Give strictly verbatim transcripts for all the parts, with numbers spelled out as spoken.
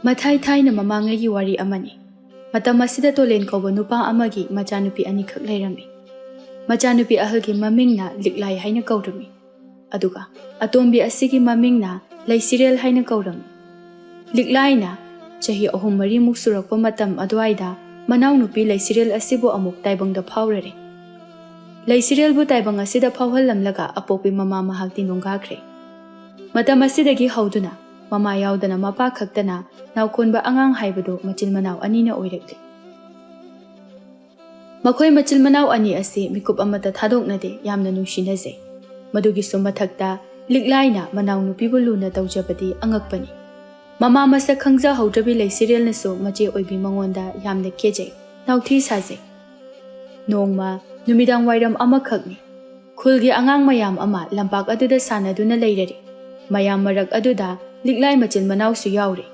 ꯃꯊꯥꯏ ꯊꯥꯏꯅ ꯃꯃꯥꯡꯉꯩꯒꯤ ꯋꯥꯔꯤ ꯑꯃꯅꯤ꯫ ꯃꯇꯝ ꯑꯁꯤꯗ ꯇꯣꯂꯦꯟ ꯀꯧꯕ ꯅꯨꯄꯥ ꯑꯃꯒꯤ ꯃꯆꯥꯅꯨꯄꯤ ꯑꯅꯤꯈꯛ ꯂꯩꯔꯝꯃꯤ꯫ ꯃꯆꯥꯅꯨꯄꯤ ꯑꯍꯜꯒꯤ ꯃꯃꯤꯡꯅ ꯂꯤꯛꯂꯥꯏ ꯍꯥꯏꯅ ꯀꯧꯔꯝꯃꯤ꯫ ꯑꯗꯨꯒ ꯑꯇꯣꯝꯕꯤ ꯑꯁꯤꯒꯤ ꯃꯃꯤꯡꯅ ꯂꯩꯁꯤꯔꯦꯜ ꯍꯥꯏꯅ ꯀꯧꯔꯝꯃꯤ꯫ ꯂꯤꯛꯂꯥꯏꯅ ꯆꯍꯤ ꯑꯍꯨꯝ ꯃꯔꯤꯃꯨꯛ ꯁꯨꯔꯛꯄ ꯃꯇꯝ ꯑꯗꯨꯋꯥꯏꯗ ꯃꯅꯥꯎꯅꯨꯄꯤ ꯂꯩꯁꯤꯔꯦꯜ ꯑꯁꯤꯕꯨ ꯑꯃꯨꯛ ꯇꯥꯏꯕꯪꯗ ꯐꯥꯎꯔꯔꯦ꯫ ꯂꯩꯁꯤꯔꯦꯜꯕꯨ ꯇꯥꯏꯕꯪ ꯑꯁꯤꯗ ꯐꯥꯎꯍꯜꯂꯝꯂꯒ ꯑꯄꯣꯛꯄꯤ ꯃꯃꯥ ꯃꯍꯥꯛꯇꯤ ꯅꯣꯡꯒꯥꯈ꯭ꯔꯦ꯫ ꯃꯇꯝ ꯑꯁꯤꯗꯒꯤ ꯍꯧꯗꯨꯅ ꯃꯃꯥ ꯌꯥꯎꯗꯅ ꯃꯄꯥ ꯈꯛꯇꯅ ꯅꯥꯎꯀꯣꯟꯕ ꯑꯉꯥꯡ ꯍꯥꯏꯕꯗꯨ ꯃꯆꯤꯟ ꯃꯅꯥꯎ ꯑꯅꯤꯅ ꯑꯣꯏꯔꯛꯂꯤ꯫ ꯃꯈꯣꯏ ꯃꯆꯤꯟ ꯃꯅꯥꯎ ꯑꯅꯤ ꯑꯁꯤ ꯃꯤꯀꯨꯞ ꯑꯃꯠꯇ ꯊꯥꯗꯣꯛꯅꯗꯦ, ꯌꯥꯝꯅ ꯅꯨꯡꯁꯤꯅꯖꯩ꯫ ꯃꯗꯨꯒꯤꯁꯨ ꯃꯊꯛꯇ ꯂꯤꯛꯂꯥꯏꯅ ꯃꯅꯥꯎꯅꯨꯄꯤꯕꯨ ꯂꯨꯅ ꯇꯧꯖꯕꯗꯤ ꯑꯉꯛꯄꯅꯤ꯫ ꯃꯃꯥ ꯃꯁꯛ ꯈꯪꯖꯍꯧꯗ꯭ꯔꯕꯤ ꯂꯩꯁꯤꯔꯦꯜꯅꯁꯨ ꯃꯆꯦ ꯑꯣꯏꯕꯤ ꯃꯉꯣꯟꯗ ꯌꯥꯝꯅ ꯀꯦꯖꯩ, ꯅꯥꯎꯊꯤ ꯁꯥꯖꯩ꯫ ꯅꯣꯡꯃ ꯅꯨꯃꯤꯗꯥꯡ ꯋꯥꯏꯔꯝ ꯑꯃꯈꯛꯅꯤ꯫ ꯈꯨꯜꯒꯤ ꯑꯉꯥꯡ ꯃꯌꯥꯝ ꯑꯃ ꯂꯝꯄꯥꯛ ꯑꯗꯨꯗ ꯁꯥꯟꯅꯗꯨꯅ ꯂꯩꯔꯔꯤ꯫ ꯃꯌꯥꯝ ꯃꯔꯛ ꯑꯗꯨꯗ ꯂꯤꯛꯂꯥꯏ ꯃꯆꯤꯟ ꯃꯅꯥꯎꯁꯨ ꯌꯥꯎꯔꯤ꯫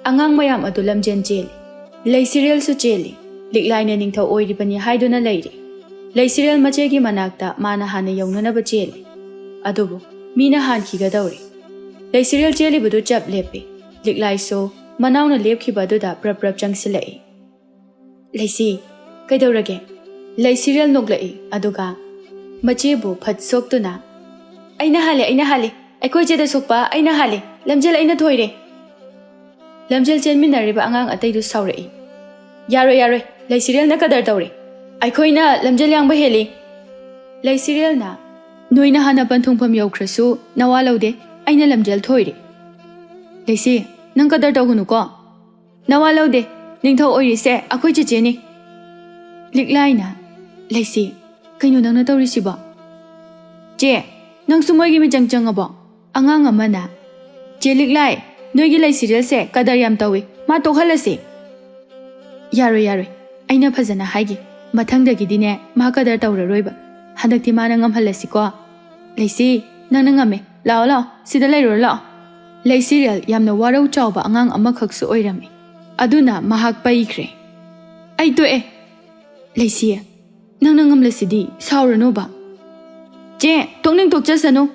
ꯑꯉꯥꯡ ꯃꯌꯥꯝ ꯑꯗꯨ ꯂꯝꯖꯦꯟ ꯆꯦꯜꯂꯤ꯫ ꯂꯩꯁꯤꯔꯦꯜꯁꯨ ꯆꯦꯜꯂꯤ꯫ ꯂꯤꯛꯂꯥꯏꯅ ꯅꯤꯡꯊꯧ ꯑꯣꯏꯔꯤꯕꯅꯤ ꯍꯥꯏꯗꯨꯅ ꯂꯩꯔꯤ꯫ ꯂꯩꯁꯤꯔꯦꯜ ꯃꯆꯦꯒꯤ ꯃꯅꯥꯛꯇ ꯃꯥꯅ ꯍꯥꯟꯅ ꯌꯧꯅꯅꯕ ꯆꯦꯜꯂꯤ꯫ ꯑꯗꯨꯕꯨ ꯃꯤꯅ ꯍꯥꯟꯈꯤꯒꯗꯧꯔꯤ꯫ ꯂꯩꯁꯤꯔꯦꯜ ꯆꯦꯜꯂꯤꯕꯗꯨ ꯆꯞ ꯂꯦꯞꯄꯤ꯫ ꯂꯤꯛꯂꯥꯏꯁꯨ ꯃꯅꯥꯎꯅ ꯂꯦꯞꯈꯤꯕ ꯑꯗꯨꯗ ꯄ꯭ꯔꯞ ꯄ꯭ꯔꯞ ꯆꯪꯁꯤꯜꯂꯛꯏ꯫ "ꯂꯩꯁꯤ, ꯀꯩꯗꯧꯔꯒꯦ?" ꯂꯩꯁꯤꯔꯦꯜ ꯅꯣꯛꯂꯛꯏ, ꯑꯗꯨꯒ ꯃꯆꯦꯕꯨ ꯐꯠ ꯁꯣꯛꯇꯨꯅ, "ꯑꯩꯅ ꯍꯥꯜꯂꯦ, ꯑꯩꯅ ꯍꯥꯜꯂꯦ, ꯑꯩꯈꯣꯏ ꯆꯦꯗ ꯁꯣꯛꯄ ꯑꯩꯅ ꯍꯥꯜꯂꯦ, ꯂꯝꯖꯦꯜ ꯑꯩꯅ ꯊꯣꯏꯔꯦ꯫" ꯂꯝꯖꯦꯜ ꯆꯦꯟꯃꯤꯟꯅꯔꯤꯕ ꯑꯉꯥꯡ ꯑꯇꯩꯗꯨ ꯁꯥꯎꯔꯛꯏ꯫ "ꯌꯥꯔꯣꯏ, ꯌꯥꯔꯣꯏ, ꯂꯩꯁꯤꯔꯦꯜꯅ ꯀꯗꯔ ꯇꯧꯔꯦ꯫ ꯑꯩꯈꯣꯏꯅ ꯂꯝꯖꯦꯜ ꯌꯥꯡꯕ ꯍꯦꯜꯂꯤ꯫" ꯂꯩꯁꯤꯔꯦꯜꯅ, "ꯅꯣꯏꯅ ꯍꯥꯟꯅ ꯄꯟꯊꯨꯡꯐꯝ ꯌꯧꯈ꯭ꯔꯁꯨ ꯅꯋꯥ ꯂꯧꯗꯦ, ꯑꯩꯅ ꯂꯝꯖꯦꯜ ꯊꯣꯏꯔꯦ꯫" "ꯂꯩꯁꯤ, ꯅꯪ ꯀꯗꯔ ꯇꯧꯒꯅꯨꯀꯣ꯫ ꯅꯋꯥ ꯂꯧꯗꯦ, ꯅꯤꯡꯊꯧ ꯑꯣꯏꯔꯤꯁꯦ ꯑꯩꯈꯣꯏ ꯆꯦꯆꯦꯅꯤ꯫" ꯂꯤꯛꯂꯥꯏꯅ, "ꯂꯩꯁꯤ, ꯀꯩꯅꯣ ꯅꯪꯅ ꯇꯧꯔꯤꯁꯤꯕꯣ?" "ꯆꯦ, ꯅꯪꯁꯨ ꯃꯣꯏꯒꯤ ꯃꯤꯆꯪ ꯆꯪꯉꯕꯣ?" ꯑꯉꯥꯡ ꯑꯃꯅ, "ꯆꯦ ꯂꯤꯛꯂꯥꯏ, ꯅꯣꯏꯒꯤ ꯂꯩꯁꯤꯔꯦꯜꯁꯦ ꯀꯗꯔ ꯌꯥꯝ ꯇꯧꯏ, ꯃꯥ ꯇꯣꯛꯍꯜꯂꯁꯤ꯫" "ꯌꯥꯔꯣꯏ, ꯌꯥꯔꯣꯏ, ꯑꯩꯅ ꯐꯖꯅ ꯍꯥꯏꯒꯦ, ꯃꯊꯪꯗꯒꯤꯗꯤꯅꯦ ꯃꯥ ꯀꯗꯔ ꯇꯧꯔꯔꯣꯏꯕ, ꯍꯟꯗꯛꯇꯤ ꯃꯥꯅ ꯉꯝꯍꯜꯂꯁꯤꯀꯣ꯫ ꯂꯩꯁꯤ, ꯅꯪꯅ ꯉꯝꯃꯦ, ꯂꯥꯛꯑꯣ, ꯂꯥꯛꯑꯣ, ꯁꯤꯗ ꯂꯩꯔꯨꯔꯣ, ꯂꯥꯛꯑꯣ꯫" ꯂꯩꯁꯤꯔꯦꯜ ꯌꯥꯝꯅ ꯋꯥꯔꯧ ꯆꯥꯎꯕ ꯑꯉꯥꯡ ꯑꯃꯈꯛꯁꯨ ꯑꯣꯏꯔꯝꯃꯤ꯫ ꯑꯗꯨꯅ ꯃꯍꯥꯛ ꯄꯩꯈ꯭ꯔꯦ꯫ "ꯑꯩ ꯇꯣꯛꯑꯦ꯫ ꯂꯩꯁꯤ, ꯅꯪꯅ ꯉꯝꯂꯁꯤꯗꯤ, ꯁꯥꯎꯔꯅꯣꯕ꯫" "ꯆꯦ, ꯇꯣꯛꯅꯤꯡ ꯇꯣꯛꯆꯁꯅꯨ꯫"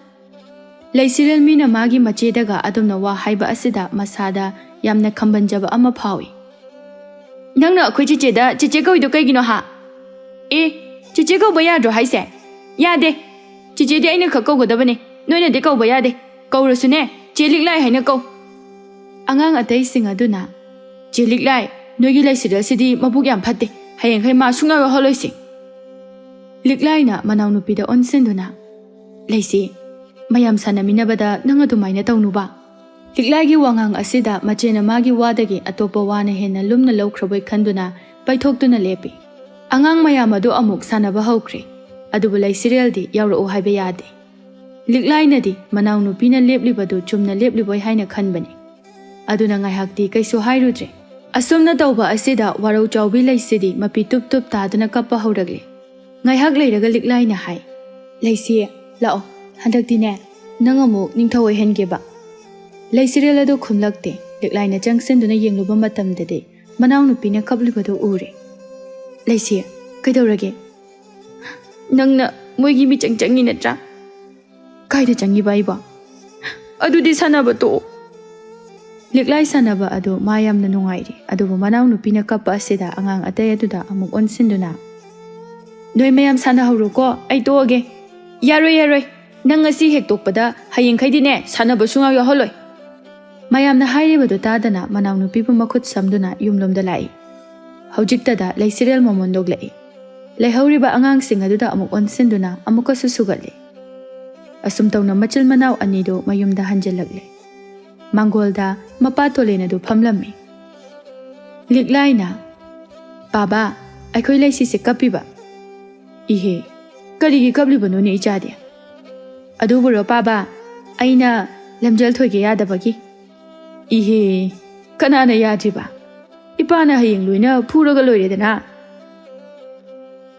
ꯂꯩꯁꯤꯔꯦꯜ ꯃꯤꯅ ꯃꯥꯒꯤ ꯃꯆꯦꯗꯒ ꯑꯗꯨꯝꯅ ꯋꯥ ꯍꯥꯏꯕ ꯑꯁꯤꯗ ꯃꯁꯥꯗ ꯌꯥꯝꯅ ꯈꯝꯕꯟꯖꯕ ꯑꯃ ꯐꯥꯎꯏ꯫ "ꯅꯪꯅ ꯑꯩꯈꯣꯏ ꯆꯦꯆꯦꯗ ꯆꯦꯆꯦ ꯀꯧꯏꯗꯣ ꯀꯩꯒꯤꯅꯣ ꯍꯥ? ꯑꯦ, ꯆꯦꯆꯦ ꯀꯧꯕ ꯌꯥꯗ꯭ꯔꯣ ꯍꯥꯏꯁꯦ? ꯌꯥꯗꯦ꯫ ꯆꯦꯆꯦꯗꯤ ꯑꯩꯅ ꯈꯛ ꯀꯧꯒꯗꯕꯅꯦ, ꯅꯣꯏꯅꯗꯤ ꯀꯧꯕ ꯌꯥꯗꯦ꯫ ꯀꯧꯔꯁꯨꯅꯦ, ꯆꯦ ꯂꯤꯛꯂꯥꯏ ꯍꯥꯏꯅ ꯀꯧ꯫" ꯑꯉꯥꯡ ꯑꯇꯩꯁꯤꯡ ꯑꯗꯨꯅ, "ꯆꯦ ꯂꯤꯛꯂꯥꯏ, ꯅꯣꯏꯒꯤ ꯂꯩꯁꯤꯔꯦꯜꯁꯤꯗꯤ ꯃꯕꯨꯛ ꯌꯥꯝ ꯐꯠꯇꯦ, ꯍꯌꯦꯡꯈꯩ ꯃꯥ ꯁꯨꯡꯌꯥꯎ ꯌꯥꯎꯍꯜꯂꯣꯏꯁꯤ꯫" ꯂꯤꯛꯂꯥꯏꯅ ꯃꯅꯥꯎꯅꯨꯄꯤꯗ ꯑꯣꯟꯁꯤꯟꯗꯨꯅ, "ꯂꯩꯁꯤ, ꯃꯌꯥꯝ ꯁꯥꯟꯅꯃꯤꯟꯅꯕꯗ ꯅꯪ ꯑꯗꯨꯃꯥꯏꯅ ꯇꯧꯅꯨꯕ꯫" ꯂꯤꯛꯂꯥꯏꯒꯤ ꯋꯥꯉꯥꯡ ꯑꯁꯤꯗ ꯃꯆꯦꯅ ꯃꯥꯒꯤ ꯋꯥꯗꯒꯤ ꯑꯇꯣꯞꯄ ꯋꯥꯅ ꯍꯦꯟꯅ ꯂꯨꯝꯅ ꯂꯧꯈ꯭ꯔꯕꯣꯏ ꯈꯟꯗꯨꯅ ꯄꯩꯊꯣꯛꯇꯨꯅ ꯂꯦꯞꯄꯤ꯫ ꯑꯉꯥꯡ ꯃꯌꯥꯝ ꯑꯗꯨ ꯑꯃꯨꯛ ꯁꯥꯟꯅꯕ ꯍꯧꯈ꯭ꯔꯦ꯫ ꯑꯗꯨꯕꯨ ꯂꯩꯁꯤꯔꯦꯜꯗꯤ ꯌꯥꯎꯔꯛꯎ ꯍꯥꯏꯕ ꯌꯥꯗꯦ꯫ ꯂꯤꯛꯂꯥꯏꯅꯗꯤ ꯃꯅꯥꯎꯅꯨꯄꯤꯅ ꯂꯦꯞꯂꯤꯕꯗꯨ ꯆꯨꯝꯅ ꯂꯦꯞꯂꯤꯕꯣꯏ ꯍꯥꯏꯅ ꯈꯟꯕꯅꯤ꯫ ꯑꯗꯨꯅ ꯉꯥꯏꯍꯥꯛꯇꯤ ꯀꯩꯁꯨ ꯍꯥꯏꯔꯨꯗ꯭ꯔꯦ꯫ ꯑꯁꯨꯝꯅ ꯇꯧꯕ ꯑꯁꯤꯗ ꯋꯥꯔꯧ ꯆꯥꯎꯕꯤ ꯂꯩꯁꯤꯗꯤ ꯃꯄꯤ ꯇꯨꯞ ꯇꯨꯞ ꯇꯥꯗꯨꯅ ꯀꯞꯄ ꯍꯧꯔꯛꯂꯦ꯫ ꯉꯥꯏꯍꯥꯛ ꯂꯩꯔꯒ ꯂꯤꯛꯂꯥꯏꯅ ꯍꯥꯏ, "ꯂꯩꯁꯤ, ꯂꯥꯛꯑꯣ, ꯍꯟꯗꯛꯇꯤꯅꯦ, ꯅꯪ ꯑꯃꯨꯛ ꯅꯤꯡꯊꯧ ꯑꯣꯏꯍꯟꯒꯦꯕ꯫" ꯂꯩꯁꯤꯔꯦꯜ ꯑꯗꯨ ꯈꯨꯝꯂꯛꯇꯦ꯫ ꯂꯤꯛꯂꯥꯏꯅ ꯆꯪꯁꯤꯟꯗꯨꯅ ꯌꯦꯡꯂꯨꯕ ꯃꯇꯝꯗꯗꯤ ꯃꯅꯥꯎꯅꯨꯄꯤꯅ ꯀꯞꯂꯤꯕꯗꯨ ꯎꯔꯦ꯫ "ꯂꯩꯁꯤ, ꯀꯩꯗꯧꯔꯒꯦ? ꯅꯪꯅ ꯃꯣꯏꯒꯤ ꯃꯤꯆꯪ ꯆꯪꯉꯤ ꯅꯠꯇ꯭ꯔꯥ?" "ꯀꯥꯏꯗ ꯆꯪꯉꯤꯕ ꯑꯩꯕꯣ?" "ꯑꯗꯨꯗꯤ ꯁꯥꯟꯅꯕ ꯇꯣꯛꯑꯣ꯫" ꯂꯤꯛꯂꯥꯏ ꯁꯥꯟꯅꯕ ꯑꯗꯨ ꯃꯥ ꯌꯥꯝꯅ ꯅꯨꯡꯉꯥꯏꯔꯤ꯫ ꯑꯗꯨꯕꯨ ꯃꯅꯥꯎꯅꯨꯄꯤꯅ ꯀꯞꯄ ꯑꯁꯤꯗ ꯑꯉꯥꯡ ꯑꯇꯩ ꯑꯗꯨꯗ ꯑꯃꯨꯛ ꯑꯣꯟꯁꯤꯟꯗꯨꯅ, "ꯅꯣꯏ ꯃꯌꯥꯝ ꯁꯥꯟꯅꯍꯧꯔꯣꯀꯣ, ꯑꯩ ꯇꯣꯛꯑꯒꯦ꯫" "ꯌꯥꯔꯣꯏ, ꯌꯥꯔꯣꯏ, ꯅꯪ ꯉꯁꯤ ꯍꯦꯛ ꯇꯣꯛꯄꯗ ꯍꯌꯦꯡꯈꯩꯗꯤꯅꯦ ꯁꯥꯟꯅꯕ ꯁꯨꯡꯌꯥꯎ ꯌꯥꯎꯍꯜꯂꯣꯏ꯫" ꯃꯌꯥꯝꯅ ꯍꯥꯏꯔꯤꯕꯗꯨ ꯇꯥꯗꯅ ꯃꯅꯥꯎꯅꯨꯄꯤꯕꯨ ꯃꯈꯨꯠ ꯁꯝꯗꯨꯅ ꯌꯨꯝꯂꯣꯝꯗ ꯂꯥꯛꯏ꯫ ꯍꯧꯖꯤꯛꯇꯗ ꯂꯩꯁꯤꯔꯦꯜ ꯃꯃꯣꯟ ꯅꯣꯛꯂꯛꯏ꯫ ꯂꯩꯍꯧꯔꯤꯕ ꯑꯉꯥꯡꯁꯤꯡ ꯑꯗꯨꯗ ꯑꯃꯨꯛ ꯑꯣꯟꯁꯤꯟꯗꯨꯅ ꯑꯃꯨꯛꯀꯁꯨ ꯁꯨꯒꯠꯂꯤ꯫ ꯑꯁꯨꯝ ꯇꯧꯅ ꯃꯆꯤꯜ ꯃꯅꯥꯎ ꯑꯅꯤꯗꯨ ꯃꯌꯨꯝꯗ ꯍꯟꯖꯤꯜꯂꯛꯂꯦ꯫ ꯃꯥꯡꯒꯣꯜꯗ ꯃꯄꯥ ꯇꯣꯂꯦꯟ ꯑꯗꯨ ꯐꯝꯂꯝꯃꯤ꯫ ꯂꯤꯛꯂꯥꯏꯅ, "ꯄꯥꯕꯥ, ꯑꯩꯈꯣꯏ ꯂꯩꯁꯤꯁꯦ ꯀꯞꯄꯤꯕ꯫" "ꯏꯍꯦ, ꯀꯔꯤꯒꯤ ꯀꯞꯂꯤꯕꯅꯣꯅꯦ ꯏꯆꯥꯗꯤ?" "ꯑꯗꯨꯕꯨꯔꯣ ꯄꯥꯕꯥ, ꯑꯩꯅ ꯂꯝꯖꯦꯜ ꯊꯣꯏꯒꯦ ꯌꯥꯗꯕꯒꯤ꯫" "ꯏꯍꯦ, ꯀꯅꯥꯅ ꯌꯥꯗ꯭ꯔꯤꯕ? ꯏꯄꯥꯅ ꯍꯌꯦꯡ ꯂꯣꯏꯅ ꯐꯨꯔꯒ ꯂꯣꯏꯔꯦꯗꯅ꯫"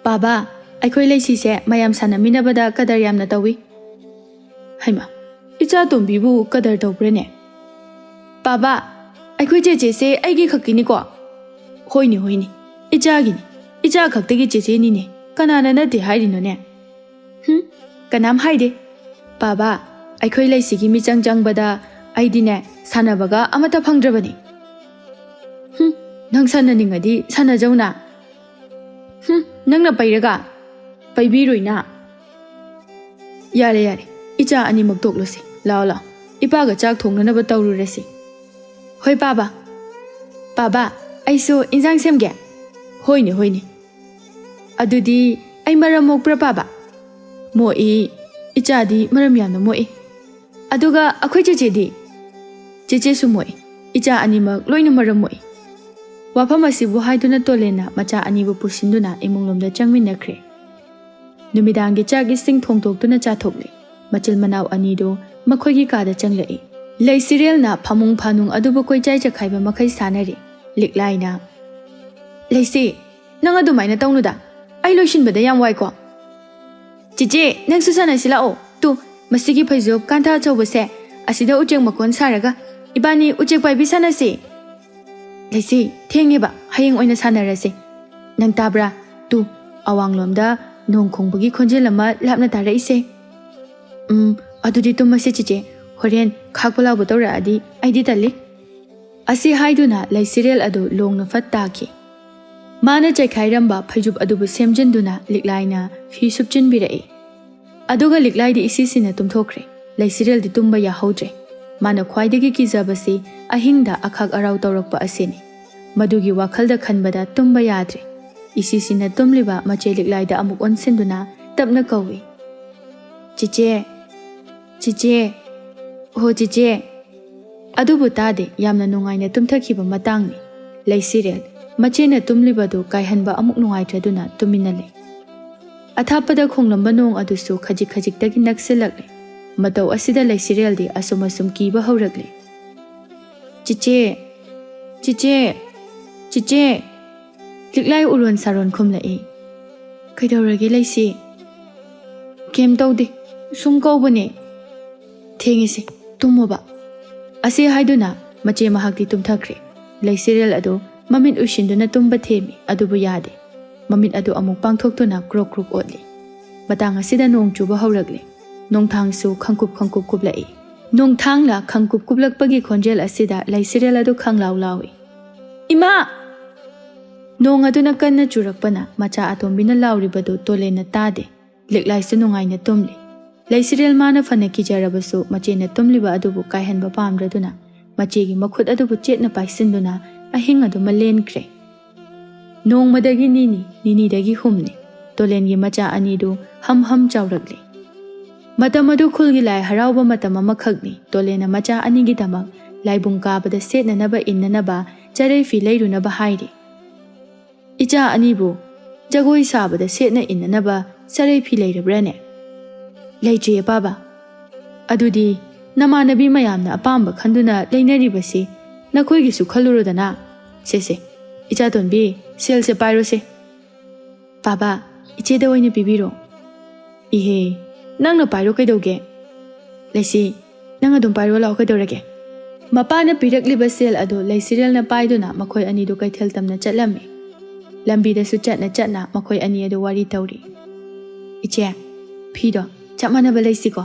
"ꯄꯥꯕꯥ, ꯑꯩꯈꯣꯏ ꯂꯩꯁꯤꯁꯦ ꯃꯌꯥꯝ ꯁꯥꯟꯅꯃꯤꯟꯅꯕꯗ ꯀꯗꯔ ꯌꯥꯝꯅ ꯇꯧꯏ꯫" "ꯍꯩꯃꯥ, ꯏꯆꯥ ꯇꯣꯝꯕꯤꯕꯨ ꯀꯗꯔ ꯇꯧꯕ꯭ꯔꯅꯦ?" "ꯄꯥꯕꯥ, ꯑꯩꯈꯣꯏ ꯆꯦꯆꯦꯁꯦ ꯑꯩꯒꯤ ꯈꯛꯀꯤꯅꯤꯀꯣ?" "ꯍꯣꯏꯅꯦ, ꯍꯣꯏꯅꯦ, ꯏꯆꯥꯒꯤꯅꯤ꯫ ꯏꯆꯥ ꯈꯛꯇꯒꯤ ꯆꯦꯆꯦꯅꯤꯅꯦ꯫ ꯀꯅꯥꯅ ꯅꯠꯇꯦ ꯍꯥꯏꯔꯤꯅꯣꯅꯦ?" "ꯍꯨꯝ, ꯀꯅꯥꯝ ꯍꯥꯏꯗꯦ꯫ ꯄꯥꯕꯥ, ꯑꯩꯈꯣꯏ ꯂꯩꯁꯤꯒꯤ ꯃꯤꯆꯪ ꯆꯪꯕꯗ ꯑꯩꯗꯤꯅꯦ, ꯁꯥꯟꯅꯕꯒ ꯑꯃꯠꯇ ꯐꯪꯗ꯭ꯔꯕꯅꯤ꯫ ꯍꯨꯝ, ꯅꯪ ꯁꯥꯟꯅꯅꯤꯡꯉꯗꯤ ꯁꯥꯟꯅꯖꯧꯅ꯫ ꯍꯨꯝ, ꯅꯪꯅ ꯄꯩꯔꯒ? ꯄꯩꯕꯤꯔꯣꯏꯅ꯫ ꯌꯥꯔꯦ, ꯌꯥꯔꯦ, ꯏꯆꯥ ꯑꯅꯤꯃꯛ ꯇꯣꯛꯂꯨꯁꯤ꯫ ꯂꯥꯛꯑꯣ, ꯂꯥꯛꯑꯣ, ꯏꯄꯥꯒ ꯆꯥꯛ ꯊꯣꯡꯅꯅꯕ ꯇꯧꯔꯨꯔꯁꯤ꯫ ꯍꯣꯏ, ꯄꯥꯕ꯫ ꯄꯥꯕ, ꯑꯩꯁꯨ ꯏꯟꯖꯥꯡ ꯁꯦꯝꯒꯦ꯫ ꯍꯣꯏꯅꯦ, ꯍꯣꯏꯅꯦ꯫ ꯑꯗꯨꯗꯤ ꯑꯩ ꯃꯔꯝ ꯃꯣꯛꯄ꯭ꯔꯥ, ꯄꯥꯕ? ꯃꯣꯛꯏ, ꯏꯆꯥꯗꯤ ꯃꯔꯝ ꯌꯥꯝꯅ ꯃꯣꯛꯏ꯫ ꯑꯗꯨꯒ ꯑꯩꯈꯣꯏ ꯆꯦꯆꯦꯗꯤ? ꯆꯦꯆꯦꯁꯨ ꯃꯣꯛꯏ꯫ ꯏꯆꯥ ꯑꯅꯤꯃꯛ ꯂꯣꯏꯅ ꯃꯔꯝ ꯃꯣꯛꯏ꯫ ꯋꯥꯐꯝ ꯑꯁꯤꯕꯨ ꯍꯥꯏꯗꯨꯅ ꯇꯣꯂꯦꯟꯅ ꯃꯆꯥ ꯑꯅꯤꯕꯨ ꯄꯨꯁꯤꯟꯗꯨꯅ ꯏꯃꯨꯡꯂꯣꯝꯗ ꯆꯪꯃꯤꯟꯅꯈ꯭ꯔꯦ꯫ ꯅꯨꯃꯤꯗꯥꯡꯒꯤ ꯆꯥꯛ ꯏꯁꯤꯡ ꯊꯣꯡꯗꯣꯛꯇꯨꯅ ꯆꯥꯊꯣꯛꯂꯦ꯫ ꯃꯆꯤꯜ ꯃꯅꯥꯎ ꯑꯅꯤꯗꯨ ꯃꯈꯣꯏꯒꯤ ꯀꯥꯗ ꯆꯪꯂꯛꯏ꯫ ꯂꯩꯁꯤꯔꯦꯜꯅ ꯐꯃꯨꯡ ꯐꯥꯅꯨꯡ ꯑꯗꯨꯕꯨ ꯀꯣꯏꯆꯥꯏ ꯆꯈꯥꯏꯕ ꯃꯈꯩ ꯁꯥꯟꯅꯔꯤ꯫ ꯂꯤꯛꯂꯥꯏꯅ, "ꯂꯩꯁꯤ, ꯅꯪ ꯑꯗꯨꯃꯥꯏꯅ ꯇꯧꯅꯨꯗ꯫ ꯑꯩ ꯂꯣꯏꯁꯤꯟꯕꯗ ꯌꯥꯝ ꯋꯥꯏꯀꯣ꯫" "ꯆꯤꯆꯦ, ꯅꯪꯁꯨ ꯁꯥꯟꯅꯁꯤ ꯂꯥꯛꯑꯣ꯫ ꯇꯨ, ꯃꯁꯤꯒꯤ ꯐꯩꯖꯣꯞ ꯀꯥꯟꯊ ꯑꯆꯧꯕꯁꯦ, ꯑꯁꯤꯗ ꯎꯆꯦꯛ ꯃꯀꯣꯟ ꯁꯥꯔꯒ ꯏꯕꯥꯅꯤ ꯎꯆꯦꯛ ꯄꯥꯏꯕꯤ ꯁꯥꯟꯅꯁꯤ꯫" "ꯂꯩꯁꯤ, ꯊꯦꯡꯉꯦꯕ, ꯍꯌꯦꯡ ꯑꯣꯏꯅ ꯁꯥꯟꯅꯔꯁꯤ꯫ ꯅꯪ ꯇꯥꯕ꯭ꯔꯥ? ꯇꯨ, ꯑꯋꯥꯡꯂꯣꯝꯗ ꯅꯣꯡ ꯈꯣꯡꯕꯒꯤ ꯈꯣꯟꯖꯦꯜ ꯑꯃ ꯂꯥꯞꯅ ꯇꯥꯔꯛꯏꯁꯦ꯫" "ꯎꯝ, ꯑꯗꯨꯗꯤ ꯇꯨꯝꯃꯁꯤ ꯆꯤꯆꯦ, ꯍꯣꯔꯦꯟ ꯈꯥꯛꯄ ꯂꯥꯎꯕ ꯇꯧꯔꯛꯑꯗꯤ ꯑꯩꯗꯤ ꯇꯜꯂꯤ꯫" ꯑꯁꯤ ꯍꯥꯏꯗꯨꯅ ꯂꯩꯁꯤꯔꯦꯜ ꯑꯗꯨ ꯂꯣꯡꯅ ꯐꯠ ꯇꯥꯈꯤ꯫ ꯃꯥꯅ ꯆꯥꯏꯈꯥꯏꯔꯝꯕ ꯐꯩꯖꯨꯞ ꯑꯗꯨꯕꯨ ꯁꯦꯝꯖꯤꯟꯗꯨꯅ ꯂꯤꯛꯂꯥꯏꯅ ꯐꯤ ꯁꯨꯞꯆꯤꯟꯕꯤꯔꯛꯏ꯫ ꯑꯗꯨꯒ ꯂꯤꯛꯂꯥꯏꯗꯤ ꯏꯁꯤꯁꯤꯅ ꯇꯨꯝꯊꯣꯛꯈ꯭ꯔꯦ꯫ ꯂꯩꯁꯤꯔꯦꯜꯗꯤ ꯇꯨꯝꯕ ꯌꯥꯍꯧꯗ꯭ꯔꯦ꯫ ꯃꯥꯅ ꯈ꯭ꯋꯥꯏꯗꯒꯤ ꯀꯤꯖꯕꯁꯤ ꯑꯍꯤꯡꯗ ꯑꯈꯥꯛ ꯑꯔꯥꯎ ꯇꯧꯔꯛꯄ ꯑꯁꯤꯅꯤ꯫ ꯃꯗꯨꯒꯤ ꯋꯥꯈꯜꯗ ꯈꯟꯕꯗ ꯇꯨꯝꯕ ꯌꯥꯗ꯭ꯔꯦ꯫ ꯏꯁꯤꯁꯤꯅ ꯇꯨꯝꯂꯤꯕ ꯃꯆꯦ ꯂꯤꯛꯂꯥꯏꯗ ꯑꯃꯨꯛ ꯑꯣꯟꯁꯤꯟꯗꯨꯅ ꯇꯞꯅ ꯀꯧꯏ, "ꯆꯤꯆꯦ, ꯆꯤꯆꯦ, ꯍꯣ ꯆꯤꯆꯦ!" ꯑꯗꯨꯕꯨ ꯇꯥꯗꯦ꯫ ꯌꯥꯝꯅ ꯅꯨꯡꯉꯥꯏꯅ ꯇꯨꯝꯊꯈꯤꯕ ꯃꯇꯥꯡꯅꯤ꯫ ꯂꯩꯁꯤꯔꯦꯜ, ꯃꯆꯦꯅ ꯇꯨꯝꯂꯤꯕꯗꯨ ꯀꯥꯏꯍꯟꯕ ꯑꯃꯨꯛ ꯅꯨꯡꯉꯥꯏꯇ꯭ꯔꯗꯨꯅ ꯇꯨꯃꯤꯟꯅ ꯂꯩ꯫ ꯑꯊꯥꯞꯄꯗ ꯈꯣꯡꯂꯝꯕ ꯅꯣꯡ ꯑꯗꯨꯁꯨ ꯈꯖꯤꯛ ꯈꯖꯤꯛꯇꯒꯤ ꯅꯛꯁꯤꯜꯂꯛꯂꯦ꯫ ꯃꯇꯧ ꯑꯁꯤꯗ ꯂꯩꯁꯤꯔꯦꯜꯗꯤ ꯑꯁꯨꯝ ꯑꯁꯨꯝ ꯀꯤꯕ ꯍꯧꯔꯛꯂꯦ꯫ "ꯆꯤꯆꯦ, ꯆꯤꯆꯦ, ꯆꯤꯆꯦ!" ꯂꯤꯛꯂꯥꯏ ꯎꯔꯣꯟ ꯁꯥꯔꯣꯟ ꯈꯨꯝꯂꯛꯏ꯫ "ꯀꯩꯗꯧꯔꯒꯦ ꯂꯩꯁꯤ?" "ꯀꯩꯝ ꯇꯧꯗꯦ, ꯁꯨꯝ ꯀꯧꯕꯅꯦ꯫" "ꯊꯦꯡꯉꯤꯁꯦ, ꯇꯨꯝꯃꯣꯕ꯫" ꯑꯁꯤ ꯍꯥꯏꯗꯨꯅ ꯃꯆꯦ ꯃꯍꯥꯛꯇꯤ ꯇꯨꯝꯊꯈ꯭ꯔꯦ꯫ ꯂꯩꯁꯤꯔꯦꯜ ꯑꯗꯨ ꯃꯃꯤꯠ ꯎꯏꯁꯤꯟꯗꯨꯅ ꯇꯨꯝꯕ ꯊꯦꯝꯃꯤ, ꯑꯗꯨꯕꯨ ꯌꯥꯗꯦ꯫ ꯃꯃꯤꯠ ꯑꯗꯨ ꯑꯃꯨꯛ ꯄꯥꯡꯊꯣꯛꯇꯨꯅ ꯀ꯭ꯔꯣꯛ ꯀ꯭ꯔꯣꯛ ꯑꯣꯠꯂꯤ꯫ ꯃꯇꯥꯡ ꯑꯁꯤꯗ ꯅꯣꯡ ꯆꯨꯕ ꯍꯧꯔꯛꯂꯦ꯫ ꯅꯣꯡꯊꯥꯡꯁꯨ ꯈꯪꯀꯨꯞ ꯈꯪꯀꯨꯞ ꯀꯨꯞꯂꯛꯏ꯫ ꯅꯣꯡꯊꯥꯡꯂ ꯈꯪꯀꯨꯞ ꯀꯨꯞꯂꯛꯄꯒꯤ ꯈꯣꯟꯖꯦꯜ ꯑꯁꯤꯗ ꯂꯩꯁꯤꯔꯦꯜ ꯑꯗꯨ ꯈꯪꯂꯥꯎ ꯂꯥꯎꯏ꯫ "ꯏꯃꯥ!" ꯅꯣꯡ ꯑꯗꯨꯅ ꯀꯟꯅ ꯆꯨꯔꯛꯄꯅ ꯃꯆꯥ ꯑꯇꯣꯝꯕꯤꯅ ꯂꯥꯎꯔꯤꯕꯗꯨ ꯇꯣꯂꯦꯟꯅ ꯇꯥꯗꯦ꯫ ꯂꯤꯛꯂꯥꯏꯁꯨ ꯅꯨꯡꯉꯥꯏꯅ ꯇꯨꯝꯂꯤ꯫ ꯂꯩꯁꯤꯔꯦꯜ ꯃꯥꯅ ꯐꯅ ꯀꯤꯖꯔꯕꯁꯨ ꯃꯆꯦꯅ ꯇꯨꯝꯂꯤꯕ ꯑꯗꯨꯕꯨ ꯀꯥꯏꯍꯟꯕ ꯄꯥꯝꯗ꯭ꯔꯗꯨꯅ ꯃꯆꯦꯒꯤ ꯃꯈꯨꯠ ꯑꯗꯨꯕꯨ ꯆꯦꯠꯅ ꯄꯥꯏꯁꯤꯟꯗꯨꯅ ꯑꯍꯤꯡ ꯑꯗꯨꯃ ꯂꯦꯟꯈ꯭ꯔꯦ꯫ ꯅꯣꯡꯃꯗꯒꯤ ꯅꯤꯅꯤ, ꯅꯤꯅꯤꯗꯒꯤ ꯍꯨꯝꯅꯤ, ꯇꯣꯂꯦꯟꯒꯤ ꯃꯆꯥ ꯑꯅꯤꯗꯨ ꯍꯝ ꯍꯝ ꯆꯥꯎꯔꯛꯂꯤ꯫ ꯃꯇꯝ ꯑꯗꯨ ꯈꯨꯜꯒꯤ ꯂꯥꯏ ꯍꯔꯥꯎꯕ ꯃꯇꯝ ꯑꯃꯈꯛꯅꯤ꯫ ꯇꯣꯂꯦꯟꯅ ꯃꯆꯥ ꯑꯅꯤꯒꯤꯗꯃꯛ ꯂꯥꯏꯕꯨꯡ ꯀꯥꯕꯗ ꯁꯦꯠꯅꯅꯕ ꯏꯟꯅꯅꯕ ꯆꯔꯩ ꯐꯤ ꯂꯩꯔꯨꯅꯕ ꯍꯥꯏꯔꯤ꯫ "ꯏꯆꯥ ꯑꯅꯤꯕꯨ ꯖꯒꯣꯏ ꯁꯥꯕꯗ ꯁꯦꯠꯅ ꯏꯟꯅꯅꯕ ꯆꯔꯩ ꯐꯤ ꯂꯩꯔꯕ꯭ꯔꯥꯅꯦ?" "ꯂꯩꯇ꯭ꯔꯤꯌꯦ ꯄꯥꯕ꯫" "ꯑꯗꯨꯗꯤ ꯅꯃꯥꯟꯅꯕꯤ ꯃꯌꯥꯝꯅ ꯑꯄꯥꯝꯕ ꯈꯟꯗꯨꯅ ꯂꯩꯅꯔꯤꯕꯁꯤ ꯅꯈꯣꯏꯒꯤꯁꯨ ꯈꯜꯂꯨꯔꯣꯗꯅ꯫ ꯁꯦ ꯁꯦ, ꯏꯆꯥꯇꯣꯟꯕꯤ, ꯁꯦꯜꯁꯦ ꯄꯥꯏꯔꯣꯁꯦ꯫" "ꯄꯥꯕ, ꯏꯆꯦꯗ ꯑꯣꯏꯅ ꯄꯤꯕꯤꯔꯣ꯫" "ꯏꯍꯦ, ꯅꯪꯅ ꯄꯥꯏꯔꯣ ꯀꯩꯗꯧꯒꯦ?" "ꯂꯩꯁꯤ, ꯅꯪ ꯑꯗꯨꯝ ꯄꯥꯏꯔꯣ ꯂꯥꯛꯑꯣ, ꯀꯩꯗꯧꯔꯒꯦ?" ꯃꯄꯥꯅ ꯄꯤꯔꯛꯂꯤꯕ ꯁꯦꯜ ꯑꯗꯨ ꯂꯩꯁꯤꯔꯦꯜꯅ ꯄꯥꯏꯗꯨꯅ ꯃꯈꯣꯏ ꯑꯅꯤꯗꯨ ꯀꯩꯊꯦꯜ ꯇꯝꯅ ꯆꯠꯂꯝꯃꯤ꯫ ꯂꯝꯕꯤꯗꯁꯨ ꯆꯠꯅ ꯆꯠꯅ ꯃꯈꯣꯏ ꯑꯅꯤ ꯑꯗꯨ ꯋꯥꯔꯤ ꯇꯧꯔꯤ꯫ "ꯏꯆꯦ, ꯐꯤꯗꯣ ꯆꯞ ꯃꯥꯟꯅꯕ ꯂꯩꯁꯤꯀꯣ?"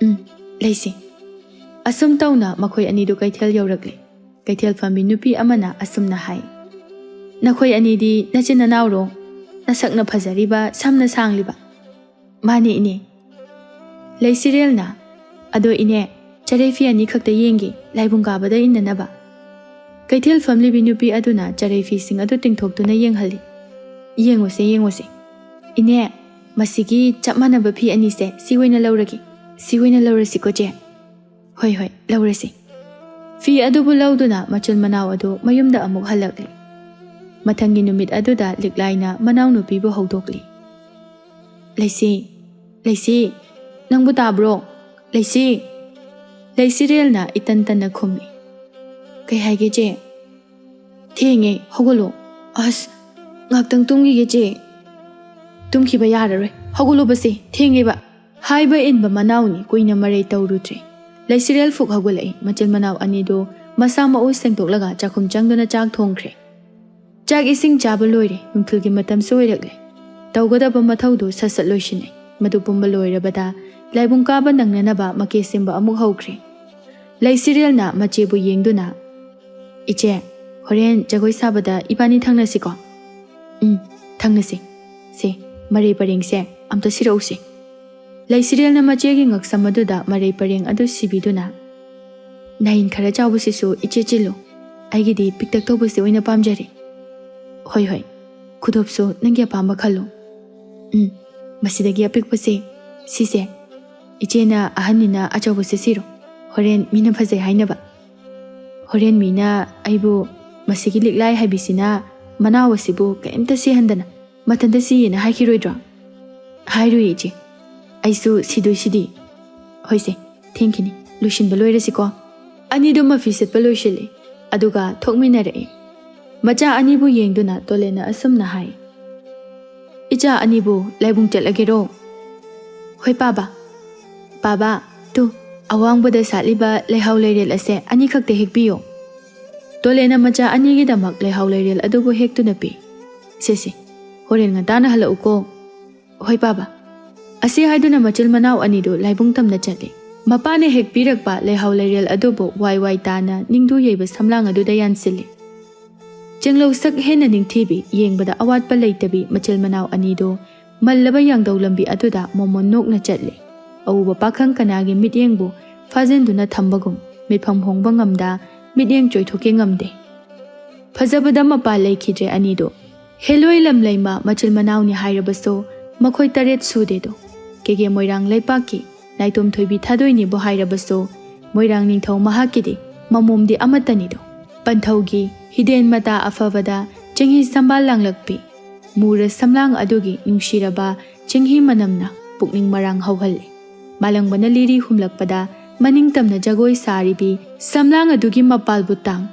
"ꯎꯝ, ꯂꯩꯁꯤ꯫" ꯑꯁꯨꯝ ꯇꯧꯅ ꯃꯈꯣꯏ ꯑꯅꯤꯗꯨ ꯀꯩꯊꯦꯜ ꯌꯧꯔꯛꯂꯤ꯫ ꯀꯩꯊꯦꯜ ꯐꯝꯕꯤ ꯅꯨꯄꯤ ꯑꯃꯅ ꯑꯁꯨꯝꯅ ꯍꯥꯏ, "ꯅꯈꯣꯏ ꯑꯅꯤꯗꯤ ꯅꯆꯤꯟ ꯅꯅꯥꯎꯔꯣ? ꯅꯁꯛꯅ ꯐꯖꯔꯤꯕ, ꯁꯝꯅ ꯁꯥꯡꯂꯤꯕ?" "ꯃꯥꯅꯦ, ꯏꯅꯦ꯫" ꯂꯩꯁꯤꯔꯦꯜꯅ, "ꯑꯗꯣ ꯏꯅꯦ, ꯆꯔꯩ ꯐꯤ ꯑꯅꯤꯈꯛꯇ ꯌꯦꯡꯒꯦ, ꯂꯥꯏꯕꯨꯡ ꯀꯥꯕꯗ ꯏꯟꯅꯅꯕ꯫" ꯀꯩꯊꯦꯜ ꯐꯝꯂꯤꯕꯤ ꯅꯨꯄꯤ ꯑꯗꯨꯅ ꯆꯔꯩ ꯐꯤꯁꯤꯡ ꯑꯗꯨ ꯇꯤꯡꯊꯣꯛꯇꯨꯅ ꯌꯦꯡꯍꯜꯂꯤ꯫ "ꯌꯦꯡꯉꯨꯁꯦ, ꯌꯦꯡꯉꯨꯁꯦ꯫ ꯏꯅꯦ, ꯃꯁꯤꯒꯤ ꯆꯞ ꯃꯥꯟꯅꯕ ꯐꯤ ꯑꯅꯤꯁꯦ ꯁꯤ ꯑꯣꯏꯅ ꯂꯧꯔꯒꯦ꯫ ꯁꯤ ꯑꯣꯏꯅ ꯂꯧꯔꯁꯤꯀꯣ, ꯆꯦ?" "ꯍꯣꯏ, ꯍꯣꯏ, ꯂꯧꯔꯁꯤ꯫" ꯐꯤ ꯑꯗꯨꯕꯨ ꯂꯧꯗꯨꯅ ꯃꯆꯤꯟ ꯃꯅꯥꯎ ꯑꯗꯨ ꯃꯌꯨꯝꯗ ꯑꯃꯨꯛ ꯍꯜꯂꯛꯂꯤ꯫ ꯃꯊꯪꯒꯤ ꯅꯨꯃꯤꯠ ꯑꯗꯨꯗ ꯂꯤꯛꯂꯥꯏꯅ ꯃꯅꯥꯎꯅꯨꯄꯤꯕꯨ ꯍꯧꯗꯣꯛꯂꯤ꯫ "ꯂꯩꯁꯤ, ꯂꯩꯁꯤ, ꯅꯪꯕꯨ ꯇꯥꯕ꯭ꯔꯣ? ꯂꯩꯁꯤ!" ꯂꯩꯁꯤꯔꯦꯜꯅ ꯏꯇꯟ ꯇꯟꯅ ꯈꯨꯝꯃꯤ꯫ "ꯀꯩ ꯍꯥꯏꯒꯦ, ꯆꯦ?" "ꯊꯦꯡꯉꯦ, ꯍꯧꯒꯠꯂꯣ꯫" "ꯑꯁ, ꯉꯥꯛꯇꯪ ꯇꯨꯝꯈꯤꯒꯦ, ꯆꯦ꯫" "ꯇꯨꯝꯈꯤꯕ ꯌꯥꯔꯔꯣꯏ, ꯍꯧꯒꯠꯂꯣꯕꯁꯦ, ꯊꯦꯡꯉꯦꯕ꯫" ꯍꯥꯏꯕ ꯏꯟꯕ ꯃꯅꯥꯎꯅꯤ꯫ ꯀꯨꯏꯅ ꯃꯔꯩ ꯇꯧꯔꯨꯗ꯭ꯔꯦ꯫ ꯂꯩꯁꯤꯔꯦꯜ ꯐꯨꯛ ꯍꯧꯒꯠꯂꯛꯏ꯫ ꯃꯆꯤꯟ ꯃꯅꯥꯎ ꯑꯅꯤꯗꯨ ꯃꯁꯥ ꯃꯎ ꯁꯦꯡꯗꯣꯛꯂꯒ ꯆꯥꯛꯈꯨꯝ ꯆꯪꯗꯨꯅ ꯆꯥꯛ ꯊꯣꯡꯈ꯭ꯔꯦ꯫ ꯆꯥꯛ ꯏꯁꯤꯡ ꯆꯥꯕ ꯂꯣꯏꯔꯦ꯫ ꯅꯨꯡꯊꯤꯜꯒꯤ ꯃꯇꯝꯁꯨ ꯑꯣꯏꯔꯛꯂꯦ꯫ ꯇꯧꯒꯗꯕ ꯃꯊꯧꯗꯨ ꯁꯠ ꯁꯠ ꯂꯣꯏꯁꯤꯟꯅꯩ꯫ ꯃꯗꯨ ꯄꯨꯝꯕ ꯂꯣꯏꯔꯕꯗ ꯂꯥꯏꯕꯨꯡ ꯀꯥꯕ ꯅꯪꯅꯅꯕ ꯃꯀꯦ ꯁꯦꯝꯕ ꯑꯃꯨꯛ ꯍꯧꯈ꯭ꯔꯦ꯫ ꯂꯩꯁꯤꯔꯦꯜꯅ ꯃꯆꯦꯕꯨ ꯌꯦꯡꯗꯨꯅ, "ꯏꯆꯦ, ꯍꯣꯔꯦꯟ ꯖꯒꯣꯏ ꯁꯥꯕꯗ ꯏꯕꯥꯅꯤ ꯊꯪꯅꯁꯤꯀꯣ?" "ꯎꯝ, ꯊꯪꯅꯁꯤ꯫ ꯁꯦ, ꯃꯔꯩ ꯄꯔꯦꯡꯁꯦ ꯑꯝꯇ ꯁꯤꯔꯛꯎꯁꯦ꯫" ꯂꯩꯁꯤꯔꯦꯜꯅ ꯃꯆꯦꯒꯤ ꯉꯛꯁꯝ ꯑꯗꯨꯗ ꯃꯔꯩ ꯄꯔꯦꯡ ꯑꯗꯨ ꯁꯤꯕꯤꯗꯨꯅ, "ꯅꯥꯏꯟ ꯈꯔ ꯆꯥꯎꯕꯁꯤꯁꯨ ꯏꯆꯦ ꯆꯤꯜꯂꯨ꯫ ꯑꯩꯒꯤꯗꯤ ꯄꯤꯛꯇꯛ ꯇꯧꯕꯁꯤ ꯑꯣꯏꯅ ꯄꯥꯝꯖꯔꯦ꯫" "ꯍꯣꯏ, ꯍꯣꯏ, ꯈꯨꯗꯣꯞꯁꯨ ꯅꯪꯒꯤ ꯑꯄꯥꯝꯕ ꯈꯜꯂꯨ꯫" "ꯎꯝ, ꯃꯁꯤꯗꯒꯤ ꯑꯄꯤꯛꯄꯁꯦ, ꯁꯤꯁꯦ꯫ ꯏꯆꯦꯅ ꯑꯍꯟꯅꯤꯅ ꯑꯆꯧꯕꯁꯦ ꯁꯤꯔꯣ, ꯍꯣꯔꯦꯟ ꯃꯤꯅ ꯐꯖꯩ ꯍꯥꯏꯅꯕ꯫ ꯍꯣꯔꯦꯟ ꯃꯤꯅ ꯑꯩꯕꯨ ꯃꯁꯤꯒꯤ ꯂꯤꯛꯂꯥꯏ ꯍꯥꯏꯕꯤꯁꯤꯅ ꯃꯅꯥꯎ ꯑꯁꯤꯕꯨ ꯀꯔꯤꯝꯇ ꯁꯤꯍꯟꯗꯅ ꯃꯊꯟꯇ ꯁꯤꯌꯦꯅ ꯍꯥꯏꯈꯤꯔꯣꯏꯗ꯭ꯔꯣ?" "ꯍꯥꯏꯔꯣꯏ ꯏꯆꯦ, ꯑꯩꯁꯨ ꯁꯤꯗꯣꯏꯁꯤꯗꯤ꯫" "ꯍꯣꯏꯁꯦ, ꯊꯦꯡꯈꯤꯅꯤ, ꯂꯣꯏꯁꯤꯟꯕ ꯂꯣꯏꯔꯁꯤꯀꯣ꯫" ꯑꯅꯤꯗꯨ ꯃꯐꯤ ꯁꯦꯠꯄ ꯂꯣꯏꯁꯤꯜꯂꯤ, ꯑꯗꯨꯒ ꯊꯣꯛꯃꯤꯟꯅꯔꯛꯏ꯫ ꯃꯆꯥ ꯑꯅꯤꯕꯨ ꯌꯦꯡꯗꯨꯅ ꯇꯣꯂꯦꯅ ꯑꯁꯨꯝꯅ ꯍꯥꯏ, "ꯏꯆꯥ ꯑꯅꯤꯕꯨ ꯂꯥꯏꯕꯨꯡ ꯆꯠꯂꯒꯦꯔꯣ?" "ꯍꯣꯏ ꯄꯥꯕ꯫" "ꯄꯥꯕ, ꯇꯨ, ꯑꯋꯥꯡꯕꯗ ꯁꯥꯠꯂꯤꯕ ꯂꯩꯍꯥꯎ ꯂꯩꯔꯦꯜ ꯑꯁꯦ ꯑꯅꯤꯈꯛꯇ ꯍꯦꯛꯄꯤꯌꯣ꯫" ꯇꯣꯂꯦꯅ ꯃꯆꯥ ꯑꯅꯤꯒꯤꯗꯃꯛ ꯂꯩꯍꯥꯎ ꯂꯩꯔꯦꯜ ꯑꯗꯨꯕꯨ ꯍꯦꯛꯇꯨꯅ ꯄꯤ꯫ "ꯁꯦ ꯁꯦ, ꯍꯣꯔꯦꯟ ꯉꯟꯇꯥꯅ ꯍꯜꯂꯛꯎꯀꯣ꯫" "ꯍꯣꯏ ꯄꯥꯕ꯫" ꯑꯁꯤ ꯍꯥꯏꯗꯨꯅ ꯃꯆꯤꯜ ꯃꯅꯥꯎ ꯑꯅꯤꯗꯨ ꯂꯥꯏꯕꯨꯡ ꯇꯝꯅ ꯆꯠꯂꯤ꯫ ꯃꯄꯥꯅ ꯍꯦꯛꯄꯤꯔꯛꯄ ꯂꯩꯍꯥꯎ ꯂꯩꯔꯦꯜ ꯑꯗꯨꯕꯨ ꯋꯥꯏ ꯋꯥꯏ ꯇꯥꯅ ꯅꯤꯡꯗꯨ ꯌꯩꯕ ꯁꯝꯂꯥꯡ ꯑꯗꯨꯗ ꯌꯥꯟꯁꯤꯜꯂꯤ꯫ ꯆꯦꯡꯂꯧ ꯁꯛ ꯍꯦꯟꯅ ꯅꯤꯡꯊꯤꯕꯤ, ꯌꯦꯡꯕꯗ ꯑꯋꯥꯠꯄ ꯂꯩꯇꯕꯤ ꯃꯆꯤꯜ ꯃꯅꯥꯎ ꯑꯅꯤꯗꯨ ꯃꯜꯂꯕ ꯌꯥꯡꯗꯧ ꯂꯝꯕꯤ ꯑꯗꯨꯗ ꯃꯣꯃꯣꯟ ꯅꯣꯛꯅ ꯆꯠꯂꯤ꯫ ꯑꯎꯕ ꯄꯥꯈꯪ ꯀꯅꯥꯒꯤ ꯃꯤꯠꯌꯦꯡꯕꯨ ꯐꯥꯖꯤꯟꯗꯨꯅ ꯊꯝꯕꯒꯨꯝ ꯃꯤꯠꯐꯝ ꯍꯣꯡꯕ ꯉꯝꯗ, ꯃꯤꯠꯌꯦꯡ ꯆꯣꯏꯊꯣꯛꯀꯦ ꯉꯝꯗꯦ꯫ ꯐꯖꯕꯗ ꯃꯄꯥ ꯂꯩꯈꯤꯗ꯭ꯔꯦ ꯑꯅꯤꯗꯨ꯫ ꯍꯦꯂꯣꯏ ꯂꯝꯂꯩꯃ ꯃꯆꯤꯜ ꯃꯅꯥꯎꯅꯤ ꯍꯥꯏꯔꯕꯁꯨ ꯃꯈꯣꯏ ꯇꯔꯦꯠ ꯁꯨꯗꯦꯗꯣ꯫ ꯀꯦꯒꯦ ꯃꯣꯏꯔꯥꯡ ꯂꯩꯄꯥꯛꯀꯤ ꯅꯥꯏꯇꯣꯝ ꯊꯣꯏꯕꯤ ꯊꯥꯗꯣꯏꯅꯤꯕꯨ ꯍꯥꯏꯔꯕꯁꯨ ꯃꯣꯏꯔꯥꯡ ꯅꯤꯡꯊꯧ ꯃꯍꯥꯛꯀꯤꯗꯤ ꯃꯃꯣꯝꯗꯤ ꯑꯃꯠꯇꯅꯤꯗꯣ꯫ ꯄꯟꯊꯧꯒꯤ ꯍꯤꯗꯦꯟ ꯃꯇꯥ ꯑꯐꯕꯗ ꯆꯦꯡꯍꯤ ꯁꯝꯕꯥꯜ ꯂꯥꯡꯂꯛꯄꯤ ꯃꯨꯔ ꯁꯝꯂꯥꯡ ꯑꯗꯨꯒꯤ ꯅꯨꯡꯁꯤꯔꯕ ꯆꯦꯡꯍꯤ ꯃꯅꯝꯅ ꯄꯨꯛꯅꯤꯡ ꯃꯔꯥꯡ ꯍꯧꯍꯜꯂꯤ꯫ ꯃꯥꯂꯪꯕꯅ ꯂꯤꯔꯤ ꯍꯨꯝꯂꯛꯄꯗ ꯃꯅꯤꯡ ꯇꯝꯅ ꯖꯒꯣꯏ ꯁꯥꯔꯤꯕꯤ ꯁꯝꯂꯥꯡ ꯑꯗꯨꯒꯤ ꯃꯄꯥꯜꯕꯨ ꯇꯥꯡ꯫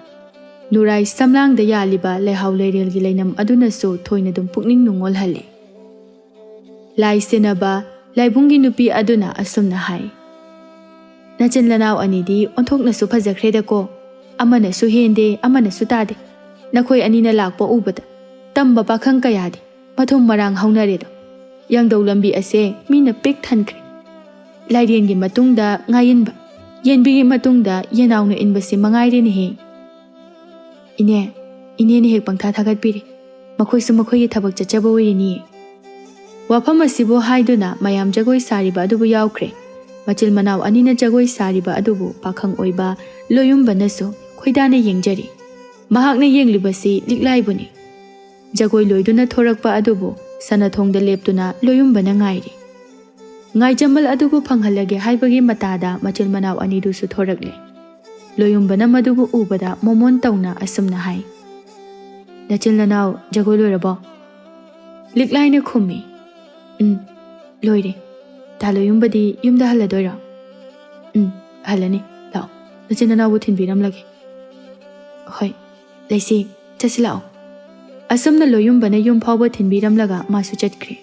ꯅꯨꯔꯥꯏ ꯁꯝꯂꯥꯡꯗ ꯌꯥꯜꯂꯤꯕ ꯂꯩꯍꯥꯎ ꯂꯩꯔꯦꯜꯒꯤ ꯂꯩꯅꯝ ꯑꯗꯨꯅꯁꯨ ꯊꯣꯏꯅꯗꯨꯝ ꯄꯨꯛꯅꯤꯡ ꯅꯨꯡꯉꯣꯜꯍꯜꯂꯤ꯫ ꯂꯥꯏ ꯁꯦꯟꯅꯕ ꯂꯥꯏꯕꯨꯡꯒꯤ ꯅꯨꯄꯤ ꯑꯗꯨꯅ ꯑꯁꯨꯝꯅ ꯍꯥꯏ, "ꯅꯆꯤꯟ ꯅꯅꯥꯎ ꯑꯅꯤꯗꯤ ꯑꯣꯟꯊꯣꯛꯅꯁꯨ ꯐꯖꯈ꯭ꯔꯦꯗꯀꯣ꯫ ꯑꯃꯅꯁꯨ ꯍꯦꯟꯗꯦ, ꯑꯃꯅꯁꯨ ꯇꯥꯗꯦ꯫ ꯅꯈꯣꯏ ꯑꯅꯤꯅ ꯂꯥꯛꯄ ꯎꯕꯗ ꯇꯝꯕ ꯄꯥꯈꯪ ꯀꯌꯥꯗꯤ ꯃꯊꯨꯝ ꯃꯔꯥꯡ ꯍꯧꯅꯔꯦꯗꯣ꯫ ꯌꯥꯡꯗꯧ ꯂꯝꯕꯤ ꯑꯁꯦ ꯃꯤꯅ ꯄꯤꯛ ꯊꯟꯈ꯭ꯔꯦ꯫ ꯂꯥꯏꯔꯦꯟꯒꯤ ꯃꯇꯨꯡꯗ ꯉꯥ ꯏꯟꯕ, ꯌꯦꯟꯕꯤꯒꯤ ꯃꯇꯨꯡꯗ ꯌꯦꯅꯥꯎꯅ ꯏꯟꯕꯁꯤ ꯃꯉꯥꯏꯔꯦꯅꯦꯍꯦ꯫ ꯏꯅꯦ, ꯏꯅꯦꯅ ꯍꯦꯛ ꯄꯪꯊꯥ ꯊꯥꯒꯠꯄꯤꯔꯦ꯫ ꯃꯈꯣꯏꯁꯨ ꯃꯈꯣꯏꯒꯤ ꯊꯕꯛ ꯆꯠꯆꯕ ꯑꯣꯏꯔꯤꯅꯤꯌꯦ꯫ ꯋꯥꯐꯝ ꯑꯁꯤꯕꯨ ꯍꯥꯏꯗꯨꯅ ꯃꯌꯥꯝ ꯖꯒꯣꯏ ꯁꯥꯔꯤꯕ ꯑꯗꯨꯕꯨ ꯌꯥꯎꯈ꯭ꯔꯦ꯫ ꯃꯆꯤꯜ ꯃꯅꯥꯎ ꯑꯅꯤꯅ ꯖꯒꯣꯏ ꯁꯥꯔꯤꯕ ꯑꯗꯨꯕꯨ ꯄꯥꯈꯪ ꯑꯣꯏꯕ ꯂꯣꯌꯨꯝꯕꯅꯁꯨ ꯈꯣꯏꯗꯥꯅ ꯌꯦꯡꯖꯔꯤ꯫ ꯃꯍꯥꯛꯅ ꯌꯦꯡꯂꯤꯕꯁꯤ ꯂꯤꯛꯂꯥꯏꯕꯨꯅꯤ꯫ ꯖꯒꯣꯏ ꯂꯣꯏꯗꯨꯅ ꯊꯣꯔꯛꯄ ꯑꯗꯨꯕꯨ ꯁꯅꯥꯊꯣꯡꯗ ꯂꯦꯞꯇꯨꯅ ꯂꯣꯌꯨꯝꯕꯅ ꯉꯥꯏꯔꯤ꯫ ꯉꯥꯏꯖꯃꯜ ꯑꯗꯨꯕꯨ ꯐꯪꯍꯜꯂꯒꯦ ꯍꯥꯏꯕꯒꯤ ꯃꯇꯥꯗ ꯃꯆꯤꯜ ꯃꯅꯥꯎ ꯑꯅꯤꯗꯨꯁꯨ ꯊꯣꯔꯛꯂꯦ꯫ ꯂꯣꯌꯨꯝꯕꯅ ꯃꯗꯨꯕꯨ ꯎꯕꯗ ꯃꯣꯃꯣꯟ ꯇꯧꯅ ꯑꯁꯨꯝꯅ ꯍꯥꯏ, "ꯅꯆꯤꯜ ꯅꯅꯥꯎ ꯖꯒꯣꯏ ꯂꯣꯏꯔꯕꯣ?" ꯂꯤꯛꯂꯥꯏꯅ ꯈꯨꯝꯃꯤ, "ꯎꯝ, ꯂꯣꯏꯔꯦ꯫ ꯇꯥ ꯂꯣꯌꯨꯝꯕꯗꯤ ꯌꯨꯝꯗ ꯍꯜꯂꯗꯣꯏꯔꯣ?" "ꯎꯝ, ꯍꯜꯂꯅꯤ꯫ ꯂꯥꯛꯑꯣ, ꯅꯆꯤꯟ ꯅꯅꯥꯎꯕꯨ ꯊꯤꯟꯕꯤꯔꯝꯂꯒꯦ꯫" "ꯍꯣꯏ, ꯂꯩꯁꯤ, ꯆꯠꯁꯤ ꯂꯥꯛꯑꯣ꯫" ꯑꯁꯨꯝꯅ ꯂꯣꯌꯨꯝꯕꯅ ꯌꯨꯝ ꯐꯥꯎꯕ ꯊꯤꯟꯕꯤꯔꯝꯂꯒ ꯃꯥꯁꯨ ꯆꯠꯈ꯭ꯔꯦ꯫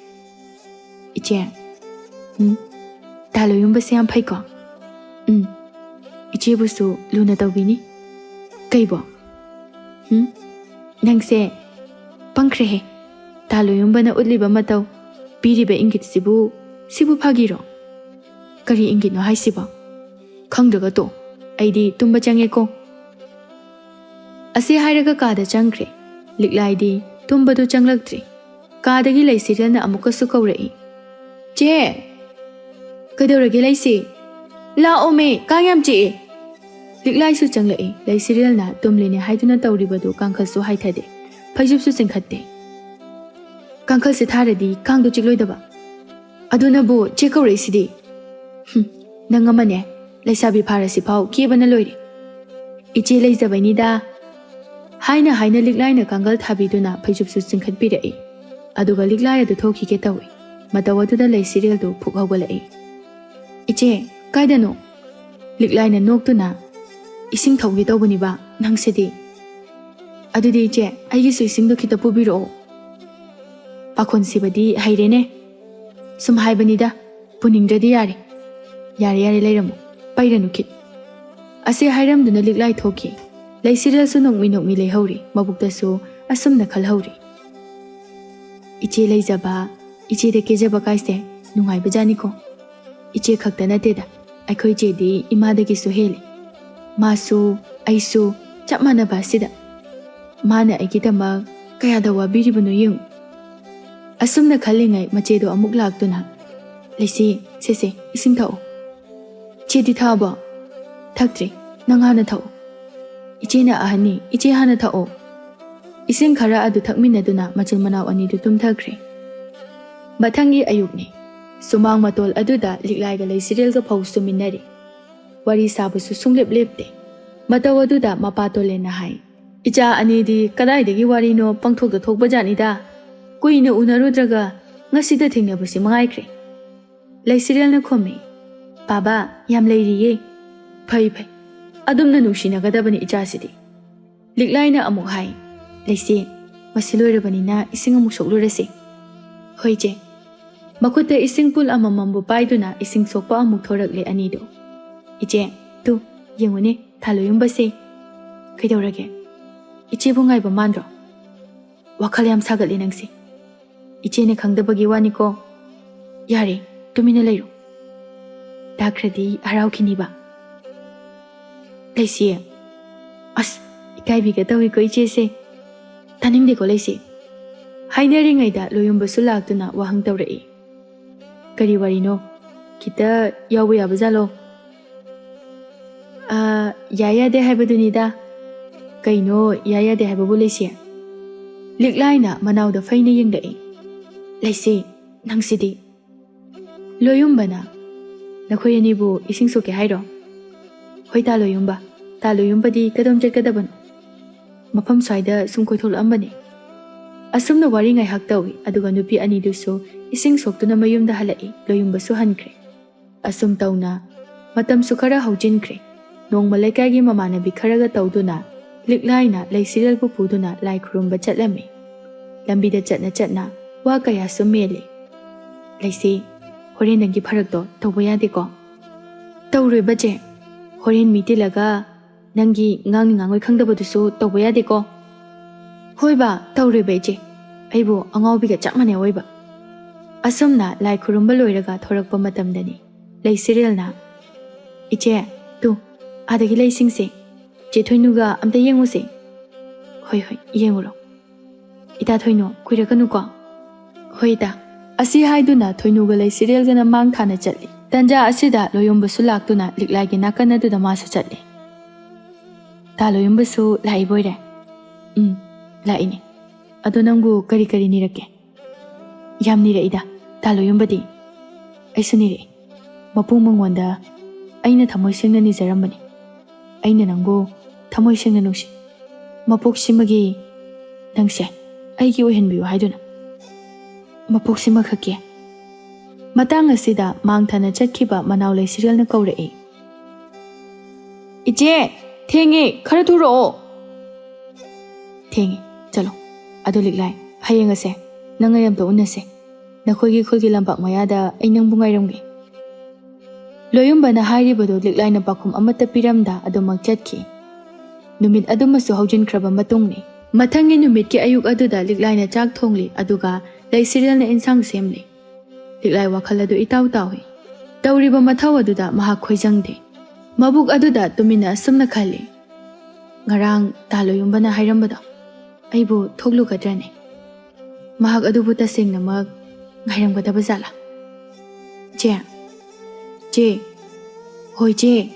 "ꯏꯆꯦ꯫" "ꯎꯝ? ꯇꯥ ꯂꯣꯌꯨꯝꯕꯁꯦ ꯌꯥꯝ ꯐꯩꯀꯣ?" "ꯎꯝ, ꯏꯆꯦꯕꯨꯁꯨ ꯂꯨꯅ ꯇꯧꯕꯤꯅꯤ꯫" "ꯀꯩꯕꯣ?" "ꯎꯝ? ꯅꯪꯁꯦ ꯄꯪꯈ꯭ꯔꯦꯍꯦ꯫ ꯇꯥ ꯂꯣꯌꯨꯝꯕꯅ ꯎꯠꯂꯤꯕ ꯃꯇꯧ, ꯄꯤꯔꯤꯕ ꯏꯪꯒꯤꯠꯁꯤꯕꯨ, ꯁꯤꯕꯨ ꯐꯥꯒꯤꯔꯣ?" "ꯀꯔꯤ ꯏꯪꯒꯤꯠꯅꯣ ꯍꯥꯏꯁꯤꯕꯣ?" "ꯈꯪꯗ꯭ꯔꯒ ꯇꯣ, ꯑꯩꯗꯤ ꯇꯨꯝꯕ ꯆꯪꯉꯦꯀꯣ꯫" ꯑꯁꯤ ꯍꯥꯏꯔꯒ ꯀꯥꯗ ꯆꯪꯈ꯭ꯔꯦ꯫ ꯂꯤꯛꯂꯥꯏꯗꯤ ꯇꯨꯝꯕꯗꯨ ꯆꯪꯂꯛꯇ꯭ꯔꯤ꯫ ꯀꯥꯗꯒꯤ ꯂꯩꯁꯤꯔꯦꯜꯅ ꯑꯃꯨꯛꯀꯁꯨ ꯀꯧꯔꯛꯏ, "ꯆꯦ!" "ꯀꯩꯗꯧꯔꯒꯦ ꯂꯩꯁꯤ?" "ꯂꯥꯛꯑꯣꯃꯦ, ꯀꯥꯡ ꯌꯥꯝ ꯆꯤꯛꯑꯦ꯫" ꯂꯤꯛꯂꯥꯏꯁꯨ ꯆꯪꯂꯛꯏ꯫ ꯂꯩꯁꯤꯔꯦꯜꯅ ꯇꯨꯝꯂꯤꯅꯦ ꯍꯥꯏꯗꯨꯅ ꯇꯧꯔꯤꯕꯗꯨ ꯀꯥꯡꯈꯜꯁꯨ ꯍꯥꯏꯊꯗꯦ, ꯐꯩꯖꯨꯞꯁꯨ ꯆꯤꯡꯈꯠꯇꯦ꯫ "ꯀꯥꯡꯈꯜꯁꯦ ꯊꯥꯔꯗꯤ ꯀꯥꯡꯗꯣ ꯆꯤꯛꯂꯣꯏꯗꯕ꯫ ꯑꯗꯨꯅꯕꯨ ꯆꯦ ꯀꯧꯔꯛꯏꯁꯤꯗꯤ꯫" "ꯍꯨꯝ, ꯅꯪ ꯑꯃꯅꯦ, ꯂꯩꯁꯥꯕꯤ ꯐꯥꯔꯁꯤꯐꯥꯎ ꯀꯦꯕꯅ ꯂꯣꯏꯔꯦ꯫" "ꯏꯆꯦ ꯂꯩꯖꯕꯩꯅꯤꯗ꯫" ꯍꯥꯏꯅ ꯍꯥꯏꯅ ꯂꯤꯛꯂꯥꯏꯅ ꯀꯥꯡꯒꯜ ꯊꯥꯕꯤꯗꯨꯅ ꯐꯩꯖꯨꯞꯁꯨ ꯆꯤꯡꯈꯠꯄꯤꯔꯛꯏ꯫ ꯑꯗꯨꯒ ꯂꯤꯛꯂꯥꯏ ꯑꯗꯨ ꯊꯣꯛꯈꯤꯒꯦ ꯇꯧꯏ꯫ ꯃꯇꯧ ꯑꯗꯨꯗ ꯂꯩꯁꯤꯔꯦꯜꯗꯨ ꯐꯨꯛ ꯍꯧꯒꯠꯂꯛꯏ꯫ "ꯏꯆꯦ, ꯀꯥꯏꯗꯅꯣ?" ꯂꯤꯛꯂꯥꯏꯅ ꯅꯣꯛꯇꯨꯅ, "ꯏꯁꯤꯡ ꯊꯧꯒꯦ ꯇꯧꯕꯅꯤꯕ, ꯅꯪꯁꯤꯗꯤ꯫ ꯑꯗꯨꯗꯤ ꯏꯆꯦ, ꯑꯩꯒꯤꯁꯨ ꯏꯁꯤꯡꯗꯣ ꯈꯤꯇ ꯄꯨꯕꯤꯔꯛꯑꯣ꯫" "ꯄꯥꯈꯣꯟ ꯁꯤꯕꯗꯤ ꯍꯩꯔꯦꯅꯦ꯫ ꯁꯨꯝ ꯍꯥꯏꯕꯅꯤꯗ, ꯄꯨꯅꯤꯡꯗ꯭ꯔꯗꯤ ꯌꯥꯔꯦ꯫" "ꯌꯥꯔꯦ, ꯌꯥꯔꯦ, ꯂꯩꯔꯝꯃꯣ, ꯄꯩꯔꯅꯨ ꯈꯤꯠ꯫" ꯑꯁꯤ ꯍꯥꯏꯔꯝꯗꯨꯅ ꯂꯤꯛꯂꯥꯏ ꯊꯣꯛꯈꯤ꯫ ꯂꯩꯁꯤꯔꯦꯜꯁꯨ ꯅꯣꯛꯃꯤ ꯅꯣꯛꯃꯤ ꯂꯩꯍꯧꯔꯤ, ꯃꯕꯨꯛꯇꯁꯨ ꯑꯁꯨꯝꯅ ꯈꯜꯍꯧꯔꯤ, "ꯏꯆꯦ ꯂꯩꯖꯕ, ꯏꯆꯦꯗ ꯀꯦꯖꯕ ꯀꯥꯏꯁꯦ ꯅꯨꯡꯉꯥꯏꯕꯖꯥꯠꯅꯤꯀꯣ꯫ ꯏꯆꯦ ꯈꯛꯇ ꯅꯠꯇꯦꯗ, ꯑꯩꯈꯣꯏ ꯏꯆꯦꯗꯤ ꯏꯃꯥꯗꯒꯤꯁꯨ ꯍꯦꯜꯂꯤ꯫ ꯃꯥꯁꯨ ꯑꯩꯁꯨ ꯆꯞ ꯃꯥꯟꯅꯕ ꯑꯁꯤꯗ꯫ ꯃꯥꯅ ꯑꯩꯒꯤꯗꯃꯛ ꯀꯌꯥꯗ ꯋꯥꯕꯤꯔꯤꯕꯅꯣ ꯌꯦꯡꯉꯨ꯫ ꯑꯁꯨꯝꯅ ꯈꯜꯂꯤꯉꯩ ꯃꯆꯦꯗꯣ ꯑꯃꯨꯛ ꯂꯥꯛꯇꯨꯅ, "ꯂꯩꯁꯤ, ꯁꯦ ꯁꯦ, ꯏꯁꯤꯡ ꯊꯛꯑꯣ꯫ ꯏꯆꯦꯗꯤ ꯊꯛꯑꯕꯣ?" "ꯊꯛꯇ꯭ꯔꯤ, ꯅꯪ ꯍꯥꯟꯅ ꯊꯛꯑꯣ꯫ ꯏꯆꯦꯅ ꯑꯍꯟꯅꯤ, ꯏꯆꯦ ꯍꯥꯟꯅ ꯊꯛꯑꯣ꯫" ꯏꯁꯤꯡ ꯈꯔ ꯑꯗꯨ ꯊꯛꯃꯤꯟꯅꯗꯨꯅ ꯃꯆꯤꯟ ꯃꯅꯥꯎ ꯑꯅꯤꯗꯨ ꯇꯨꯝꯊꯈ꯭ꯔꯦ꯫ ꯃꯊꯪꯒꯤ ꯑꯌꯨꯛꯅꯤ꯫ ꯁꯨꯃꯥꯡ ꯃꯇꯣꯜ ꯑꯗꯨꯗ ꯂꯤꯛꯂꯥꯏꯒ ꯂꯩꯁꯤꯔꯦꯜꯒ ꯐꯧ ꯁꯨꯃꯤꯟꯅꯔꯤ꯫ ꯋꯥꯔꯤ ꯁꯥꯕꯁꯨ ꯁꯨꯡꯂꯦꯞ ꯂꯦꯞꯇꯦ꯫ ꯃꯇꯧ ꯑꯗꯨꯗ ꯃꯄꯥ ꯇꯣꯂꯦꯟꯅ ꯍꯥꯏ, "ꯏꯆꯥ ꯑꯅꯤꯗꯤ ꯀꯗꯥꯏꯗꯒꯤ ꯋꯥꯔꯤꯅꯣ ꯄꯪꯊꯣꯛꯇ ꯊꯣꯛꯄ ꯖꯥꯠꯅꯤꯗ꯫ ꯀꯨꯏꯅ ꯎꯅꯔꯨꯗ꯭ꯔꯒ ꯉꯁꯤꯗ ꯊꯦꯡꯅꯕꯁꯤ ꯃꯉꯥꯏꯈ꯭ꯔꯦ꯫" ꯂꯩꯁꯤꯔꯦꯜꯅ ꯈꯨꯝꯃꯤ, "ꯄꯥꯕ, ꯌꯥꯝ ꯂꯩꯔꯤꯌꯦ꯫" "ꯐꯩ ꯐꯩ, ꯑꯗꯨꯝꯅ ꯅꯨꯡꯁꯤꯅꯒꯗꯕꯅꯤ ꯏꯆꯥꯁꯤꯗꯤ꯫" ꯂꯤꯛꯂꯥꯏꯅ ꯑꯃꯨꯛ ꯍꯥꯏ, "ꯂꯩꯁꯤ, ꯃꯁꯤ ꯂꯣꯏꯔꯕꯅꯤꯅ ꯏꯁꯤꯡ ꯑꯃꯨꯛ ꯁꯣꯛꯂꯨꯔꯁꯤ꯫" "ꯍꯣꯏ ꯏꯆꯦ꯫" ꯃꯈꯨꯠꯇ ꯏꯁꯤꯡ ꯄꯨꯜ ꯑꯃꯃꯝꯕꯨ ꯄꯥꯏꯗꯨꯅ ꯏꯁꯤꯡ ꯁꯣꯛꯄ ꯑꯃꯨꯛ ꯊꯣꯔꯛꯂꯦ ꯑꯅꯤꯗꯨ꯫ "ꯏꯆꯦ, ꯇꯨ, ꯌꯦꯡꯉꯨꯅꯦ, ꯊꯥ ꯂꯣꯏꯌꯨꯝꯕꯁꯦ꯫" "ꯀꯩꯗꯧꯔꯒꯦ?" "ꯏꯆꯦꯕꯨ ꯉꯥꯏꯕ ꯃꯥꯟꯗ꯭ꯔꯣ?" "ꯋꯥꯈꯜ ꯌꯥꯝ ꯁꯥꯒꯠꯂꯦ ꯅꯪꯁꯦ꯫ ꯏꯆꯦꯅ ꯈꯪꯗꯕꯒꯤ ꯋꯥꯅꯤꯀꯣ꯫ ꯌꯥꯔꯦ, ꯇꯨꯃꯤꯟꯅ ꯂꯩꯔꯣ꯫ ꯇꯥꯈ꯭ꯔꯗꯤ ꯍꯔꯥꯎꯈꯤꯅꯤꯕ꯫" "ꯂꯩꯁꯤ, ꯑꯁ, ꯏꯀꯥꯏꯕꯤꯒ ꯇꯧꯏꯀꯣ ꯏꯆꯦꯁꯦ꯫ ꯇꯥꯅꯤꯡꯗꯦꯀꯣ ꯂꯩꯁꯤ꯫" ꯍꯥꯏꯅꯔꯤꯉꯩꯗ ꯂꯣꯌꯨꯝꯕꯁꯨ ꯂꯥꯛꯇꯨꯅ ꯋꯥꯍꯪ ꯇꯧꯔꯛꯏ꯫ "ꯀꯔꯤ ꯋꯥꯔꯤꯅꯣ? ꯈꯤꯇ ꯌꯥꯎꯕ ꯌꯥꯕꯖꯥꯠꯂꯣ?" "ꯑꯥ, ꯌꯥꯏ ꯌꯥꯗꯦ ꯍꯥꯏꯕꯗꯨꯅꯤꯗ꯫" "ꯀꯩꯅꯣ ꯌꯥꯏ ꯌꯥꯗꯦ ꯍꯥꯏꯕꯕꯨ ꯂꯩꯁꯤ?" ꯂꯤꯛꯂꯥꯏꯅ ꯃꯅꯥꯎꯗ ꯐꯩꯅ ꯌꯦꯡꯂꯛꯏ꯫ "ꯂꯩꯁꯤ, ꯅꯪꯁꯤꯗꯤ꯫" ꯂꯣꯌꯨꯝꯕꯅ, "ꯅꯈꯣꯏ ꯑꯅꯤꯕꯨ ꯏꯁꯤꯡ ꯁꯣꯛꯀꯦ ꯍꯥꯏꯔꯣ?" "ꯍꯣꯏ ꯇꯥ ꯂꯣꯌꯨꯝꯕ, ꯇꯥ ꯂꯣꯌꯨꯝꯕꯗꯤ ꯀꯗꯣꯝ ꯆꯠꯀꯗꯕꯅꯣ? ꯃꯐꯝ ꯁ꯭ꯋꯥꯏꯗ ꯁꯨꯝ ꯀꯣꯏꯊꯣꯛꯂꯛꯑꯝꯕꯅꯤ꯫" ꯑꯁꯨꯝꯅ ꯋꯥꯔꯤ ꯉꯥꯏꯍꯥꯛ ꯇꯧꯏ, ꯑꯗꯨꯒ ꯅꯨꯄꯤ ꯑꯅꯤꯗꯨꯁꯨ ꯏꯁꯤꯡ ꯁꯣꯛꯇꯨꯅ ꯃꯌꯨꯝꯗ ꯍꯜꯂꯛꯏ, ꯂꯣꯌꯨꯝꯕꯁꯨ ꯍꯟꯈ꯭ꯔꯦ꯫ ꯑꯁꯨꯝ ꯇꯧꯅ ꯃꯇꯝꯁꯨ ꯈꯔ ꯍꯧꯖꯤꯟꯈ꯭ꯔꯦ꯫ ꯅꯣꯡꯃ ꯂꯩꯀꯥꯏꯒꯤ ꯃꯃꯥꯟꯅꯕꯤ ꯈꯔꯒ ꯇꯧꯗꯨꯅ ꯂꯤꯛꯂꯥꯏꯅ ꯂꯩꯁꯤꯔꯦꯜꯕꯨ ꯄꯨꯗꯨꯅ ꯂꯥꯏ ꯈꯨꯔꯨꯝꯕ ꯆꯠꯂꯝꯃꯤ꯫ ꯂꯝꯕꯤꯗ ꯆꯠꯅ ꯆꯠꯅ ꯋꯥ ꯀꯌꯥꯁꯨ ꯃꯦꯜꯂꯤ꯫ "ꯂꯩꯁꯤ, ꯍꯣꯔꯦꯟ ꯅꯪꯒꯤ ꯐꯔꯛꯇꯣ ꯇꯧꯕ ꯌꯥꯗꯦꯀꯣ?" "ꯇꯧꯔꯣꯏꯕ ꯆꯦ, ꯍꯣꯔꯦꯟ ꯃꯤ ꯇꯤꯜꯂꯒ ꯅꯪꯒꯤ ꯉꯥꯡꯅꯤ ꯉꯥꯡꯉꯣꯏ ꯈꯪꯗꯕꯗꯨꯁꯨ ꯇꯧꯕ ꯌꯥꯗꯦꯀꯣ?" "ꯍꯣꯏꯕ, ꯇꯧꯔꯣꯏꯕ ꯏꯆꯦ, ꯑꯩꯕꯨ ꯑꯉꯥꯎꯕꯤꯒ ꯆꯞ ꯃꯥꯟꯅꯩ ꯑꯣꯏꯕ꯫" ꯑꯁꯨꯝꯅ ꯂꯥꯏ ꯈꯨꯔꯨꯝꯕ ꯂꯣꯏꯔꯒ ꯊꯣꯔꯛꯄ ꯃꯇꯝꯗꯅꯤ ꯂꯩꯁꯤꯔꯦꯜꯅ, "ꯏꯆꯦ, ꯇꯨ, ꯑꯥꯗꯒꯤ ꯂꯩꯁꯤꯡꯁꯦ, ꯆꯦ ꯊꯣꯏꯅꯨꯒ ꯑꯝꯇ ꯌꯦꯡꯉꯨꯁꯦ꯫" "ꯍꯣꯏ, ꯍꯣꯏ, ꯌꯦꯡꯉꯨꯔꯣ꯫ ꯏꯇꯥ ꯊꯣꯏꯅꯨ, ꯀꯨꯏꯔꯛꯀꯅꯨꯀꯣ꯫" "ꯍꯣꯏ, ꯏꯇꯥ꯫" ꯑꯁꯤ ꯍꯥꯏꯗꯨꯅ ꯊꯣꯏꯅꯨꯒ ꯂꯩꯁꯤꯔꯦꯜꯒꯅ ꯃꯥꯡ ꯊꯥꯅ ꯆꯠꯂꯤ꯫ ꯇꯟꯖꯥ ꯑꯁꯤꯗ ꯂꯣꯌꯨꯝꯕꯁꯨ ꯂꯥꯛꯇꯨꯅ ꯂꯤꯛꯂꯥꯏꯒꯤ ꯅꯥꯀꯟ ꯑꯗꯨꯗ ꯃꯥꯁꯨ ꯆꯠꯂꯤ꯫ "ꯇꯥ ꯂꯣꯌꯨꯝꯕꯁꯨ ꯂꯥꯛꯏꯕꯣꯏꯔꯦ?" "ꯎꯝ, ꯂꯥꯛꯏꯅꯦ꯫ ꯑꯗꯣ ꯅꯪꯕꯨ ꯀꯔꯤ ꯀꯔꯤ ꯅꯤꯔꯛꯀꯦ?" "ꯌꯥꯝ ꯅꯤꯔꯛꯏꯗ, ꯇꯥ ꯂꯣꯌꯨꯝꯕꯗꯤ꯫" "ꯑꯩꯁꯨ ꯅꯤꯔꯛꯏ꯫ ꯃꯄꯨ ꯃꯉꯣꯟꯗ ꯑꯩꯅ ꯊꯃꯣꯏ ꯁꯦꯡꯅ ꯅꯤꯖꯔꯝꯕꯅꯤ꯫ ꯑꯩꯅ ꯅꯪꯕꯨ ꯊꯃꯣꯏ ꯁꯦꯡꯅ ꯅꯨꯡꯁꯤ꯫ ꯃꯄꯣꯛꯁꯤꯃꯒꯤ ꯅꯪꯁꯦ ꯑꯩꯒꯤ ꯑꯣꯏꯍꯟꯕꯤꯌꯨ ꯍꯥꯏꯗꯨꯅ꯫ ꯃꯄꯣꯛꯁꯤꯃꯈꯛꯀꯤ꯫" ꯃꯇꯥꯡ ꯑꯁꯤꯗ ꯃꯥꯡꯊꯅ ꯆꯠꯈꯤꯕ ꯃꯅꯥꯎ ꯂꯩꯁꯤꯔꯦꯜꯅ ꯀꯧꯔꯛꯏ, "ꯏꯆꯦ, ꯊꯦꯡꯉꯦ, ꯈꯔ ꯊꯨꯔꯛꯑꯣ꯫" "ꯊꯦꯡꯉꯦ, ꯆꯠꯂꯣ꯫ ꯑꯗꯣ ꯂꯤꯛꯂꯥꯏ, ꯍꯌꯦꯡ ꯑꯁꯦ ꯅꯪ ꯑꯩ ꯑꯝꯇ ꯎꯅꯁꯦ꯫ ꯅꯈꯣꯏꯒꯤ ꯈꯨꯜꯒꯤ ꯂꯝꯄꯥꯛ ꯃꯌꯥꯗ ꯑꯩ ꯅꯪꯕꯨ ꯉꯥꯏꯔꯝꯒꯦ꯫" ꯂꯣꯌꯨꯝꯕꯅ ꯍꯥꯏꯔꯤꯕꯗꯨ ꯂꯤꯛꯂꯥꯏꯅ ꯄꯥꯎꯈꯨꯝ ꯑꯃꯠꯇ ꯄꯤꯔꯝꯗ ꯑꯗꯨꯃꯛ ꯆꯠꯈꯤ꯫ ꯅꯨꯃꯤꯠ ꯑꯗꯨꯃꯁꯨ ꯍꯧꯖꯤꯟꯈ꯭ꯔꯕ ꯃꯇꯨꯡꯅꯤ꯫ ꯃꯊꯪꯒꯤ ꯅꯨꯃꯤꯠꯀꯤ ꯑꯌꯨꯛ ꯑꯗꯨꯗ ꯂꯤꯛꯂꯥꯏꯅ ꯆꯥꯛ ꯊꯣꯡꯂꯤ, ꯑꯗꯨꯒ ꯂꯩꯁꯤꯔꯦꯜꯅ ꯏꯟꯁꯥꯡ ꯁꯦꯝꯂꯤ꯫ ꯂꯤꯛꯂꯥꯏ ꯋꯥꯈꯜ ꯑꯗꯨ ꯏꯇꯥꯎ ꯇꯥꯎꯏ꯫ ꯇꯧꯔꯤꯕ ꯃꯊꯧ ꯑꯗꯨꯗ ꯃꯍꯥꯛ ꯈꯣꯏꯖꯪꯗꯦ꯫ ꯃꯕꯨꯛ ꯑꯗꯨꯗ ꯇꯨꯃꯤꯟꯅ ꯑꯁꯨꯝꯅ ꯈꯜꯂꯤ, "ꯉꯔꯥꯡ ꯇꯥ ꯂꯣꯌꯨꯝꯕꯅ ꯍꯥꯏꯔꯝꯕꯗꯣ ꯑꯩꯕꯨ ꯊꯣꯛꯂꯨꯒꯗ꯭ꯔꯅꯦ? ꯃꯍꯥꯛ ꯑꯗꯨꯕꯨ ꯇꯁꯦꯡꯅꯃꯛ ꯉꯥꯏꯔꯝꯒꯗꯕ ꯖꯥꯠꯂꯥ? ꯆꯦ, ꯆꯦ, ꯍꯣꯏ ꯆꯦ꯫"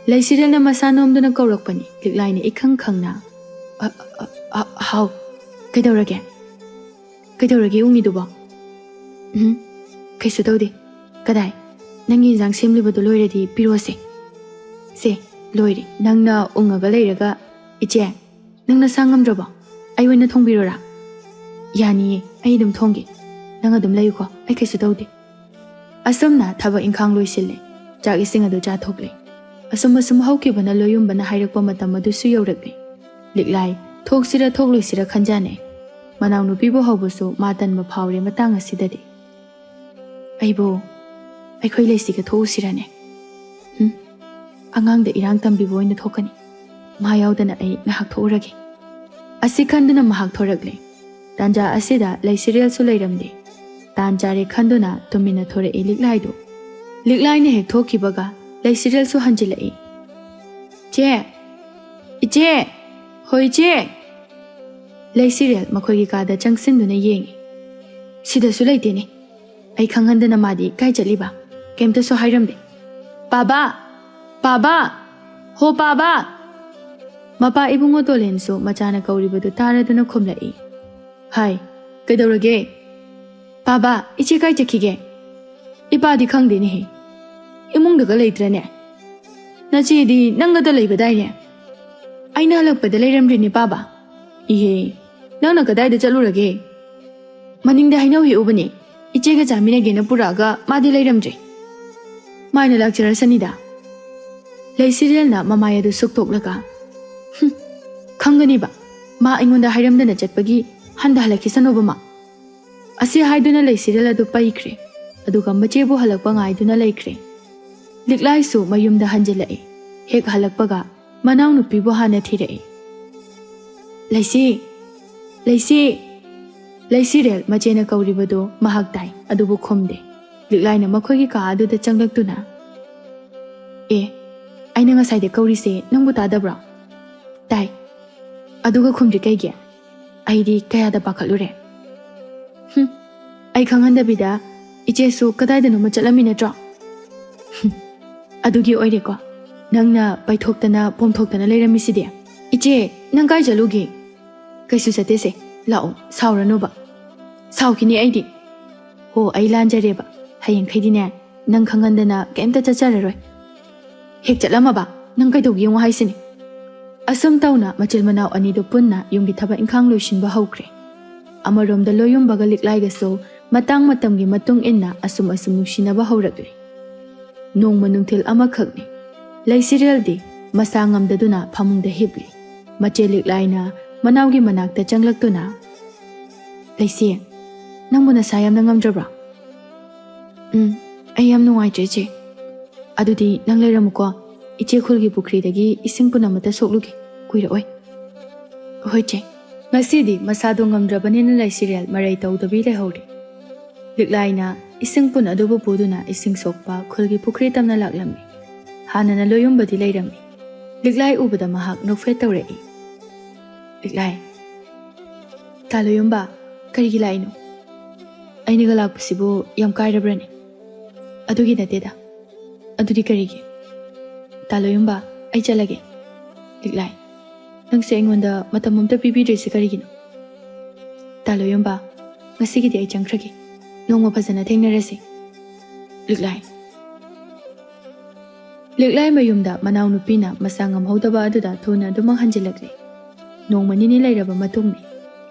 ꯂꯩꯁꯤꯔꯦꯜꯅ ꯃꯁꯥ ꯅꯣꯝꯗꯨꯅ ꯀꯧꯔꯛꯄꯅꯤ꯫ ꯂꯤꯛꯂꯥꯏꯅ ꯏꯈꯪ ꯈꯪꯅ, "ꯑ, ꯑ, ꯑ, ꯍꯥꯎ, ꯀꯩꯗꯧꯔꯒꯦ? ꯀꯩꯗꯧꯔꯒꯦ ꯎꯪꯉꯤꯗꯨꯕꯣ?" "ꯎꯝ, ꯀꯩꯁꯨ ꯇꯧꯗꯦ꯫ ꯀꯗꯥꯏ? ꯅꯪꯒꯤ ꯏꯟꯖꯥꯡ ꯁꯦꯝꯂꯤꯕꯗꯨ ꯂꯣꯏꯔꯗꯤ ꯄꯤꯔꯛꯑꯣꯁꯦ꯫" "ꯁꯦ, ꯂꯣꯏꯔꯦ꯫ ꯅꯪꯅ ꯎꯪꯉꯒ ꯂꯩꯔꯒ, ꯏꯆꯦ, ꯅꯪ ꯅꯁꯥ ꯉꯝꯗ꯭ꯔꯕꯣ? ꯑꯩ ꯑꯣꯏꯅ ꯊꯣꯡꯕꯤꯔꯣꯔꯥ?" "ꯌꯥꯅꯤꯌꯦ, ꯑꯩ ꯑꯗꯨꯝ ꯊꯣꯡꯒꯦ꯫ ꯅꯪ ꯑꯗꯨꯝ ꯂꯩꯌꯨꯀꯣ, ꯑꯩ ꯀꯩꯁꯨ ꯇꯧꯗꯦ꯫" ꯑꯁꯨꯝꯅ ꯊꯕꯛ ꯏꯪꯈꯥꯡ ꯂꯣꯏꯁꯤꯜꯂꯦ꯫ ꯆꯥꯛ ꯏꯁꯤꯡ ꯑꯗꯨ ꯆꯥꯊꯣꯛꯂꯦ꯫ ꯑꯁꯨꯝ ꯑꯁꯨꯝ ꯍꯧꯈꯤꯕꯅ ꯂꯣꯌꯨꯝꯕꯅ ꯍꯥꯏꯔꯛꯄ ꯃꯇꯝ ꯑꯗꯨꯁꯨ ꯌꯧꯔꯛꯂꯦ꯫ ꯂꯤꯛꯂꯥꯏ ꯊꯣꯛꯁꯤꯔ ꯊꯣꯛꯂꯣꯏꯁꯤꯔ ꯈꯟꯖꯥꯅꯩ꯫ ꯃꯅꯥꯎꯅꯨꯄꯤꯕꯨ ꯍꯧꯕꯁꯨ ꯃꯥ ꯇꯟꯕ ꯐꯥꯎꯔꯦ ꯃꯇꯥꯡ ꯑꯁꯤꯗꯗꯤ꯫ "ꯑꯩꯕꯨ, ꯑꯩꯈꯣꯏ ꯂꯩꯁꯤꯒ ꯊꯣꯛꯎꯁꯤꯔꯅꯦ? ꯍꯨꯝ? ꯑꯉꯥꯡꯗ ꯏꯔꯥꯡ ꯇꯝꯕꯤꯕ ꯑꯣꯏꯅ ꯊꯣꯛꯀꯅꯤ꯫ ꯃꯥ ꯌꯥꯎꯗꯅ ꯑꯩ ꯉꯥꯏꯍꯥꯛ ꯊꯣꯛꯎꯔꯒꯦ꯫" ꯑꯁꯤ ꯈꯟꯗꯨꯅ ꯃꯍꯥꯛ ꯊꯣꯔꯛꯂꯦ꯫ ꯇꯥꯟꯖꯥ ꯑꯁꯤꯗ ꯂꯩꯁꯤꯔꯦꯜꯁꯨ ꯂꯩꯔꯝꯗꯦ꯫ ꯇꯥꯟ ꯆꯥꯔꯦ ꯈꯟꯗꯨꯅ ꯇꯨꯃꯤꯟꯅ ꯊꯣꯔꯛꯏ ꯂꯤꯛꯂꯥꯏꯗꯨ꯫ ꯂꯤꯛꯂꯥꯏꯅ ꯍꯦꯛ ꯊꯣꯛꯈꯤꯕꯒ ꯂꯩꯁꯤꯔꯦꯜꯁꯨ ꯍꯟꯖꯤꯜꯂꯛꯏ꯫ "ꯆꯦ! ꯏꯆꯦ! ꯍꯣꯏ ꯏꯆꯦ!" ꯂꯩꯁꯤꯔꯦꯜ ꯃꯈꯣꯏꯒꯤ ꯀꯥꯗ ꯆꯪꯁꯤꯟꯗꯨꯅ ꯌꯦꯡꯉꯤ꯫ "ꯁꯤꯗꯁꯨ ꯂꯩꯇꯦꯅꯦ꯫ ꯑꯩ ꯈꯪꯍꯟꯗꯅ ꯃꯥꯗꯤ ꯀꯥꯏ ꯆꯠꯂꯤꯕ? ꯀꯩꯝꯇꯁꯨ ꯍꯥꯏꯔꯝꯗꯦ꯫ ꯄꯥꯕ! ꯄꯥꯕ! ꯍꯣ ꯄꯥꯕ!" ꯃꯄꯥ ꯏꯕꯨꯡꯉꯣ ꯇꯣꯂꯦꯟꯁꯨ ꯃꯆꯥꯅ ꯀꯧꯔꯤꯕꯗꯨ ꯇꯥꯔꯗꯨꯅ ꯈꯨꯝꯂꯛꯏ꯫ "ꯍꯥꯏ, ꯀꯩꯗꯧꯔꯒꯦ?" "ꯄꯥꯕ, ꯏꯆꯦ ꯀꯥꯏ ꯆꯠꯈꯤꯒꯦ? ꯏꯄꯥꯗꯤ ꯈꯪꯗꯦꯅꯦꯍꯦ꯫ ꯏꯃꯨꯡꯗꯒ ꯂꯩꯇ꯭ꯔꯅꯦ? ꯅꯆꯦꯗꯤ ꯅꯪꯒꯗ ꯂꯩꯕꯗꯥꯏꯅꯦ? ꯑꯩꯅ ꯍꯜꯂꯛꯄꯗ ꯂꯩꯔꯝꯗ꯭ꯔꯦꯅꯦ ꯄꯥꯕ꯫ ꯏꯍꯦ, ꯅꯪꯅ ꯀꯗꯥꯏꯗ ꯆꯠꯂꯨꯔꯒꯦ? ꯃꯅꯤꯡꯗ ꯍꯩꯅꯧ ꯍꯦꯛꯎꯕꯅꯦ꯫ ꯏꯆꯦꯒ ꯆꯥꯃꯤꯟꯅꯒꯦꯅ ꯄꯨꯔꯛꯑꯒ ꯃꯥꯗꯤ ꯂꯩꯔꯝꯗ꯭ꯔꯦ꯫ ꯃꯥꯏꯅ ꯂꯥꯛꯆꯔꯁꯅꯤꯗ꯫" ꯂꯩꯁꯤꯔꯦꯜꯅ ꯃꯃꯥꯏ ꯑꯗꯨ ꯁꯨꯛꯇꯣꯛꯂꯒ, "ꯍꯨꯝ, ꯈꯪꯒꯅꯤꯕ꯫ ꯃꯥ ꯑꯩꯉꯣꯟꯗ ꯍꯥꯏꯔꯝꯗꯅ ꯆꯠꯄꯒꯤ ꯍꯟꯗ ꯍꯜꯂꯛꯈꯤꯁꯅꯨꯕ ꯃꯥ꯫" ꯑꯁꯤ ꯍꯥꯏꯗꯨꯅ ꯂꯩꯁꯤꯔꯦꯜ ꯑꯗꯨ ꯄꯩꯈ꯭ꯔꯦ꯫ ꯑꯗꯨꯒ ꯃꯆꯦꯕꯨ ꯍꯜꯂꯛꯄ ꯉꯥꯏꯗꯨꯅ ꯂꯩꯈ꯭ꯔꯦ꯫ ꯂꯤꯛꯂꯥꯏꯁꯨ ꯃꯌꯨꯝꯗ ꯍꯟꯖꯤꯜꯂꯛꯏ꯫ ꯍꯦꯛ ꯍꯜꯂꯛꯄꯒ ꯃꯅꯥꯎꯅꯨꯄꯤꯕꯨ ꯍꯥꯟꯅ ꯊꯤꯔꯛꯏ꯫ "ꯂꯩꯁꯤ! ꯂꯩꯁꯤ!" ꯂꯩꯁꯤꯔꯦꯜ ꯃꯆꯦꯅ ꯀꯧꯔꯤꯕꯗꯨ ꯃꯍꯥꯛ ꯇꯥꯏ, ꯑꯗꯨꯕꯨ ꯈꯨꯝꯗꯦ꯫ ꯂꯤꯛꯂꯥꯏꯅ ꯃꯈꯣꯏꯒꯤ ꯀꯥ ꯑꯗꯨꯗ ꯆꯪꯂꯛꯇꯨꯅ, "ꯑꯦ, ꯑꯩꯅ ꯉꯁꯥꯏꯗ ꯀꯧꯔꯤꯁꯦ ꯅꯪꯕꯨ ꯇꯥꯗꯕ꯭ꯔꯣ?" "ꯇꯥꯏ꯫ ꯑꯗꯨꯒ ꯈꯨꯝꯗ꯭ꯔꯤ ꯀꯩꯒꯤ? ꯑꯩꯗꯤ ꯀꯌꯥꯗ ꯄꯥꯈꯠꯂꯨꯔꯦ꯫" "ꯍꯨꯝ, ꯑꯩ ꯈꯪꯍꯟꯗꯕꯤꯗ ꯏꯆꯦꯁꯨ ꯀꯗꯥꯏꯗꯅꯣꯃ ꯆꯠꯂꯝꯃꯤ ꯅꯠꯇ꯭ꯔꯣ?" "ꯍꯨꯝ, ꯑꯗꯨꯒꯤ ꯑꯣꯏꯔꯦꯀꯣ ꯅꯪꯅ ꯄꯩꯊꯣꯛꯇꯅ ꯄꯣꯝꯊꯣꯛꯇꯅ ꯂꯩꯔꯝꯃꯤꯁꯤꯗꯤ꯫ ꯏꯆꯦ, ꯅꯪ ꯀꯥꯏ ꯆꯠꯂꯨꯒꯦ?" "ꯀꯩꯁꯨ ꯆꯠꯇꯦꯁꯦ, ꯂꯥꯛꯑꯣ, ꯁꯥꯎꯔꯅꯨꯕ꯫" "ꯁꯥꯎꯈꯤꯅꯤ ꯑꯩꯗꯤ꯫" "ꯍꯣ, ꯑꯩ ꯂꯥꯟꯖꯔꯦꯕ꯫ ꯍꯌꯦꯡꯈꯩꯗꯤꯅꯦ, ꯅꯪ ꯈꯪꯍꯟꯗꯅ ꯀꯩꯝꯇ ꯆꯠꯆꯔꯔꯣꯏ꯫ ꯍꯦꯛ ꯆꯠꯂꯝꯃꯕ ꯅꯪ ꯀꯩꯗꯧꯒꯦ ꯌꯦꯡꯉꯨ ꯍꯥꯏꯁꯤꯅꯤ꯫" ꯑꯁꯨꯝ ꯇꯧꯅ ꯃꯆꯤꯜ ꯃꯅꯥꯎ ꯑꯅꯤꯗꯨ ꯄꯨꯟꯅ ꯌꯨꯝꯒꯤ ꯊꯕꯛ ꯏꯪꯈꯥꯡ ꯂꯣꯏꯁꯤꯟꯕ ꯍꯧꯈ꯭ꯔꯦ꯫ ꯑꯃꯔꯣꯝꯗ ꯂꯣꯌꯨꯝꯕꯒ ꯂꯤꯛꯂꯥꯏꯒꯁꯨ ꯃꯇꯥꯡ ꯃꯇꯝꯒꯤ ꯃꯇꯨꯡ ꯏꯟꯅ ꯑꯁꯨꯝ ꯑꯁꯨꯝ ꯅꯨꯡꯁꯤꯅꯕ ꯍꯧꯔꯛꯂꯦ꯫ ꯅꯣꯡꯃ ꯅꯨꯡꯊꯤꯜ ꯑꯃꯈꯛꯅꯤ꯫ ꯂꯩꯁꯤꯔꯦꯜꯗꯤ ꯃꯁꯥ ꯉꯝꯗꯗꯨꯅ ꯐꯃꯨꯡꯗ ꯍꯤꯞꯂꯤ꯫ ꯃꯆꯦ ꯂꯤꯛꯂꯥꯏꯅ ꯃꯅꯥꯎꯒꯤ ꯃꯅꯥꯛꯇ ꯆꯪꯂꯛꯇꯨꯅ, "ꯂꯩꯁꯤ, ꯅꯪꯕꯨ ꯅꯁꯥ ꯌꯥꯝꯅ ꯉꯝꯗ꯭ꯔꯕ꯭ꯔꯣ?" "ꯎꯝ, ꯑꯩ ꯌꯥꯝ ꯅꯨꯡꯉꯥꯏꯇ꯭ꯔꯦ, ꯏꯆꯦ꯫" "ꯑꯗꯨꯗꯤ ꯅꯪ ꯂꯩꯔꯝꯃꯨꯀꯣ, ꯏꯆꯦ ꯈꯨꯜꯒꯤ ꯄꯨꯈ꯭ꯔꯤꯗꯒꯤ ꯏꯁꯤꯡ ꯄꯨꯟ ꯑꯃꯇ ꯁꯣꯛꯂꯨꯒꯦ, ꯀꯨꯏꯔꯛꯑꯣꯏ꯫" "ꯍꯣꯏ, ꯆꯦ꯫" ꯉꯁꯤꯗꯤ ꯃꯁꯥꯗꯣ ꯉꯝꯗ꯭ꯔꯕꯅꯤꯅ ꯂꯩꯁꯤꯔꯦꯜ ꯃꯔꯩ ꯇꯧꯗꯕꯤ ꯂꯩꯍꯧꯔꯦ꯫ ꯂꯤꯛꯂꯥꯏꯅ ꯏꯁꯤꯡ ꯄꯨꯟ ꯑꯗꯨꯕꯨ ꯄꯨꯗꯨꯅ ꯏꯁꯤꯡ ꯁꯣꯛꯄ ꯈꯨꯜꯒꯤ ꯄꯨꯈ꯭ꯔꯤ ꯇꯝꯅ ꯂꯥꯛꯂꯝꯃꯤ꯫ ꯍꯥꯟꯅꯅ ꯂꯣꯌꯨꯝꯕꯗꯤ ꯂꯩꯔꯝꯃꯤ꯫ ꯂꯤꯛꯂꯥꯏ ꯎꯕꯗ ꯃꯍꯥꯛ ꯅꯣꯛꯐꯦꯠ ꯇꯧꯔꯛꯏ꯫ ꯂꯤꯛꯂꯥꯏ, "ꯇꯥ ꯂꯣꯌꯨꯝꯕ, ꯀꯔꯤꯒꯤ ꯂꯥꯛꯏꯅꯣ? ꯑꯩꯅꯒ ꯂꯥꯛꯄꯁꯤꯕꯨ ꯌꯥꯝ ꯀꯥꯏꯔꯕ꯭ꯔꯅꯦ?" "ꯑꯗꯨꯒꯤ ꯅꯠꯇꯦꯗ꯫ ꯑꯗꯨꯗꯤ ꯀꯔꯤꯒꯤ?" "ꯇꯥ ꯂꯣꯌꯨꯝꯕ, ꯑꯩ ꯆꯠꯂꯒꯦ꯫" ꯂꯤꯛꯂꯥꯏ, "ꯅꯪꯁꯦ ꯑꯩꯉꯣꯟꯗ ꯃꯇꯝ ꯑꯝꯇ ꯄꯤꯕꯤꯗ꯭ꯔꯤꯁꯦ ꯀꯔꯤꯒꯤꯅꯣ?" "ꯇꯥ ꯂꯣꯌꯨꯝꯕ, ꯉꯁꯤꯒꯤꯗꯤ ꯑꯩ ꯆꯪꯈ꯭ꯔꯒꯦ꯫ ꯅꯣꯡꯃ ꯐꯖꯅ ꯊꯦꯡꯅꯔꯁꯤ꯫" ꯂꯤꯛꯂꯥꯏ꯫ ꯂꯤꯛꯂꯥꯏ ꯃꯌꯨꯝꯗ ꯃꯅꯥꯎꯅꯨꯄꯤꯅ ꯃꯁꯥ ꯉꯝꯍꯧꯗꯕ ꯑꯗꯨꯗ ꯊꯨꯅ ꯑꯗꯨꯃꯛ ꯍꯟꯖꯤꯜꯂꯛꯂꯦ꯫ ꯅꯣꯡꯃ ꯅꯤꯅꯤ ꯂꯩꯔꯕ ꯃꯇꯨꯡꯅꯤ꯫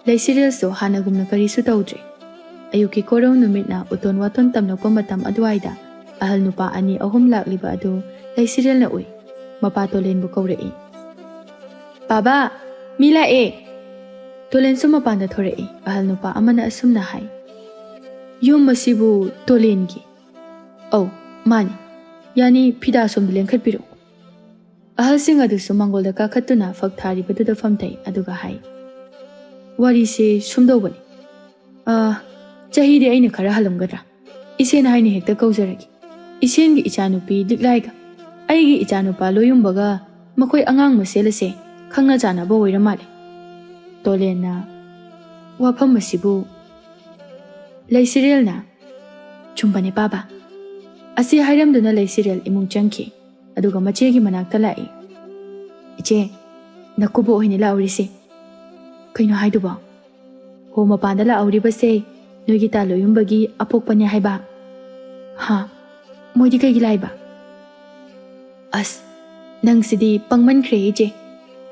ꯂꯩꯁꯤꯔꯦꯜꯁꯨ ꯍꯥꯟꯅꯒꯨꯝꯅ ꯀꯔꯤꯁꯨ ꯇꯧꯗ꯭ꯔꯦ꯫ ꯑꯌꯨꯛꯀꯤ ꯀꯣꯔꯧ ꯅꯨꯃꯤꯠꯅ ꯎꯇꯣꯟ ꯋꯥꯇꯣꯟ ꯇꯝꯂꯛꯄ ꯃꯇꯝ ꯑꯗꯨꯋꯥꯏꯗ ꯑꯍꯜ ꯅꯨꯄꯥ ꯑꯅꯤ ꯑꯍꯨꯝ ꯂꯥꯛꯂꯤꯕ ꯑꯗꯨ ꯂꯩꯁꯤꯔꯦꯜꯅ ꯎꯏ꯫ ꯃꯄꯥ ꯇꯣꯂꯦꯟꯕꯨ ꯀꯧꯔꯛꯏ꯫ "ꯕꯥꯕꯥ, ꯃꯤ ꯂꯥꯛꯑꯦ!" ꯇꯣꯂꯦꯟꯁꯨ ꯃꯄꯥꯟꯗ ꯊꯣꯔꯛꯏ꯫ ꯑꯍꯜ ꯅꯨꯄꯥ ꯑꯃꯅ ꯑꯁꯨꯝꯅ ꯍꯥꯏ, "ꯌꯨꯝ ꯑꯁꯤꯕꯨ ꯇꯣꯂꯦꯟꯒꯤ?" "ꯑꯧ, ꯃꯥꯅꯤ꯫ ꯌꯥꯅꯤ, ꯐꯤꯗꯥ ꯁꯣꯝꯗ ꯂꯦꯡꯈꯠꯄꯤꯔꯛꯎ꯫" ꯑꯍꯜꯁꯤꯡ ꯑꯗꯨꯁꯨ ꯃꯥꯡꯒꯣꯜꯗ ꯀꯥꯈꯠꯇꯨꯅ ꯐꯛ ꯊꯥꯔꯤꯕꯗꯨꯗ ꯐꯝꯊꯩ, ꯑꯗꯨꯒ ꯍꯥꯏ, "ꯋꯥꯔꯤꯁꯦ ꯁꯨꯝꯗꯧꯕꯅꯤ꯫ ꯑꯥ, ꯆꯍꯤꯗꯤ ꯑꯩꯅ ꯈꯔ ꯍꯜꯂꯝꯒꯗ꯭ꯔꯥ? ꯏꯆꯦꯅ ꯍꯥꯏꯅ ꯍꯦꯛꯇ ꯀꯧꯖꯔꯒꯦ꯫ ꯏꯆꯦꯟꯒꯤ ꯏꯆꯥꯅꯨꯄꯤ ꯂꯤꯛꯂꯥꯏꯒ ꯑꯩꯒꯤ ꯏꯆꯥꯅꯨꯄꯥ ꯂꯣꯌꯨꯝꯕꯒ ꯃꯈꯣꯏ ꯑꯉꯥꯡ ꯃꯁꯦꯜ ꯑꯁꯦ ꯈꯪꯅ ꯆꯥꯟꯅꯕ ꯑꯣꯏꯔ ꯃꯥꯜꯂꯦ꯫" ꯇꯣꯂꯦꯟꯅ, "ꯋꯥꯐꯝ ꯑꯁꯤꯕꯨ?" ꯂꯩꯁꯤꯔꯦꯜꯅ, "ꯆꯨꯝꯕꯅꯦ ꯄꯥꯕ꯫" ꯑꯁꯤ ꯍꯥꯏꯔꯝꯗꯨꯅ ꯂꯩꯁꯤꯔꯦꯜ ꯏꯃꯨꯡ ꯆꯪꯈꯤ, ꯑꯗꯨꯒ ꯃꯆꯦꯒꯤ ꯃꯅꯥꯛꯇ ꯂꯥꯛꯏ꯫ "ꯏꯆꯦ, ꯅꯀꯨꯕꯣꯛ ꯍꯣꯏꯅꯦ ꯂꯥꯛꯎꯔꯤꯁꯦ꯫" "ꯀꯩꯅꯣ ꯍꯥꯏꯗꯨꯕꯣ?" "ꯍꯣ, ꯃꯄꯥꯟꯗ ꯂꯥꯛꯍꯧꯔꯤꯕꯁꯦ ꯅꯣꯏꯒꯤ ꯇꯥ ꯂꯣꯌꯨꯝꯕꯒꯤ ꯑꯄꯣꯛꯄꯅꯦ ꯍꯥꯏꯕ꯫" "ꯍꯥ? ꯃꯣꯏꯗꯤ ꯀꯩꯒꯤ ꯂꯥꯛꯏꯕ?" "ꯑꯁ, ꯅꯪꯁꯤꯗꯤ ꯄꯪꯃꯟꯈ꯭ꯔꯦ ꯏꯆꯦ꯫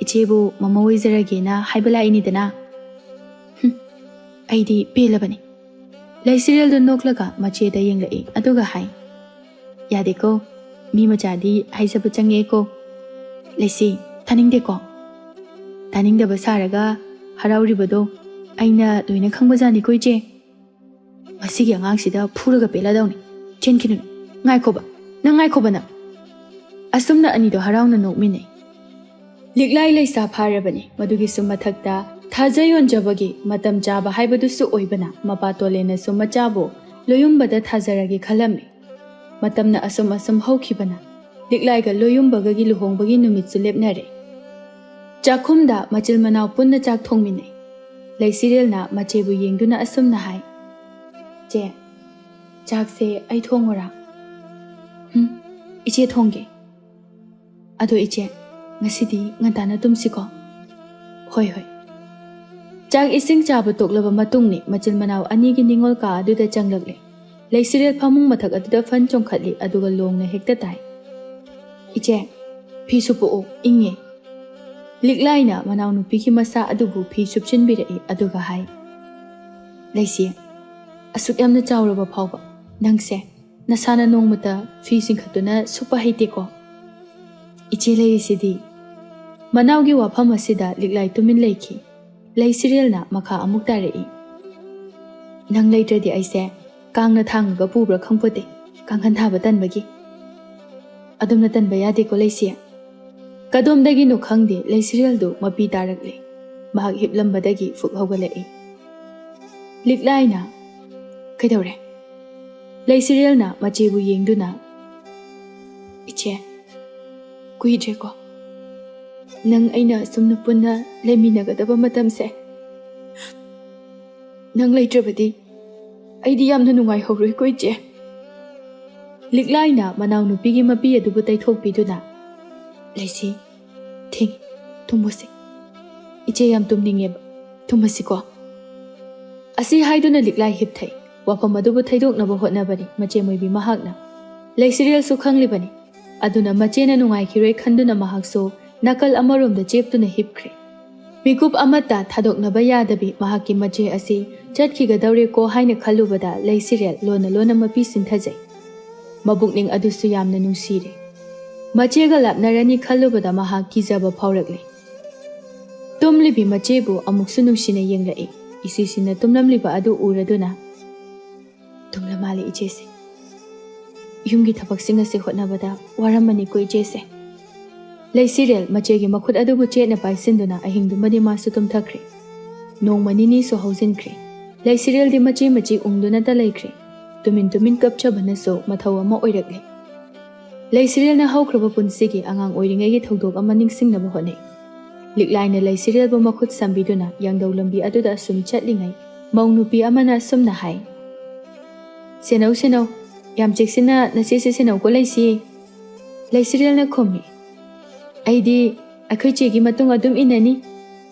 ꯏꯆꯦꯕꯨ ꯃꯃꯧ ꯑꯣꯏꯖꯔꯒꯦꯅ ꯍꯥꯏꯕ ꯂꯥꯛꯏꯅꯤꯗꯅ꯫" "ꯍꯨꯝ, ꯑꯩꯗꯤ ꯄꯦꯜꯂꯕꯅꯤ꯫" ꯂꯩꯁꯤꯔꯦꯜꯗꯣ ꯅꯣꯛꯂꯒ ꯃꯆꯦꯗ ꯌꯦꯡꯂꯛꯏ, ꯑꯗꯨꯒ ꯍꯥꯏ, "ꯌꯥꯗꯦꯀꯣ, ꯃꯤ ꯃꯆꯥꯗꯤ ꯍꯥꯏꯖꯕ ꯆꯪꯉꯛꯑꯦꯀꯣ꯫" "ꯂꯩꯁꯤ, ꯇꯥꯅꯤꯡꯗꯦꯀꯣ꯫ ꯇꯥꯅꯤꯡꯗꯕ ꯁꯥꯔꯒ ꯍꯔꯥꯎꯔꯤꯕꯗꯣ ꯑꯩꯅ ꯂꯣꯏꯅ ꯈꯪꯕꯖꯥꯠꯅꯤꯀꯣ ꯏꯆꯦ꯫ ꯃꯁꯤꯒꯤ ꯑꯉꯥꯡꯁꯤꯗ ꯐꯨꯔꯒ ꯄꯦꯜꯂꯗꯧꯅꯤ꯫ ꯆꯦꯟꯈꯤꯅꯨ꯫ ꯉꯥꯏꯈꯣꯕ, ꯅꯪ ꯉꯥꯏꯈꯣꯕ ꯅꯪ꯫" ꯑꯁꯨꯝꯅ ꯑꯅꯤꯗꯣ ꯍꯔꯥꯎꯅ ꯅꯣꯛꯃꯤꯟꯅꯩ꯫ ꯂꯤꯛꯂꯥꯏ ꯂꯩꯁꯥ ꯐꯥꯔꯕꯅꯤ꯫ ꯃꯗꯨꯒꯤꯁꯨ ꯃꯊꯛꯇ ꯊꯥꯖ ꯌꯣꯟꯖꯕꯒꯤ ꯃꯇꯝ ꯆꯥꯕ ꯍꯥꯏꯕꯗꯨꯁꯨ ꯑꯣꯏꯕꯅ, ꯃꯄꯥ ꯇꯣꯂꯦꯟꯅꯁꯨ ꯃꯆꯥꯕꯨ ꯂꯣꯌꯨꯝꯕꯗ ꯊꯥꯖꯔꯒꯦ ꯈꯜꯂꯝꯃꯤ꯫ ꯃꯇꯝꯅ ꯑꯁꯨꯝ ꯑꯁꯨꯝ ꯍꯧꯈꯤꯕꯅ ꯂꯤꯛꯂꯥꯏꯒ ꯂꯣꯌꯨꯝꯕꯒꯒꯤ ꯂꯨꯍꯣꯡꯕꯒꯤ ꯅꯨꯃꯤꯠꯁꯨ ꯂꯦꯞꯅꯔꯦ꯫ ꯆꯥꯛꯈꯨꯝꯗ ꯃꯆꯤꯜ ꯃꯅꯥꯎ ꯄꯨꯟꯅ ꯆꯥꯛ ꯊꯣꯡꯃꯤꯟꯅꯩ꯫ ꯂꯩꯁꯤꯔꯦꯜꯅ ꯃꯆꯦꯕꯨ ꯌꯦꯡꯗꯨꯅ ꯑꯁꯨꯝꯅ ꯍꯥꯏ, "ꯆꯦ, ꯆꯥꯛꯁꯦ ꯑꯩ ꯊꯣꯡꯉꯨꯔꯥ?" "ꯍꯨꯝ, ꯏꯆꯦ ꯊꯣꯡꯒꯦ꯫ ꯑꯗꯣ ꯏꯆꯦ, ꯉꯁꯤꯗꯤ ꯉꯟꯇꯥꯅ ꯇꯨꯝꯁꯤꯀꯣ?" "ꯍꯣꯏ, ꯍꯣꯏ꯫" ꯆꯥꯛ ꯏꯁꯤꯡ ꯆꯥꯕ ꯇꯣꯛꯂꯕ ꯃꯇꯨꯡꯅꯤ ꯃꯆꯤꯜ ꯃꯅꯥꯎ ꯑꯅꯤꯒꯤ ꯅꯤꯡꯉꯣꯜ ꯀꯥ ꯑꯗꯨꯗ ꯆꯪꯂꯛꯂꯦ꯫ ꯂꯩꯁꯤꯔꯦꯜ ꯐꯃꯨꯡ ꯃꯊꯛ ꯑꯗꯨꯗ ꯐꯟ ꯆꯣꯡꯈꯠꯂꯤ, ꯑꯗꯨꯒ ꯂꯣꯡꯅ ꯍꯦꯛꯇ ꯇꯥꯏ, "ꯏꯆꯦ, ꯐꯤ ꯁꯨꯞꯄꯛꯑꯣ, ꯏꯪꯉꯦ꯫" ꯂꯤꯛꯂꯥꯏꯅ ꯃꯅꯥꯎꯅꯨꯄꯤꯒꯤ ꯃꯁꯥ ꯑꯗꯨꯕꯨ ꯐꯤ ꯁꯨꯞꯆꯤꯟꯕꯤꯔꯛꯏ, ꯑꯗꯨꯒ ꯍꯥꯏ, "ꯂꯩꯁꯤ, ꯑꯁꯨꯛ ꯌꯥꯝꯅ ꯆꯥꯎꯔꯕ ꯐꯥꯎꯕ ꯅꯪꯁꯦ ꯅꯁꯥꯅ ꯅꯣꯡꯃꯇ ꯐꯤ ꯆꯤꯡꯈꯠꯇꯨꯅ ꯁꯨꯞꯄ ꯍꯩꯇꯦꯀꯣ?" "ꯏꯆꯦ ꯂꯩꯔꯤꯁꯤꯗꯤ꯫" ꯃꯅꯥꯎꯒꯤ ꯋꯥꯐꯝ ꯑꯁꯤꯗ ꯂꯤꯛꯂꯥꯏ ꯇꯨꯃꯤꯟ ꯂꯩꯈꯤ꯫ ꯂꯩꯁꯤꯔꯦꯜꯅ ꯃꯈꯥ ꯑꯃꯨꯛ ꯇꯥꯔꯛꯏ, "ꯅꯪ ꯂꯩꯇ꯭ꯔꯗꯤ ꯑꯩꯁꯦ ꯀꯥꯡꯅ ꯊꯥꯡꯉꯒ ꯄꯨꯕ꯭ꯔꯥ ꯈꯪꯄꯣꯠꯇꯦ, ꯀꯥꯡꯈꯟ ꯊꯥꯕ ꯇꯟꯕꯒꯤ꯫" "ꯑꯗꯨꯝꯅ ꯇꯟꯕ ꯌꯥꯗꯦꯀꯣ ꯂꯩꯁꯤ꯫" ꯀꯗꯣꯝꯗꯒꯤꯅꯣ ꯈꯪꯗꯦ, ꯂꯩꯁꯤꯔꯦꯜꯗꯨ ꯃꯄꯤ ꯇꯥꯔꯛꯂꯦ꯫ ꯃꯍꯥꯛ ꯍꯤꯞꯂꯝꯕꯗꯒꯤ ꯐꯨꯛ ꯍꯧꯒꯠꯂꯛꯏ꯫ ꯂꯤꯛꯂꯥꯏꯅ, "ꯀꯩꯗꯧꯔꯦ?" ꯂꯩꯁꯤꯔꯦꯜꯅ ꯃꯆꯦꯕꯨ ꯌꯦꯡꯗꯨꯅ, "ꯏꯆꯦ, ꯀꯨꯏꯗ꯭ꯔꯦꯀꯣ ꯅꯪ ꯑꯩꯅ ꯑꯁꯨꯝꯅ ꯄꯨꯟꯅ ꯂꯩꯃꯤꯟꯅꯒꯗꯕ ꯃꯇꯝꯁꯦ꯫ ꯅꯪ ꯂꯩꯇ꯭ꯔꯕꯗꯤ ꯑꯩꯗꯤ ꯌꯥꯝꯅ ꯅꯨꯡꯉꯥꯏꯍꯧꯔꯣꯏꯀꯣ, ꯏꯆꯦ꯫" ꯂꯤꯛꯂꯥꯏꯅ ꯃꯅꯥꯎꯅꯨꯄꯤꯒꯤ ꯃꯄꯤ ꯑꯗꯨꯕꯨ ꯇꯩꯊꯣꯛꯄꯤꯗꯨꯅ, "ꯂꯩꯁꯤ, ꯊꯦꯡꯉꯤ, ꯇꯨꯝꯃꯨꯁꯤ꯫ ꯏꯆꯦ ꯌꯥꯝ ꯇꯨꯝꯅꯤꯡꯉꯦꯕ, ꯇꯨꯝꯃꯁꯤꯀꯣ?" ꯑꯁꯤ ꯍꯥꯏꯗꯨꯅ ꯂꯤꯛꯂꯥꯏ ꯍꯤꯞꯊꯩ꯫ ꯋꯥꯐꯝ ꯑꯗꯨꯕꯨ ꯊꯩꯗꯣꯛꯅꯕ ꯍꯣꯠꯅꯕꯅꯤ ꯃꯆꯦ ꯃꯣꯏꯕꯤ ꯃꯍꯥꯛꯅ꯫ ꯂꯩꯁꯤꯔꯦꯜꯁꯨ ꯈꯪꯂꯤꯕꯅꯤ꯫ ꯑꯗꯨꯅ ꯃꯆꯦꯅ ꯅꯨꯡꯉꯥꯏꯈꯤꯔꯣꯏ ꯈꯟꯗꯨꯅ ꯃꯍꯥꯛꯁꯨ ꯅꯥꯀꯜ ꯑꯃꯔꯣꯝꯗ ꯆꯦꯞꯇꯨꯅ ꯍꯤꯞꯈ꯭ꯔꯦ꯫ ꯃꯤꯀꯨꯞ ꯑꯃꯠꯇ ꯊꯥꯗꯣꯛꯅꯕ ꯌꯥꯗꯕꯤ ꯃꯍꯥꯛꯀꯤ ꯃꯆꯦ ꯑꯁꯤ ꯆꯠꯈꯤꯒꯗꯧꯔꯦꯀꯣ ꯍꯥꯏꯅ ꯈꯜꯂꯨꯕꯗ ꯂꯩꯁꯤꯔꯦꯜ ꯂꯣꯟꯅ ꯂꯣꯟꯅ ꯃꯄꯤ ꯁꯤꯟꯊꯖꯩ꯫ ꯃꯕꯨꯛꯅꯤꯡ ꯑꯗꯨꯁꯨ ꯌꯥꯝꯅ ꯅꯨꯡꯁꯤꯔꯦ꯫ ꯃꯆꯦꯒ ꯂꯥꯞꯅꯔꯅꯤ ꯈꯜꯂꯨꯕꯗ ꯃꯍꯥꯛ ꯀꯤꯖꯕ ꯐꯥꯎꯔꯛꯂꯦ꯫ ꯇꯨꯝꯂꯤꯕꯤ ꯃꯆꯦꯕꯨ ꯑꯃꯨꯛꯁꯨ ꯅꯨꯡꯁꯤꯅ ꯌꯦꯡꯂꯛꯏ꯫ ꯏꯁꯤꯁꯤꯅ ꯇꯨꯝꯂꯝꯂꯤꯕ ꯑꯗꯨ ꯎꯔꯗꯨꯅ, "ꯇꯨꯝꯂ ꯃꯥꯜꯂꯦ ꯏꯆꯦꯁꯦ꯫ ꯌꯨꯝꯒꯤ ꯊꯕꯛꯁꯤꯡ ꯑꯁꯤ ꯍꯣꯠꯅꯕꯗ ꯋꯥꯔꯝꯃꯅꯤꯀꯣ ꯏꯆꯦꯁꯦ꯫" ꯂꯩꯁꯤꯔꯦꯜ ꯃꯆꯦꯒꯤ ꯃꯈꯨꯠ ꯑꯗꯨꯕꯨ ꯆꯦꯠꯅ ꯄꯥꯏꯁꯤꯟꯗꯨꯅ ꯑꯍꯤꯡꯗꯨꯃꯗꯤ ꯃꯥꯁꯨ ꯇꯨꯝꯊꯈ꯭ꯔꯦ꯫ ꯅꯣꯡꯃ ꯅꯤꯅꯤꯁꯨ ꯍꯧꯖꯤꯟꯈ꯭ꯔꯦ꯫ ꯂꯩꯁꯤꯔꯦꯜꯗꯤ ꯃꯆꯦ ꯃꯆꯤ ꯎꯪꯗꯨꯅꯇ ꯂꯩꯈ꯭ꯔꯦ꯫ ꯇꯨꯃꯤꯟ ꯇꯨꯃꯤꯟ ꯀꯞꯆꯕꯅꯁꯨ ꯃꯊꯧ ꯑꯃ ꯑꯣꯏꯔꯛꯂꯦ꯫ ꯂꯩꯁꯤꯔꯦꯜꯅ ꯍꯧꯈ꯭ꯔꯕ ꯄꯨꯟꯁꯤꯒꯤ ꯑꯉꯥꯡ ꯑꯣꯏꯔꯤꯉꯩꯒꯤ ꯊꯧꯗꯣꯛ ꯑꯃ ꯅꯤꯡꯁꯤꯡꯅꯕ ꯍꯣꯠꯅꯩ꯫ ꯂꯤꯛꯂꯥꯏꯅ ꯂꯩꯁꯤꯔꯦꯜꯕꯨ ꯃꯈꯨꯠ ꯁꯝꯕꯤꯗꯨꯅ ꯌꯥꯡꯗꯧ ꯂꯝꯕꯤ ꯑꯗꯨꯗ ꯑꯁꯨꯝ ꯆꯠꯂꯤꯉꯩ, ꯃꯧ ꯅꯨꯄꯤ ꯑꯃꯅ ꯑꯁꯨꯝꯅ ꯍꯥꯏ, "ꯁꯦꯟꯅꯧ, ꯁꯦꯟꯅꯧ, ꯌꯥꯝ ꯆꯦꯛꯁꯤꯟꯅ ꯅꯆꯦꯁꯦ ꯁꯦꯟꯅꯧꯀꯣ, ꯂꯩꯁꯤ꯫" ꯂꯩꯁꯤꯔꯦꯜꯅ ꯈꯨꯝꯃꯤ, "ꯑꯩꯗꯤ ꯑꯩꯈꯣꯏ ꯆꯦꯒꯤ ꯃꯇꯨꯡ ꯑꯗꯨꯝ ꯏꯟꯅꯅꯤ꯫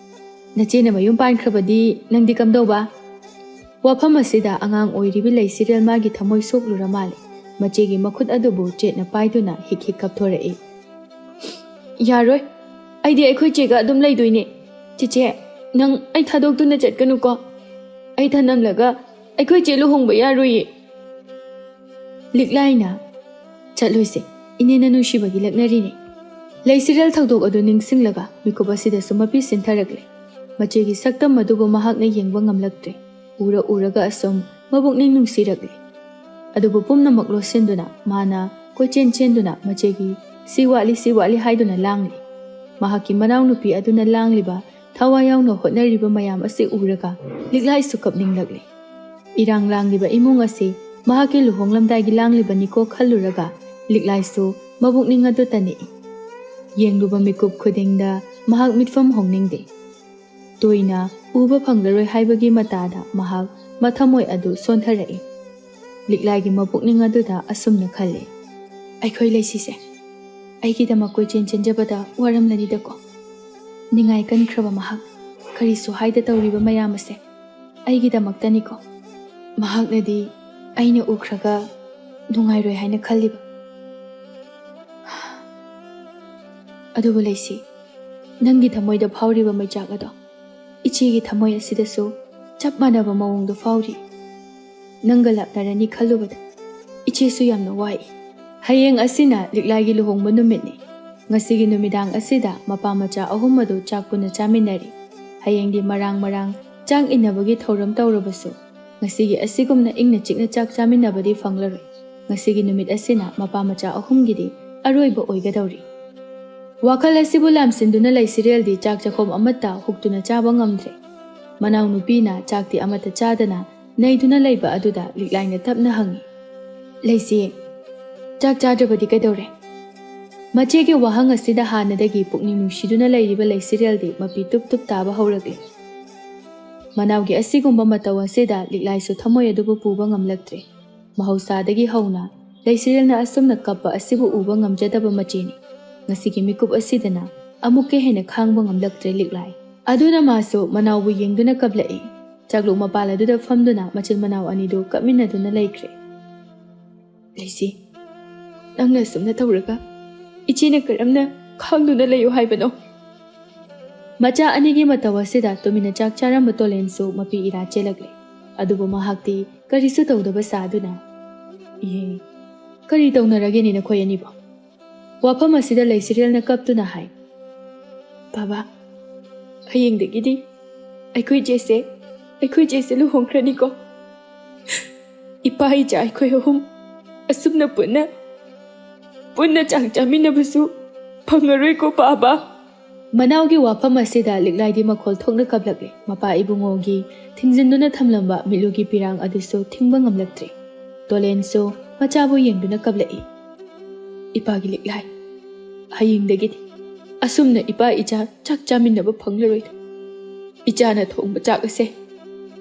ꯅꯆꯦꯅ ꯃꯌꯨꯝ ꯄꯥꯟꯈ꯭ꯔꯕꯗꯤ ꯅꯪꯗꯤ ꯀꯝꯗꯧꯕ?" ꯋꯥꯐꯝ ꯑꯁꯤꯗ ꯑꯉꯥꯡ ꯑꯣꯏꯔꯤꯕꯤ ꯂꯩꯁꯤꯔꯦꯜ ꯃꯥꯒꯤ ꯊꯃꯣꯏ ꯁꯣꯛꯂꯨꯔ ꯃꯥꯜꯂꯦ꯫ ꯃꯆꯦꯒꯤ ꯃꯈꯨꯠ ꯑꯗꯨꯕꯨ ꯆꯦꯠꯅ ꯄꯥꯏꯗꯨꯅ ꯍꯤꯛ ꯍꯤꯛ ꯀꯞꯊꯣꯔꯛꯏ꯫ "ꯌꯥꯔꯣꯏ, ꯑꯩꯗꯤ ꯑꯩꯈꯣꯏ ꯆꯦꯒ ꯑꯗꯨꯝ ꯂꯩꯗꯣꯏꯅꯦ꯫ ꯆꯦꯆꯦ, ꯅꯪ ꯑꯩ ꯊꯥꯗꯣꯛꯇꯨꯅ ꯆꯠꯀꯅꯨꯀꯣ꯫ ꯑꯩ ꯊꯅꯝꯂꯒ ꯑꯩꯈꯣꯏ ꯆꯦ ꯂꯨꯍꯣꯡꯕ ꯌꯥꯔꯣꯏꯌꯦ꯫" ꯂꯤꯛꯂꯥꯏꯅ, "ꯆꯠꯂꯣꯏꯁꯦ, ꯏꯅꯦꯅ ꯅꯨꯡꯁꯤꯕꯒꯤ ꯂꯛꯅꯔꯤꯅꯦ꯫" ꯂꯩꯁꯤꯔꯦꯜ ꯊꯧꯗꯣꯛ ꯑꯗꯨ ꯅꯤꯡꯁꯤꯡꯂꯒ ꯃꯤꯀꯨꯞ ꯑꯁꯤꯗꯁꯨ ꯃꯄꯤ ꯁꯤꯟꯊꯔꯛꯂꯦ꯫ ꯃꯆꯦꯒꯤ ꯁꯛꯇꯝ ꯑꯗꯨꯕꯨ ꯃꯍꯥꯛꯅ ꯌꯦꯡꯕ ꯉꯝꯂꯛꯇ꯭ꯔꯦ꯫ ꯎꯔ ꯎꯔꯒ ꯑꯁꯨꯝ ꯃꯕꯨꯛꯅꯤꯡ ꯅꯨꯡꯁꯤꯔꯛꯂꯦ꯫ ꯑꯗꯨꯕꯨ ꯄꯨꯝꯅꯃꯛ ꯂꯣꯠꯁꯤꯟꯗꯨꯅ ꯃꯥꯅ ꯀꯣꯏꯆꯦꯟ ꯆꯦꯟꯗꯨꯅ ꯃꯆꯦꯒꯤ "ꯁꯤ ꯋꯥꯠꯂꯤ, ꯁꯤ ꯋꯥꯠꯂꯤ" ꯍꯥꯏꯗꯨꯅ ꯂꯥꯡꯂꯤ꯫ ꯃꯍꯥꯛꯀꯤ ꯃꯅꯥꯎꯅꯨꯄꯤ ꯑꯗꯨꯅ ꯂꯥꯡꯂꯤꯕ, ꯊꯋꯥꯏ ꯌꯥꯎꯅ ꯍꯣꯠꯅꯔꯤꯕ ꯃꯌꯥꯝ ꯑꯁꯤ ꯎꯔꯒ ꯂꯤꯛꯂꯥꯏꯁꯨ ꯀꯞꯅꯤꯡꯂꯛꯂꯦ꯫ ꯏꯔꯥꯡ ꯂꯥꯡꯂꯤꯕ ꯏꯃꯨꯡ ꯑꯁꯤ ꯃꯍꯥꯛꯀꯤ ꯂꯨꯍꯣꯡꯂꯝꯗꯥꯏꯒꯤ ꯂꯥꯡꯂꯤꯕꯅꯤꯀꯣ ꯈꯜꯂꯨꯔꯒ ꯂꯤꯛꯂꯥꯏꯁꯨ ꯃꯕꯨꯛꯅꯤꯡ ꯑꯗꯨ ꯇꯅꯤꯛꯏ꯫ ꯌꯦꯡꯂꯨꯕ ꯃꯤꯀꯨꯞ ꯈꯨꯗꯤꯡꯗ ꯃꯍꯥꯛ ꯃꯤꯠꯐꯝ ꯍꯣꯡꯅꯤꯡꯗꯦ꯫ ꯇꯣꯏꯅ ꯎꯕ ꯐꯪꯂꯔꯣꯏ ꯍꯥꯏꯕꯒꯤ ꯃꯇꯥꯗ ꯃꯍꯥꯛ ꯃꯊꯃꯣꯏ ꯑꯗꯨ ꯁꯣꯟꯊꯔꯛꯏ꯫ ꯂꯤꯛꯂꯥꯏꯒꯤ ꯃꯄꯨꯛꯅꯤꯡ ꯑꯗꯨꯗ ꯑꯁꯨꯝꯅ ꯈꯜꯂꯤ, "ꯑꯩꯈꯣꯏ ꯂꯩꯁꯤꯁꯦ ꯑꯩꯒꯤꯗꯃꯛ ꯀꯣꯏꯆꯦꯟ ꯆꯦꯟꯖꯕꯗ ꯋꯥꯔꯝꯂꯅꯤꯗꯀꯣ꯫ ꯅꯤꯡꯉꯥꯏ ꯀꯟꯈ꯭ꯔꯕ ꯃꯍꯥꯛ ꯀꯔꯤꯁꯨ ꯍꯥꯏꯗ ꯇꯧꯔꯤꯕ ꯃꯌꯥꯝ ꯑꯁꯦ ꯑꯩꯒꯤꯗꯃꯛꯇꯅꯤꯀꯣ꯫ ꯃꯍꯥꯛꯅꯗꯤ ꯑꯩꯅ ꯎꯈ꯭ꯔꯒ ꯅꯨꯡꯉꯥꯏꯔꯣꯏ ꯍꯥꯏꯅ ꯈꯜꯂꯤꯕ꯫" ꯑꯗꯨꯕꯨ ꯂꯩꯁꯤ, ꯅꯪꯒꯤ ꯊꯃꯣꯏꯗ ꯐꯥꯎꯔꯤꯕ ꯃꯩꯆꯥꯛ ꯑꯗꯣ ꯏꯆꯦꯒꯤ ꯊꯃꯣꯏ ꯑꯁꯤꯗꯁꯨ ꯆꯞ ꯃꯥꯟꯅꯕ ꯃꯑꯣꯡꯗ ꯐꯥꯎꯔꯤ꯫ ꯅꯪꯒ ꯂꯥꯞꯅꯔꯅꯤ ꯈꯜꯂꯨꯕꯗ ꯏꯆꯦꯁꯨ ꯌꯥꯝꯅ ꯋꯥꯏ꯫ ꯍꯌꯦꯡ ꯑꯁꯤꯅ ꯂꯤꯛꯂꯥꯏꯒꯤ ꯂꯨꯍꯣꯡꯕ ꯅꯨꯃꯤꯠꯅꯤ꯫ ꯉꯁꯤꯒꯤ ꯅꯨꯃꯤꯗꯥꯡ ꯑꯁꯤꯗ ꯃꯄꯥ ꯃꯆꯥ ꯑꯍꯨꯝ ꯑꯗꯨ ꯆꯥꯛ ꯄꯨꯟꯅ ꯆꯥꯃꯤꯟꯅꯔꯤ꯫ ꯍꯌꯦꯡꯗꯤ ꯃꯔꯥꯡ ꯃꯔꯥꯡ ꯆꯥꯛ ꯏꯟꯅꯕꯒꯤ ꯊꯧꯔꯝ ꯇꯧꯔꯕꯁꯨ ꯉꯁꯤꯒꯤ ꯑꯁꯤꯒꯨꯝꯅ ꯏꯪꯅ ꯆꯤꯛꯅ ꯆꯥꯛ ꯆꯥꯃꯤꯟꯅꯕꯗꯤ ꯐꯪꯂꯔꯣꯏ꯫ ꯉꯁꯤꯒꯤ ꯅꯨꯃꯤꯠ ꯑꯁꯤꯅ ꯃꯄꯥ ꯃꯆꯥ ꯑꯍꯨꯝꯒꯤꯗꯤ ꯑꯔꯣꯏꯕ ꯑꯣꯏꯒꯗꯧꯔꯤ꯫ ꯋꯥꯈꯜ ꯑꯁꯤꯕꯨ ꯂꯥꯝꯁꯤꯟꯗꯨꯅ ꯂꯩꯁꯤꯔꯦꯜꯗꯤ ꯆꯥꯛ ꯆꯥꯛꯈꯣꯝ ꯑꯃꯠꯇ ꯍꯨꯛꯇꯨꯅ ꯆꯥꯕ ꯉꯝꯗ꯭ꯔꯦ꯫ ꯃꯅꯥꯎꯅꯨꯄꯤꯅ ꯆꯥꯛꯇꯤ ꯑꯃꯠꯇ ꯆꯥꯗꯅ ꯅꯩꯗꯨꯅ ꯂꯩꯕ ꯑꯗꯨꯗ ꯂꯤꯛꯂꯥꯏꯅ ꯇꯞꯅ ꯍꯪꯉꯤ, "ꯂꯩꯁꯤ, ꯆꯥꯛ ꯆꯥꯗ꯭ꯔꯕꯗꯤ ꯀꯩꯗꯧꯔꯦ?" ꯃꯆꯦꯒꯤ ꯋꯥꯍꯪ ꯑꯁꯤꯗ ꯍꯥꯟꯅꯗꯒꯤ ꯄꯨꯛꯅꯤꯡ ꯅꯨꯡꯁꯤꯗꯨꯅ ꯂꯩꯔꯤꯕ ꯂꯩꯁꯤꯔꯦꯜꯗꯤ ꯃꯄꯤ ꯇꯨꯞ ꯇꯨꯞ ꯇꯥꯕ ꯍꯧꯔꯛꯂꯦ꯫ ꯃꯅꯥꯎꯒꯤ ꯑꯁꯤꯒꯨꯝꯕ ꯃꯇꯧ ꯑꯁꯤꯗ ꯂꯤꯛꯂꯥꯏꯁꯨ ꯊꯃꯣꯏ ꯑꯗꯨꯕꯨ ꯄꯨꯕ ꯉꯝꯂꯛꯇ꯭ꯔꯦ꯫ ꯃꯍꯧꯁꯥꯗꯒꯤ ꯍꯧꯅ ꯂꯩꯁꯤꯔꯦꯜꯅ ꯑꯁꯨꯝꯅ ꯀꯞꯄ ꯑꯁꯤꯕꯨ ꯎꯕ ꯉꯝꯖꯗꯕ ꯃꯆꯦꯅꯤ꯫ ꯉꯁꯤꯒꯤ ꯃꯤꯀꯨꯞ ꯑꯁꯤꯗꯅ ꯑꯃꯨꯛꯀ ꯍꯦꯟꯅ ꯈꯥꯡꯕ ꯉꯝꯂꯛꯇ꯭ꯔꯦ ꯂꯤꯛꯂꯥꯏ꯫ ꯑꯗꯨꯅ ꯃꯥꯁꯨ ꯃꯅꯥꯎꯕꯨ ꯌꯦꯡꯗꯨꯅ ꯀꯞꯂꯛꯏ꯫ ꯆꯥꯛꯂꯨꯛ ꯃꯄꯥꯜ ꯑꯗꯨꯗ ꯐꯝꯗꯨꯅ ꯃꯆꯤꯟ ꯃꯅꯥꯎ ꯑꯅꯤꯗꯨ ꯀꯞꯃꯤꯟꯅꯗꯨꯅ ꯂꯩꯈ꯭ꯔꯦ꯫ "ꯂꯩꯁꯤ, ꯅꯪꯅ ꯑꯁꯨꯝꯅ ꯇꯧꯔꯒ ꯏꯆꯦꯅ ꯀꯔꯝꯅ ꯈꯥꯡꯗꯨꯅ ꯂꯩꯌꯨ ꯍꯥꯏꯕꯅꯣ?" ꯃꯆꯥ ꯑꯅꯤꯒꯤ ꯃꯇꯧ ꯑꯁꯤꯗ ꯇꯨꯃꯤꯟꯅ ꯆꯥꯛ ꯆꯥꯔꯝꯕ ꯇꯣꯂꯦꯟꯁꯨ ꯃꯄꯤ ꯏꯔꯥ ꯆꯦꯜꯂꯛꯂꯦ꯫ ꯑꯗꯨꯕꯨ ꯃꯍꯥꯛꯇꯤ ꯀꯔꯤꯁꯨ ꯇꯧꯗꯕ ꯁꯥꯗꯨꯅ, "ꯏꯍꯦ, ꯀꯔꯤ ꯇꯧꯅꯔꯒꯦꯅꯦ ꯅꯈꯣꯏ ꯑꯅꯤꯕꯣ?" ꯋꯥꯐꯝ ꯑꯁꯤꯗ ꯂꯩꯁꯤꯔꯦꯜꯅ ꯀꯞꯇꯨꯅ ꯍꯥꯏ, "ꯕꯥꯕꯥ, ꯍꯌꯦꯡꯗꯒꯤꯗꯤ ꯑꯩꯈꯣꯏ ꯆꯦꯁꯦ, ꯑꯩꯈꯣꯏ ꯆꯦꯁꯦ ꯂꯨꯍꯣꯡꯈ꯭ꯔꯅꯤꯀꯣ꯫ ꯏꯄꯥ ꯏꯆꯥ ꯑꯩꯈꯣꯏ ꯑꯍꯨꯝ ꯑꯁꯨꯝꯅ ꯄꯨꯟꯅ, ꯄꯨꯟꯅ ꯆꯥꯛ ꯆꯥꯃꯤꯟꯅꯕꯁꯨ ꯐꯪꯉꯔꯣꯏꯀꯣ ꯕꯥꯕꯥ?" ꯃꯅꯥꯎꯒꯤ ꯋꯥꯐꯝ ꯑꯁꯤꯗ ꯂꯤꯛꯂꯥꯏꯗꯤ ꯃꯈꯣꯜ ꯊꯣꯛꯅ ꯀꯞꯂꯛꯂꯦ꯫ ꯃꯄꯥ ꯏꯕꯨꯡꯉꯣꯒꯤ ꯊꯤꯡꯖꯤꯟꯗꯨꯅ ꯊꯝꯂꯝꯕ ꯃꯤꯠꯂꯨꯒꯤ ꯄꯤꯔꯥꯡ ꯑꯗꯨꯁꯨ ꯊꯤꯡꯕ ꯉꯝꯂꯛꯇ꯭ꯔꯦ꯫ ꯇꯣꯂꯦꯟꯁꯨ ꯃꯆꯥꯕꯨ ꯌꯦꯡꯗꯨꯅ ꯀꯞꯂꯛꯏ, "ꯏꯄꯥꯒꯤ ꯂꯤꯛꯂꯥꯏ, ꯍꯌꯦꯡꯗꯒꯤꯗꯤ ꯑꯁꯨꯝꯅ ꯏꯄꯥ ꯏꯆꯥ ꯆꯥꯛ ꯆꯥꯃꯤꯟꯅꯕ ꯐꯪꯂꯔꯣꯏꯗ꯫ ꯏꯆꯥꯅ ꯊꯣꯡꯕ ꯆꯥꯛ ꯑꯁꯦ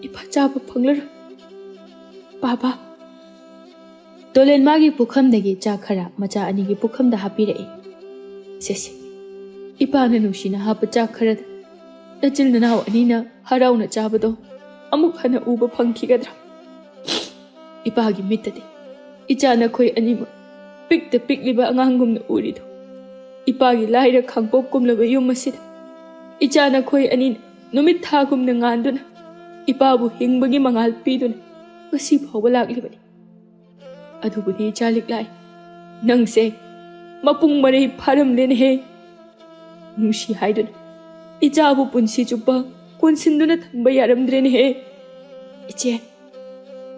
ꯏꯄꯥ ꯆꯥꯕ ꯐꯪꯂꯔꯣꯏ꯫ ꯕꯥꯕꯥ!" ꯇꯣꯂꯦꯟ ꯃꯥꯒꯤ ꯄꯨꯈꯝꯗꯒꯤ ꯆꯥꯛ ꯈꯔ ꯃꯆꯥ ꯑꯅꯤꯒꯤ ꯄꯨꯈꯝꯗ ꯍꯥꯞꯄꯤꯔꯛꯏ꯫ "ꯁꯦꯁꯦ, ꯏꯄꯥꯅ ꯅꯨꯡꯁꯤꯅ ꯍꯥꯞꯄ ꯆꯥꯛ ꯈꯔꯗ ꯅꯆꯤꯟ ꯅꯅꯥꯎ ꯑꯅꯤꯅ ꯍꯔꯥꯎꯅ ꯆꯥꯕꯗꯣ ꯑꯃꯨꯛ ꯍꯟꯅ ꯎꯕ ꯐꯪꯈꯤꯒꯗ꯭ꯔꯥ? ꯏꯄꯥꯒꯤ ꯃꯤꯠꯇꯗꯤ ꯏꯆꯥ ꯅꯈꯣꯏ ꯑꯅꯤꯃꯛ ꯄꯤꯛꯇ ꯄꯤꯛꯂꯤꯕ ꯑꯉꯥꯡꯒꯨꯝꯅ ꯎꯔꯤꯗꯣ꯫ ꯏꯄꯥꯒꯤ ꯂꯥꯏꯔ ꯈꯥꯡꯄꯣꯛ ꯀꯨꯝꯂꯕ ꯌꯨꯝ ꯑꯁꯤꯗ ꯏꯆꯥ ꯅꯈꯣꯏ ꯑꯅꯤꯅ ꯅꯨꯃꯤꯠ ꯊꯥꯒꯨꯝꯅ ꯉꯥꯟꯗꯨꯅ ꯏꯄꯥꯕꯨ ꯍꯤꯡꯕꯒꯤ ꯃꯉꯥꯜ ꯄꯤꯗꯨꯅ ꯉꯁꯤ ꯐꯥꯎꯕ ꯂꯥꯛꯂꯤꯕꯅꯤ꯫ ꯑꯗꯨꯕꯨꯗꯤ ꯏꯆꯥ ꯂꯤꯛꯂꯥꯏ, ꯅꯪꯁꯦ ꯃꯄꯨꯡ ꯃꯔꯩ ꯐꯥꯔꯝꯂꯦꯅꯦꯍꯦ꯫ ꯅꯨꯡꯁꯤ ꯍꯥꯏꯗꯨꯅ ꯏꯆꯥꯕꯨ ꯄꯨꯟꯁꯤ ꯆꯨꯞꯄ ꯀꯣꯟꯁꯤꯟꯗꯨꯅ ꯊꯝꯕ ꯌꯥꯔꯝꯗ꯭ꯔꯦꯅꯦꯍꯦ꯫ ꯏꯆꯦ,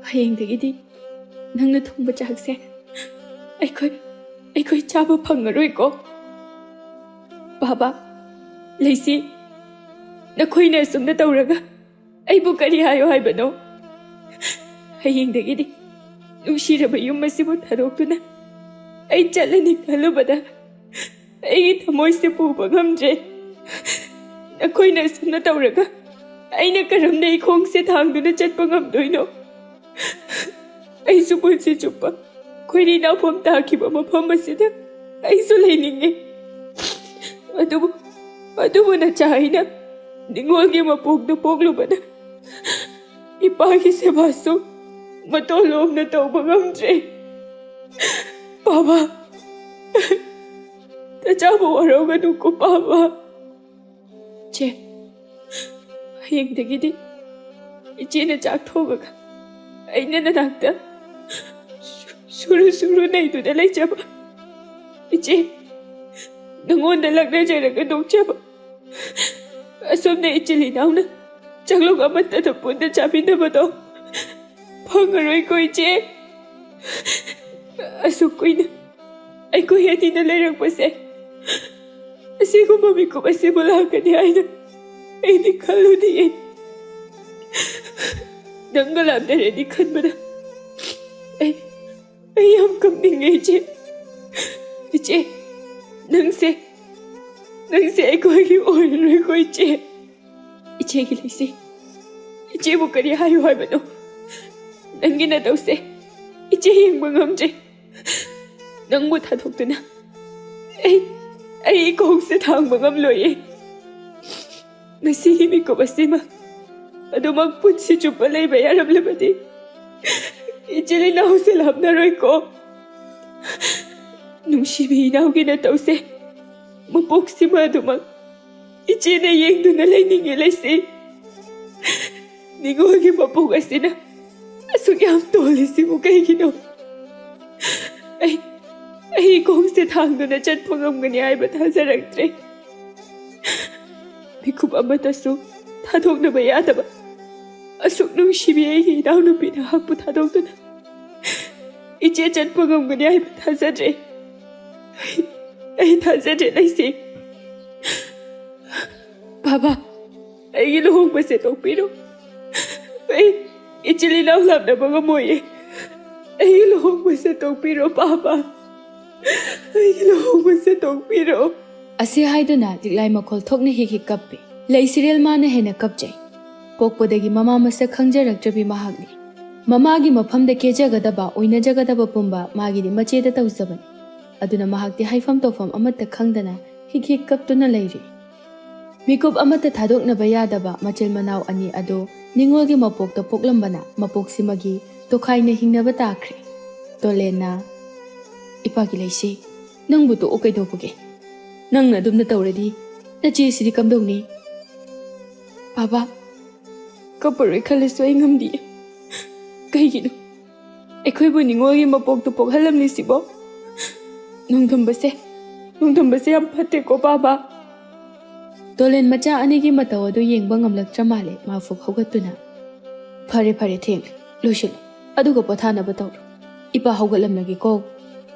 ꯍꯌꯦꯡꯗꯒꯤꯗꯤ ꯅꯪꯅ ꯊꯣꯡꯕ ꯆꯥꯛꯁꯦ ꯑꯩꯈꯣꯏ, ꯑꯩꯈꯣꯏ ꯆꯥꯕ ꯐꯪꯉꯔꯣꯏꯀꯣ꯫ ꯕꯥꯕꯥ, ꯂꯩꯁꯤ, ꯅꯈꯣꯏꯅ ꯑꯁꯨꯝꯅ ꯇꯧꯔꯒ ꯑꯩꯕꯨ ꯀꯔꯤ ꯍꯥꯏꯌꯣ ꯍꯥꯏꯕꯅꯣ? ꯍꯌꯦꯡꯗꯒꯤꯗꯤ ꯅꯨꯡꯁꯤꯔꯕ ꯌꯨꯝ ꯑꯁꯤꯕꯨ ꯊꯥꯗꯣꯛꯇꯨꯅ ꯑꯩ ꯆꯠꯂꯅꯤ ꯈꯜꯂꯨꯕꯗ ꯑꯩꯒꯤ ꯊꯃꯣꯏꯁꯦ ꯄꯨꯕ ꯉꯝꯗ꯭ꯔꯦ꯫ ꯅꯈꯣꯏꯅ ꯑꯁꯨꯝꯅ ꯇꯧꯔꯒ ꯑꯩꯅ ꯀꯔꯝꯅ ꯏꯈꯣꯡꯁꯦ ꯊꯥꯡꯗꯨꯅ ꯆꯠꯄ ꯉꯝꯗꯣꯏꯅꯣ? ꯑꯩꯁꯨ ꯄꯨꯟꯁꯤ ꯆꯨꯞꯄ ꯈꯣꯏꯔꯤ ꯅꯥꯎꯐꯝ ꯇꯥꯈꯤꯕ ꯃꯐꯝ ꯑꯁꯤꯗ ꯑꯩꯁꯨ ꯂꯩꯅꯤꯡꯉꯤ꯫ ꯑꯗꯨꯕꯨ ꯑꯗꯨꯕꯨ ꯅꯆꯥ ꯑꯩꯅ ꯅꯤꯡꯉꯣꯜꯒꯤ ꯃꯄꯣꯛꯇ ꯄꯣꯛꯂꯨꯕꯅ ꯏꯄꯥꯒꯤ ꯁꯦꯕꯥꯁꯨ ꯃꯇꯣꯟ ꯂꯣꯝꯅ ꯇꯧꯕ ꯉꯝꯗ꯭ꯔꯦ꯫ ꯄꯥꯕ, ꯅꯆꯥꯕꯨ ꯋꯥꯔꯧꯒꯅꯨꯀꯣ ꯄꯥꯕ꯫ ꯆꯦ, ꯍꯌꯦꯡꯗꯒꯤꯗꯤ ꯏꯆꯦꯅ ꯆꯥꯛ ꯊꯣꯡꯉꯒ ꯑꯩꯅ ꯅꯅꯥꯛꯇ ꯁꯨ- ꯁꯨꯔꯨ ꯁꯨꯔꯨ ꯅꯩꯗꯨꯅ ꯂꯩꯖꯕ꯫ ꯏꯆꯦ, ꯅꯉꯣꯟꯗ ꯂꯛꯅꯖꯔꯒ ꯅꯣꯛꯆꯕ꯫ ꯑꯁꯣꯝꯗ ꯏꯆꯤꯜ ꯏꯅꯥꯎꯅ ꯆꯥꯛꯂꯨꯛ ꯑꯃꯠꯇꯗ ꯄꯨꯟꯅ ꯆꯥꯃꯤꯟꯅꯕꯗꯣ ꯐꯪꯉꯔꯣꯏꯀꯣ ꯏꯆꯦ꯫ ꯑꯁꯨꯛ ꯀꯨꯏꯅ ꯑꯩꯈꯣꯏ ꯑꯅꯤꯅ ꯂꯩꯔꯛꯄꯁꯦ ꯑꯁꯤꯒꯨꯝꯕ ꯃꯤꯀꯨꯞ ꯑꯁꯤꯕꯨ ꯂꯥꯛꯀꯅꯤ ꯍꯥꯏꯅ ꯑꯩꯗꯤ ꯈꯜꯂꯨꯗꯤꯌꯦ꯫ ꯅꯪꯒ ꯂꯥꯞꯅꯔꯅꯤ ꯈꯟꯕꯗ ꯑꯩ ꯑꯩ ꯌꯥꯝ ꯀꯞꯅꯤꯡꯉꯦ ꯏꯆꯦ꯫ ꯏꯆꯦ, ꯅꯪꯁꯦ ꯅꯪꯁꯦ ꯑꯩꯈꯣꯏꯒꯤ ꯑꯣꯏꯔꯔꯣꯏꯀꯣ ꯏꯆꯦ꯫ ꯏꯆꯦꯒꯤ ꯂꯩꯁꯦ ꯏꯆꯦꯕꯨ ꯀꯔꯤ ꯍꯥꯏꯌꯨ ꯍꯥꯏꯕꯅꯣ? ꯅꯪꯒꯤ ꯅꯇꯧꯁꯦ ꯏꯆꯦ ꯌꯦꯡꯕ ꯉꯝꯗ꯭ꯔꯦ꯫ ꯅꯪꯕꯨ ꯊꯥꯗꯣꯛꯇꯨꯅ ꯑꯩ ꯑꯩ ꯏꯈꯣꯡꯁꯦ ꯊꯥꯡꯕ ꯉꯝꯂꯣꯏꯌꯦ꯫ ꯉꯁꯤꯒꯤ ꯃꯤꯀꯨꯞ ꯑꯁꯤꯃ ꯑꯗꯨꯃꯛ ꯄꯨꯟꯁꯤ ꯆꯨꯞꯄ ꯂꯩꯕ ꯌꯥꯔꯝꯂꯕꯗꯤ ꯏꯆꯤꯜ ꯏꯅꯥꯎꯁꯦ ꯂꯥꯞꯅꯔꯣꯏꯀꯣ꯫ ꯅꯨꯡꯁꯤꯕꯤ ꯏꯅꯥꯎꯒꯤ ꯅꯇꯧꯁꯦ ꯃꯄꯣꯛꯁꯤꯃ ꯑꯗꯨꯃꯛ ꯏꯆꯦꯅ ꯌꯦꯡꯗꯨꯅ ꯂꯩꯅꯤꯡꯉꯦ ꯂꯩꯁꯤ꯫ ꯅꯤꯉꯣꯜꯒꯤ ꯃꯄꯣꯛ ꯑꯁꯤꯅ ꯑꯁꯨꯛ ꯌꯥꯝ ꯇꯣꯜꯂꯤꯁꯤꯕꯨ ꯀꯩꯒꯤꯅꯣ? ꯑꯩ ꯑꯩ ꯈꯣꯡꯁꯦ ꯊꯥꯡꯗꯨꯅ ꯆꯠꯄ ꯉꯝꯒꯅꯤ ꯍꯥꯏꯕ ꯊꯥꯖꯔꯛꯇ꯭ꯔꯦ꯫ ꯃꯤꯀꯨꯞ ꯑꯃꯠꯇꯁꯨ ꯊꯥꯗꯣꯛꯅꯕ ꯌꯥꯗꯕ ꯑꯁꯨꯛ ꯅꯨꯡꯁꯤꯕꯤ ꯑꯩꯒꯤ ꯏꯅꯥꯎꯅꯨꯄꯤ ꯅꯍꯥꯛꯄꯨ ꯊꯥꯗꯣꯛꯇꯨꯅ ꯏꯆꯦ ꯆꯠꯄ ꯉꯝꯒꯅꯤ ꯍꯥꯏꯕ ꯊꯥꯖꯗ꯭ꯔꯦ꯫ ꯑꯩ ꯑꯩ ꯊꯥꯖꯗ꯭ꯔꯦ ꯂꯩꯁꯤ꯫ ꯕꯥꯕꯥ, ꯑꯩꯒꯤ ꯂꯨꯍꯣꯡꯕꯁꯦ ꯇꯣꯛꯄꯤꯔꯣ꯫ ꯑꯩ ꯏꯆꯤꯜ ꯏꯅꯥꯎ ꯂꯥꯛꯅꯕ ꯉꯝꯃꯣꯏꯌꯦ꯫ ꯑꯩꯒꯤ ꯂꯨꯍꯣꯡꯕꯁꯦ ꯇꯣꯛꯄꯤꯔꯣ, ꯄꯥꯕ꯫ ꯑꯩꯒꯤ ꯂꯨꯍꯣꯡꯕꯁꯦ ꯇꯣꯛꯄꯤꯔꯣ꯫" ꯑꯁꯤ ꯍꯥꯏꯗꯨꯅ ꯂꯤꯛꯂꯥꯏ ꯃꯈꯣꯜ ꯊꯣꯛꯅ ꯍꯤꯛ ꯍꯤꯛ ꯀꯞꯄꯤ꯫ ꯂꯩꯁꯤꯔꯦꯜ ꯃꯥꯅ ꯍꯦꯟꯅ ꯀꯞꯆꯩ꯫ ꯄꯣꯛꯄꯗꯒꯤ ꯃꯃꯥ ꯃꯁꯛ ꯈꯪꯖꯔꯛꯇ꯭ꯔꯕꯤ ꯃꯍꯥꯛꯅꯤ꯫ ꯃꯃꯥꯒꯤ ꯃꯐꯝꯗ ꯀꯦꯖꯒꯗꯕ, ꯑꯣꯏꯅꯖꯒꯗꯕ ꯄꯨꯝꯕ ꯃꯥꯒꯤꯗꯤ ꯃꯆꯦꯗ ꯇꯧꯖꯕꯅꯤ꯫ ꯑꯗꯨꯅ ꯃꯍꯥꯛꯇꯤ ꯍꯥꯏꯐꯝ ꯇꯧꯐꯝ ꯑꯃꯠꯇ ꯈꯪꯗꯅ ꯍꯤꯛ ꯍꯤꯛ ꯀꯞꯇꯨꯅ ꯂꯩꯔꯤ꯫ ꯃꯤꯀꯨꯞ ꯑꯃꯠꯇ ꯊꯥꯗꯣꯛꯅꯕ ꯌꯥꯗꯕ ꯃꯆꯤꯜ ꯃꯅꯥꯎ ꯑꯅꯤ ꯑꯗꯨ ꯅꯤꯡꯉꯣꯜꯒꯤ ꯃꯄꯣꯛꯇ ꯄꯣꯛꯂꯝꯕꯅ ꯃꯄꯣꯛꯁꯤꯃꯒꯤ ꯇꯣꯈꯥꯏꯅ ꯍꯤꯡꯅꯕ ꯇꯥꯈ꯭ꯔꯦ꯫ ꯇꯣꯂꯦꯟꯅ, "ꯏꯄꯥꯒꯤ ꯂꯩꯁꯤ, ꯅꯪꯕꯨ ꯇꯣꯛꯎ ꯀꯩꯗꯧꯕꯒꯦ? ꯅꯪꯅ ꯑꯗꯨꯝꯅ ꯇꯧꯔꯗꯤ ꯅꯆꯦꯁꯤꯗꯤ ꯀꯝꯗꯧꯅꯤ?" "ꯕꯥꯕꯥ, ꯀꯞꯄꯔꯣꯏ ꯈꯜꯂꯁꯨ ꯑꯩ ꯉꯝꯗꯤꯌꯦ꯫ ꯀꯩꯒꯤꯅꯣ ꯑꯩꯈꯣꯏꯕꯨ ꯅꯤꯡꯉꯣꯜꯒꯤ ꯃꯄꯣꯛꯇ ꯄꯣꯛꯍꯜꯂꯝꯂꯤꯁꯤꯕꯣ? ꯅꯣꯡꯗꯝꯕꯁꯦ, ꯅꯣꯡꯗꯝꯕꯁꯦ ꯌꯥꯝ ꯐꯠꯇꯦꯀꯣ, ꯕꯥꯕꯥ꯫" ꯇꯣꯂꯦꯟ ꯃꯆꯥ ꯑꯅꯤꯒꯤ ꯃꯇꯧ ꯑꯗꯨ ꯌꯦꯡꯕ ꯉꯝꯂꯛꯇ꯭ꯔ ꯃꯥꯜꯂꯦ꯫ ꯃꯥ ꯐꯨꯛ ꯍꯧꯒꯠꯇꯨꯅ, "ꯐꯔꯦ, ꯐꯔꯦ, ꯊꯦꯡꯂꯦ꯫ ꯂꯣꯏꯁꯤꯜꯂꯨ, ꯑꯗꯨꯒ ꯄꯣꯊꯥꯅꯕ ꯇꯧꯔꯣ꯫ ꯏꯄꯥ ꯍꯧꯒꯠꯂꯝꯂꯒꯦꯀꯣ꯫"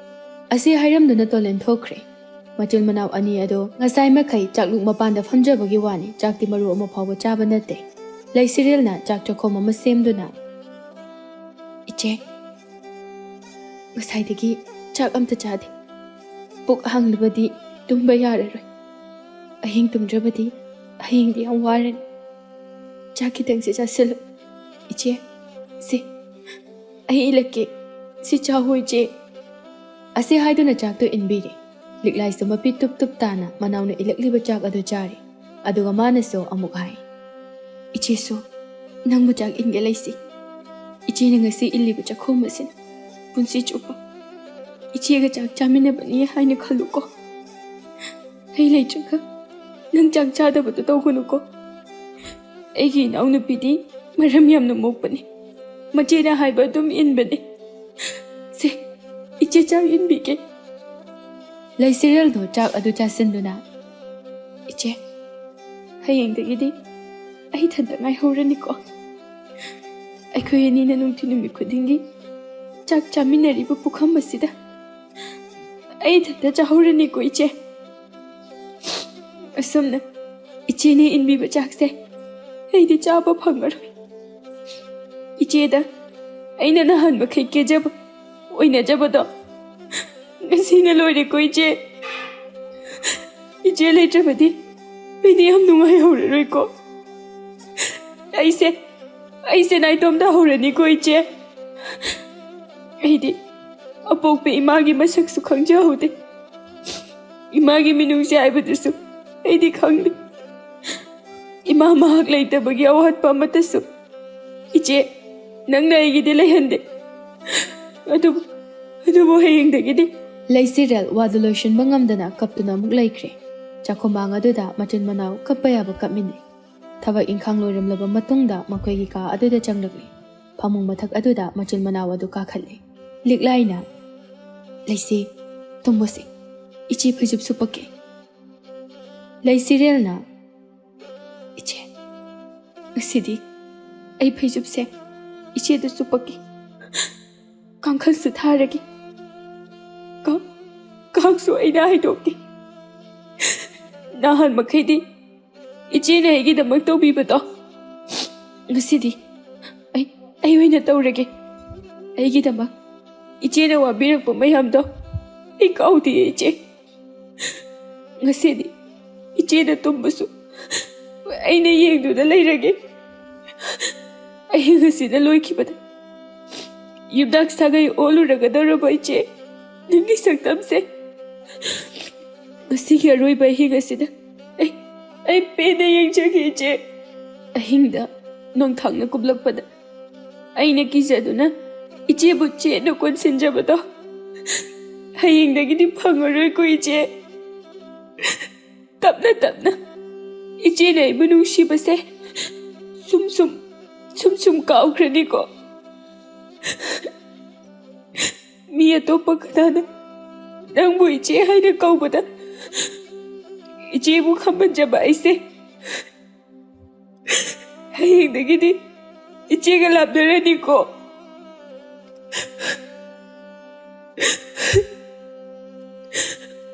ꯑꯁꯤ ꯍꯥꯏꯔꯝꯗꯨꯅ ꯇꯣꯂꯦꯟ ꯊꯣꯛꯈ꯭ꯔꯦ꯫ ꯃꯆꯤꯜ ꯃꯅꯥꯎ ꯑꯅꯤ ꯑꯗꯣ ꯉꯁꯥꯏ ꯃꯈꯩ ꯆꯥꯛꯂꯨꯛ ꯃꯄꯥꯟꯗ ꯐꯝꯖꯕꯒꯤ ꯋꯥꯅꯤ, ꯆꯥꯛꯇꯤ ꯃꯔꯨ ꯑꯃ ꯐꯥꯎꯕ ꯆꯥꯕ ꯅꯠꯇꯦ꯫ ꯂꯩꯁꯤꯔꯦꯜꯅ ꯆꯥꯛ ꯆꯥꯛꯈꯣꯝ ꯑꯃ ꯁꯦꯝꯗꯨꯅ, "ꯏꯆꯦ, ꯉꯁꯥꯏꯗꯒꯤ ꯆꯥꯛ ꯑꯝꯇ ꯆꯥꯗꯦ꯫ ꯄꯨꯛ ꯍꯥꯡꯂꯕꯗꯤ ꯇꯨꯝꯕ ꯌꯥꯔꯔꯣꯏ꯫ ꯑꯍꯤꯡ ꯇꯨꯝꯗ꯭ꯔꯕꯗꯤ ꯍꯌꯦꯡꯗꯤ ꯌꯥꯝ ꯋꯥꯔꯅꯤ꯫ ꯆꯥꯛ ꯈꯤꯇꯪꯁꯦ ꯆꯥꯁꯤꯜꯂꯨ꯫ ꯏꯆꯦ, ꯁꯦ, ꯑꯩ ꯏꯜꯂꯛꯀꯦ꯫ ꯁꯤ ꯆꯥꯎꯑꯣ, ꯏꯆꯦ꯫" ꯑꯁꯤ ꯍꯥꯏꯗꯨꯅ ꯆꯥꯛꯇꯨ ꯏꯟꯕꯤꯔꯦ꯫ ꯂꯤꯛꯂꯥꯏꯁꯨ ꯃꯄꯤ ꯇꯨꯞ ꯇꯨꯞ ꯇꯥꯅ ꯃꯅꯥꯎꯅ ꯏꯜꯂꯛꯂꯤꯕ ꯆꯥꯛ ꯑꯗꯨ ꯆꯥꯔꯤ꯫ ꯑꯗꯨꯒ ꯃꯥꯅꯁꯨ ꯑꯃꯨꯛ ꯍꯥꯏ, "ꯏꯆꯦꯁꯨ ꯅꯪꯕꯨ ꯆꯥꯛ ꯏꯟꯒꯦ ꯂꯩꯁꯤ꯫ ꯏꯆꯦꯅ ꯉꯁꯤ ꯏꯜꯂꯤꯕ ꯆꯥꯛꯈꯣꯝ ꯑꯁꯤꯅ ꯄꯨꯟꯁꯤ ꯆꯨꯞꯄ ꯏꯆꯦꯒ ꯆꯥꯛ ꯆꯥꯃꯤꯟꯅꯕꯅꯤ ꯍꯥꯏꯅ ꯈꯜꯂꯨꯀꯣ꯫ ꯑꯩ ꯂꯩꯇ꯭ꯔꯒ ꯅꯪ ꯆꯥꯛ ꯆꯥꯗꯕꯗꯨ ꯇꯧꯒꯅꯨꯀꯣ꯫ ꯑꯩꯒꯤ ꯏꯅꯥꯎꯅꯨꯄꯤꯗꯤ ꯃꯔꯝ ꯌꯥꯝꯅ ꯃꯣꯛꯄꯅꯤ꯫ ꯃꯆꯦꯅ ꯍꯥꯏꯕ ꯑꯗꯨꯝ ꯏꯟꯕꯅꯤ꯫ ꯁꯦ, ꯏꯆꯦ ꯆꯥꯛ ꯏꯟꯕꯤꯒꯦ꯫" ꯂꯩꯁꯤꯔꯦꯜꯗꯣ ꯆꯥꯛ ꯑꯗꯨ ꯆꯥꯁꯤꯟꯗꯨꯅ, "ꯏꯆꯦ, ꯍꯌꯦꯡꯗꯒꯤꯗꯤ ꯑꯩ ꯏꯊꯟꯇ ꯉꯥꯏꯍꯧꯔꯅꯤꯀꯣ꯫ ꯑꯩꯈꯣꯏ ꯑꯅꯤꯅ ꯅꯨꯡꯊꯤꯜ ꯅꯨꯃꯤꯠ ꯈꯨꯗꯤꯡꯒꯤ ꯆꯥꯛ ꯆꯥꯃꯤꯟꯅꯔꯤꯕ ꯄꯨꯈꯝ ꯑꯁꯤꯗ ꯑꯩ ꯏꯊꯟꯇ ꯆꯥꯍꯧꯔꯅꯤꯀꯣ, ꯏꯆꯦ꯫ ꯑꯁꯨꯝꯅ ꯏꯆꯦꯅ ꯏꯟꯕꯤꯕ ꯆꯥꯛꯁꯦ ꯑꯩꯗꯤ ꯆꯥꯕ ꯐꯪꯉꯔꯣꯏ꯫" ꯏꯆꯦꯗ ꯑꯩꯅ ꯅꯍꯥꯟ ꯃꯈꯩ ꯀꯦꯖꯕ, ꯑꯣꯏꯅꯖꯕꯗꯣ ꯉꯁꯤꯅ ꯂꯣꯏꯔꯦꯀꯣ ꯏꯆꯦ꯫ ꯏꯆꯦ ꯂꯩꯇ꯭ꯔꯕꯗꯤ ꯑꯩꯗꯤ ꯌꯥꯝ ꯅꯨꯡꯉꯥꯏꯍꯧꯔꯔꯣꯏꯀꯣ꯫ ꯑꯩꯁꯦ, ꯑꯩꯁꯦ ꯅꯥꯏꯇꯣꯝ ꯇꯥꯍꯧꯔꯅꯤꯀꯣ ꯏꯆꯦ꯫ ꯑꯩꯗꯤ ꯑꯄꯣꯛꯄ ꯏꯃꯥꯒꯤ ꯃꯁꯛꯁꯨ ꯈꯪꯖꯍꯧꯗꯦ꯫ ꯏꯃꯥꯒꯤ ꯃꯤꯅꯨꯡꯁꯤ ꯍꯥꯏꯕꯗꯨꯁꯨ ꯑꯩꯗꯤ ꯈꯪꯗꯦ꯫ ꯏꯃꯥ ꯃꯍꯥꯛ ꯂꯩꯇꯕꯒꯤ ꯑꯋꯥꯠꯄ ꯑꯃꯠꯇꯁꯨ ꯏꯆꯦ, ꯅꯪꯅ ꯑꯩꯒꯤꯗꯤ ꯂꯩꯍꯟꯗꯦ꯫ ꯑꯗꯨꯕꯨ, ꯑꯗꯨꯕꯨ ꯍꯌꯦꯡꯗꯒꯤꯗꯤ꯫ ꯂꯩꯆꯤꯔꯦꯜ ꯋꯥꯗꯨ ꯂꯣꯏꯁꯤꯟꯕ ꯉꯝꯗꯅ ꯀꯞꯇꯨꯅ ꯑꯃꯨꯛ ꯂꯩꯈ꯭ꯔꯦ꯫ ꯆꯥꯛꯈꯨꯝꯃꯥꯡ ꯑꯗꯨꯗ ꯃꯆꯤꯟ ꯃꯅꯥꯎ ꯀꯞꯄ ꯌꯥꯕ ꯀꯞꯃꯤꯟꯅꯩ꯫ ꯊꯕꯛ ꯏꯪꯈꯥꯡ ꯂꯣꯏꯔꯝꯂꯕ ꯃꯇꯨꯡꯗ ꯃꯈꯣꯏꯒꯤ ꯀꯥ ꯑꯗꯨꯗ ꯆꯪꯂꯛꯂꯤ꯫ ꯐꯃꯨꯡ ꯃꯊꯛ ꯑꯗꯨꯗ ꯃꯆꯤꯟ ꯃꯅꯥꯎ ꯑꯗꯨ ꯀꯥꯈꯠꯂꯤ꯫ ꯂꯤꯛꯂꯥꯏꯅ, "ꯂꯩꯆꯤ, ꯇꯨꯝꯃꯁꯤ꯫ ꯏꯆꯦ ꯐꯩꯖꯨꯞ ꯁꯨꯞꯄꯛꯀꯦ꯫" ꯂꯩꯆꯤꯔꯦꯜꯅ, "ꯏꯆꯦ, ꯉꯁꯤꯗꯤ ꯑꯩ ꯐꯩꯖꯨꯞꯁꯦ ꯏꯆꯦꯗ ꯁꯨꯞꯄꯛꯀꯦ꯫ ꯀꯥꯡꯈꯜꯁꯨ ꯊꯥꯔꯒꯦ꯫ ꯀꯥꯡ, ꯀꯥꯡꯁꯨ ꯑꯩꯅ ꯍꯥꯏꯗꯣꯛꯀꯦ꯫ ꯅꯍꯥꯟ ꯃꯈꯩꯗꯤ ꯏꯆꯦꯅ ꯑꯩꯒꯤꯗꯃꯛ ꯇꯧꯕꯤꯕꯗꯣ ꯉꯁꯤꯗꯤ ꯑꯩ, ꯑꯩ ꯑꯣꯏꯅ ꯇꯧꯔꯒꯦ꯫ ꯑꯩꯒꯤꯗꯃꯛ ꯏꯆꯦꯅ ꯋꯥꯕꯤꯔꯛꯄ ꯃꯌꯥꯝꯗꯣ ꯑꯩ ꯀꯥꯎꯗꯤꯌꯦ ꯏꯆꯦ꯫ ꯉꯁꯤꯗꯤ ꯏꯆꯦꯅ ꯇꯨꯝꯕꯁꯨ ꯑꯩꯅ ꯌꯦꯡꯗꯨꯅ ꯂꯩꯔꯒꯦ꯫ ꯑꯍꯤꯡ ꯑꯁꯤꯗ ꯂꯣꯏꯈꯤꯕꯗ ꯌꯨꯝꯅꯥꯛ ꯁꯥꯒꯩ ꯑꯣꯜꯂꯨꯔꯒꯗꯧꯔꯕ ꯏꯆꯦ, ꯅꯪꯒꯤ ꯁꯛꯇꯝꯁꯦ ꯉꯁꯤꯒꯤ ꯑꯔꯣꯏꯕ ꯑꯍꯤꯡ ꯑꯁꯤꯗ ꯑꯩ, ꯑꯩ ꯄꯦꯟꯅ ꯌꯦꯡꯖꯒꯦ ꯏꯆꯦ꯫" ꯑꯍꯤꯡꯗ ꯅꯣꯡꯊꯥꯡꯅ ꯀꯨꯞꯂꯛꯄꯗ ꯑꯩꯅ ꯀꯤꯖꯗꯨꯅ ꯏꯆꯦꯕꯨ ꯆꯦꯠꯅ ꯀꯣꯟꯁꯤꯟꯖꯕꯗꯣ ꯍꯌꯦꯡꯗꯒꯤꯗꯤ ꯐꯪꯉꯔꯣꯏꯀꯣ ꯏꯆꯦ꯫ ꯇꯞꯅ ꯇꯞꯅ ꯏꯆꯦꯅ ꯑꯩꯕꯨ ꯅꯨꯡꯁꯤꯕꯁꯦ ꯁꯨꯝ ꯁꯨꯝ, ꯁꯨꯝ ꯁꯨꯝ ꯀꯥꯎꯈ꯭ꯔꯅꯤꯀꯣ꯫ ꯃꯤ ꯑꯇꯣꯞꯄ ꯀꯅꯥꯅ ꯅꯪꯕꯨ ꯏꯆꯦ ꯍꯥꯏꯅ ꯀꯧꯕꯗ ꯏꯆꯦꯕꯨ ꯈꯝꯕꯟꯖꯕ ꯑꯩꯁꯦ ꯍꯌꯦꯡꯗꯒꯤꯗꯤ ꯏꯆꯦꯒ ꯂꯥꯞꯅꯔꯅꯤꯀꯣ꯫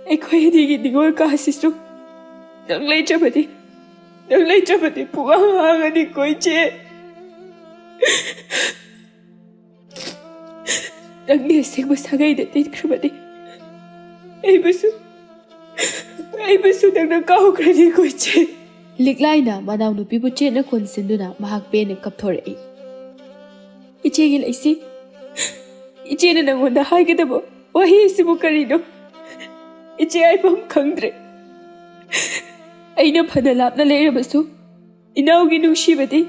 ꯑꯩꯈꯣꯏ ꯑꯅꯤꯒꯤ ꯅꯤꯉꯣꯜ ꯀꯥꯁꯤꯁꯨ ꯅꯪ ꯂꯩꯇ꯭ꯔꯕꯗꯤ, ꯅꯪ ꯂꯩꯇ꯭ꯔꯕꯗꯤ ꯄꯨꯡꯍꯥꯡ ꯍꯥꯡꯉꯅꯤꯀꯣ ꯏꯆꯦ꯫ ꯅꯪꯗꯤ ꯑꯁꯦꯡꯕ ꯁꯥꯒꯩꯗ ꯇꯤꯟꯈ꯭ꯔꯕꯅꯤ꯫ ꯑꯩꯕꯨꯁꯨ ꯑꯩꯕꯨꯁꯨ ꯅꯪꯅ ꯀꯥꯎꯈ꯭ꯔꯅꯤꯀꯣ, ꯏꯆꯦ꯫ ꯂꯤꯛꯂꯥꯏꯅ ꯃꯅꯥꯎꯅꯨꯄꯤꯕꯨ ꯆꯦꯠꯅ ꯀꯣꯟꯁꯤꯟꯗꯨꯅ ꯃꯍꯥꯛ ꯄꯦꯟꯅ ꯀꯞꯊꯣꯔꯛꯏ꯫ ꯏꯆꯦꯒꯤ ꯂꯩꯁꯤ, ꯏꯆꯦꯅ ꯅꯪꯉꯣꯟꯗ ꯍꯥꯏꯒꯗꯕ ꯋꯥꯍꯩ ꯑꯁꯤꯕꯨ ꯀꯔꯤꯅꯣ? ꯏꯆꯦ ꯍꯥꯏꯐꯝ ꯈꯪꯗ꯭ꯔꯦ꯫ ꯑꯩꯅ ꯐꯅ ꯂꯥꯞꯅ ꯂꯩꯔꯕꯁꯨ, ꯏꯅꯥꯎꯒꯤ ꯅꯨꯡꯁꯤꯕꯗꯤ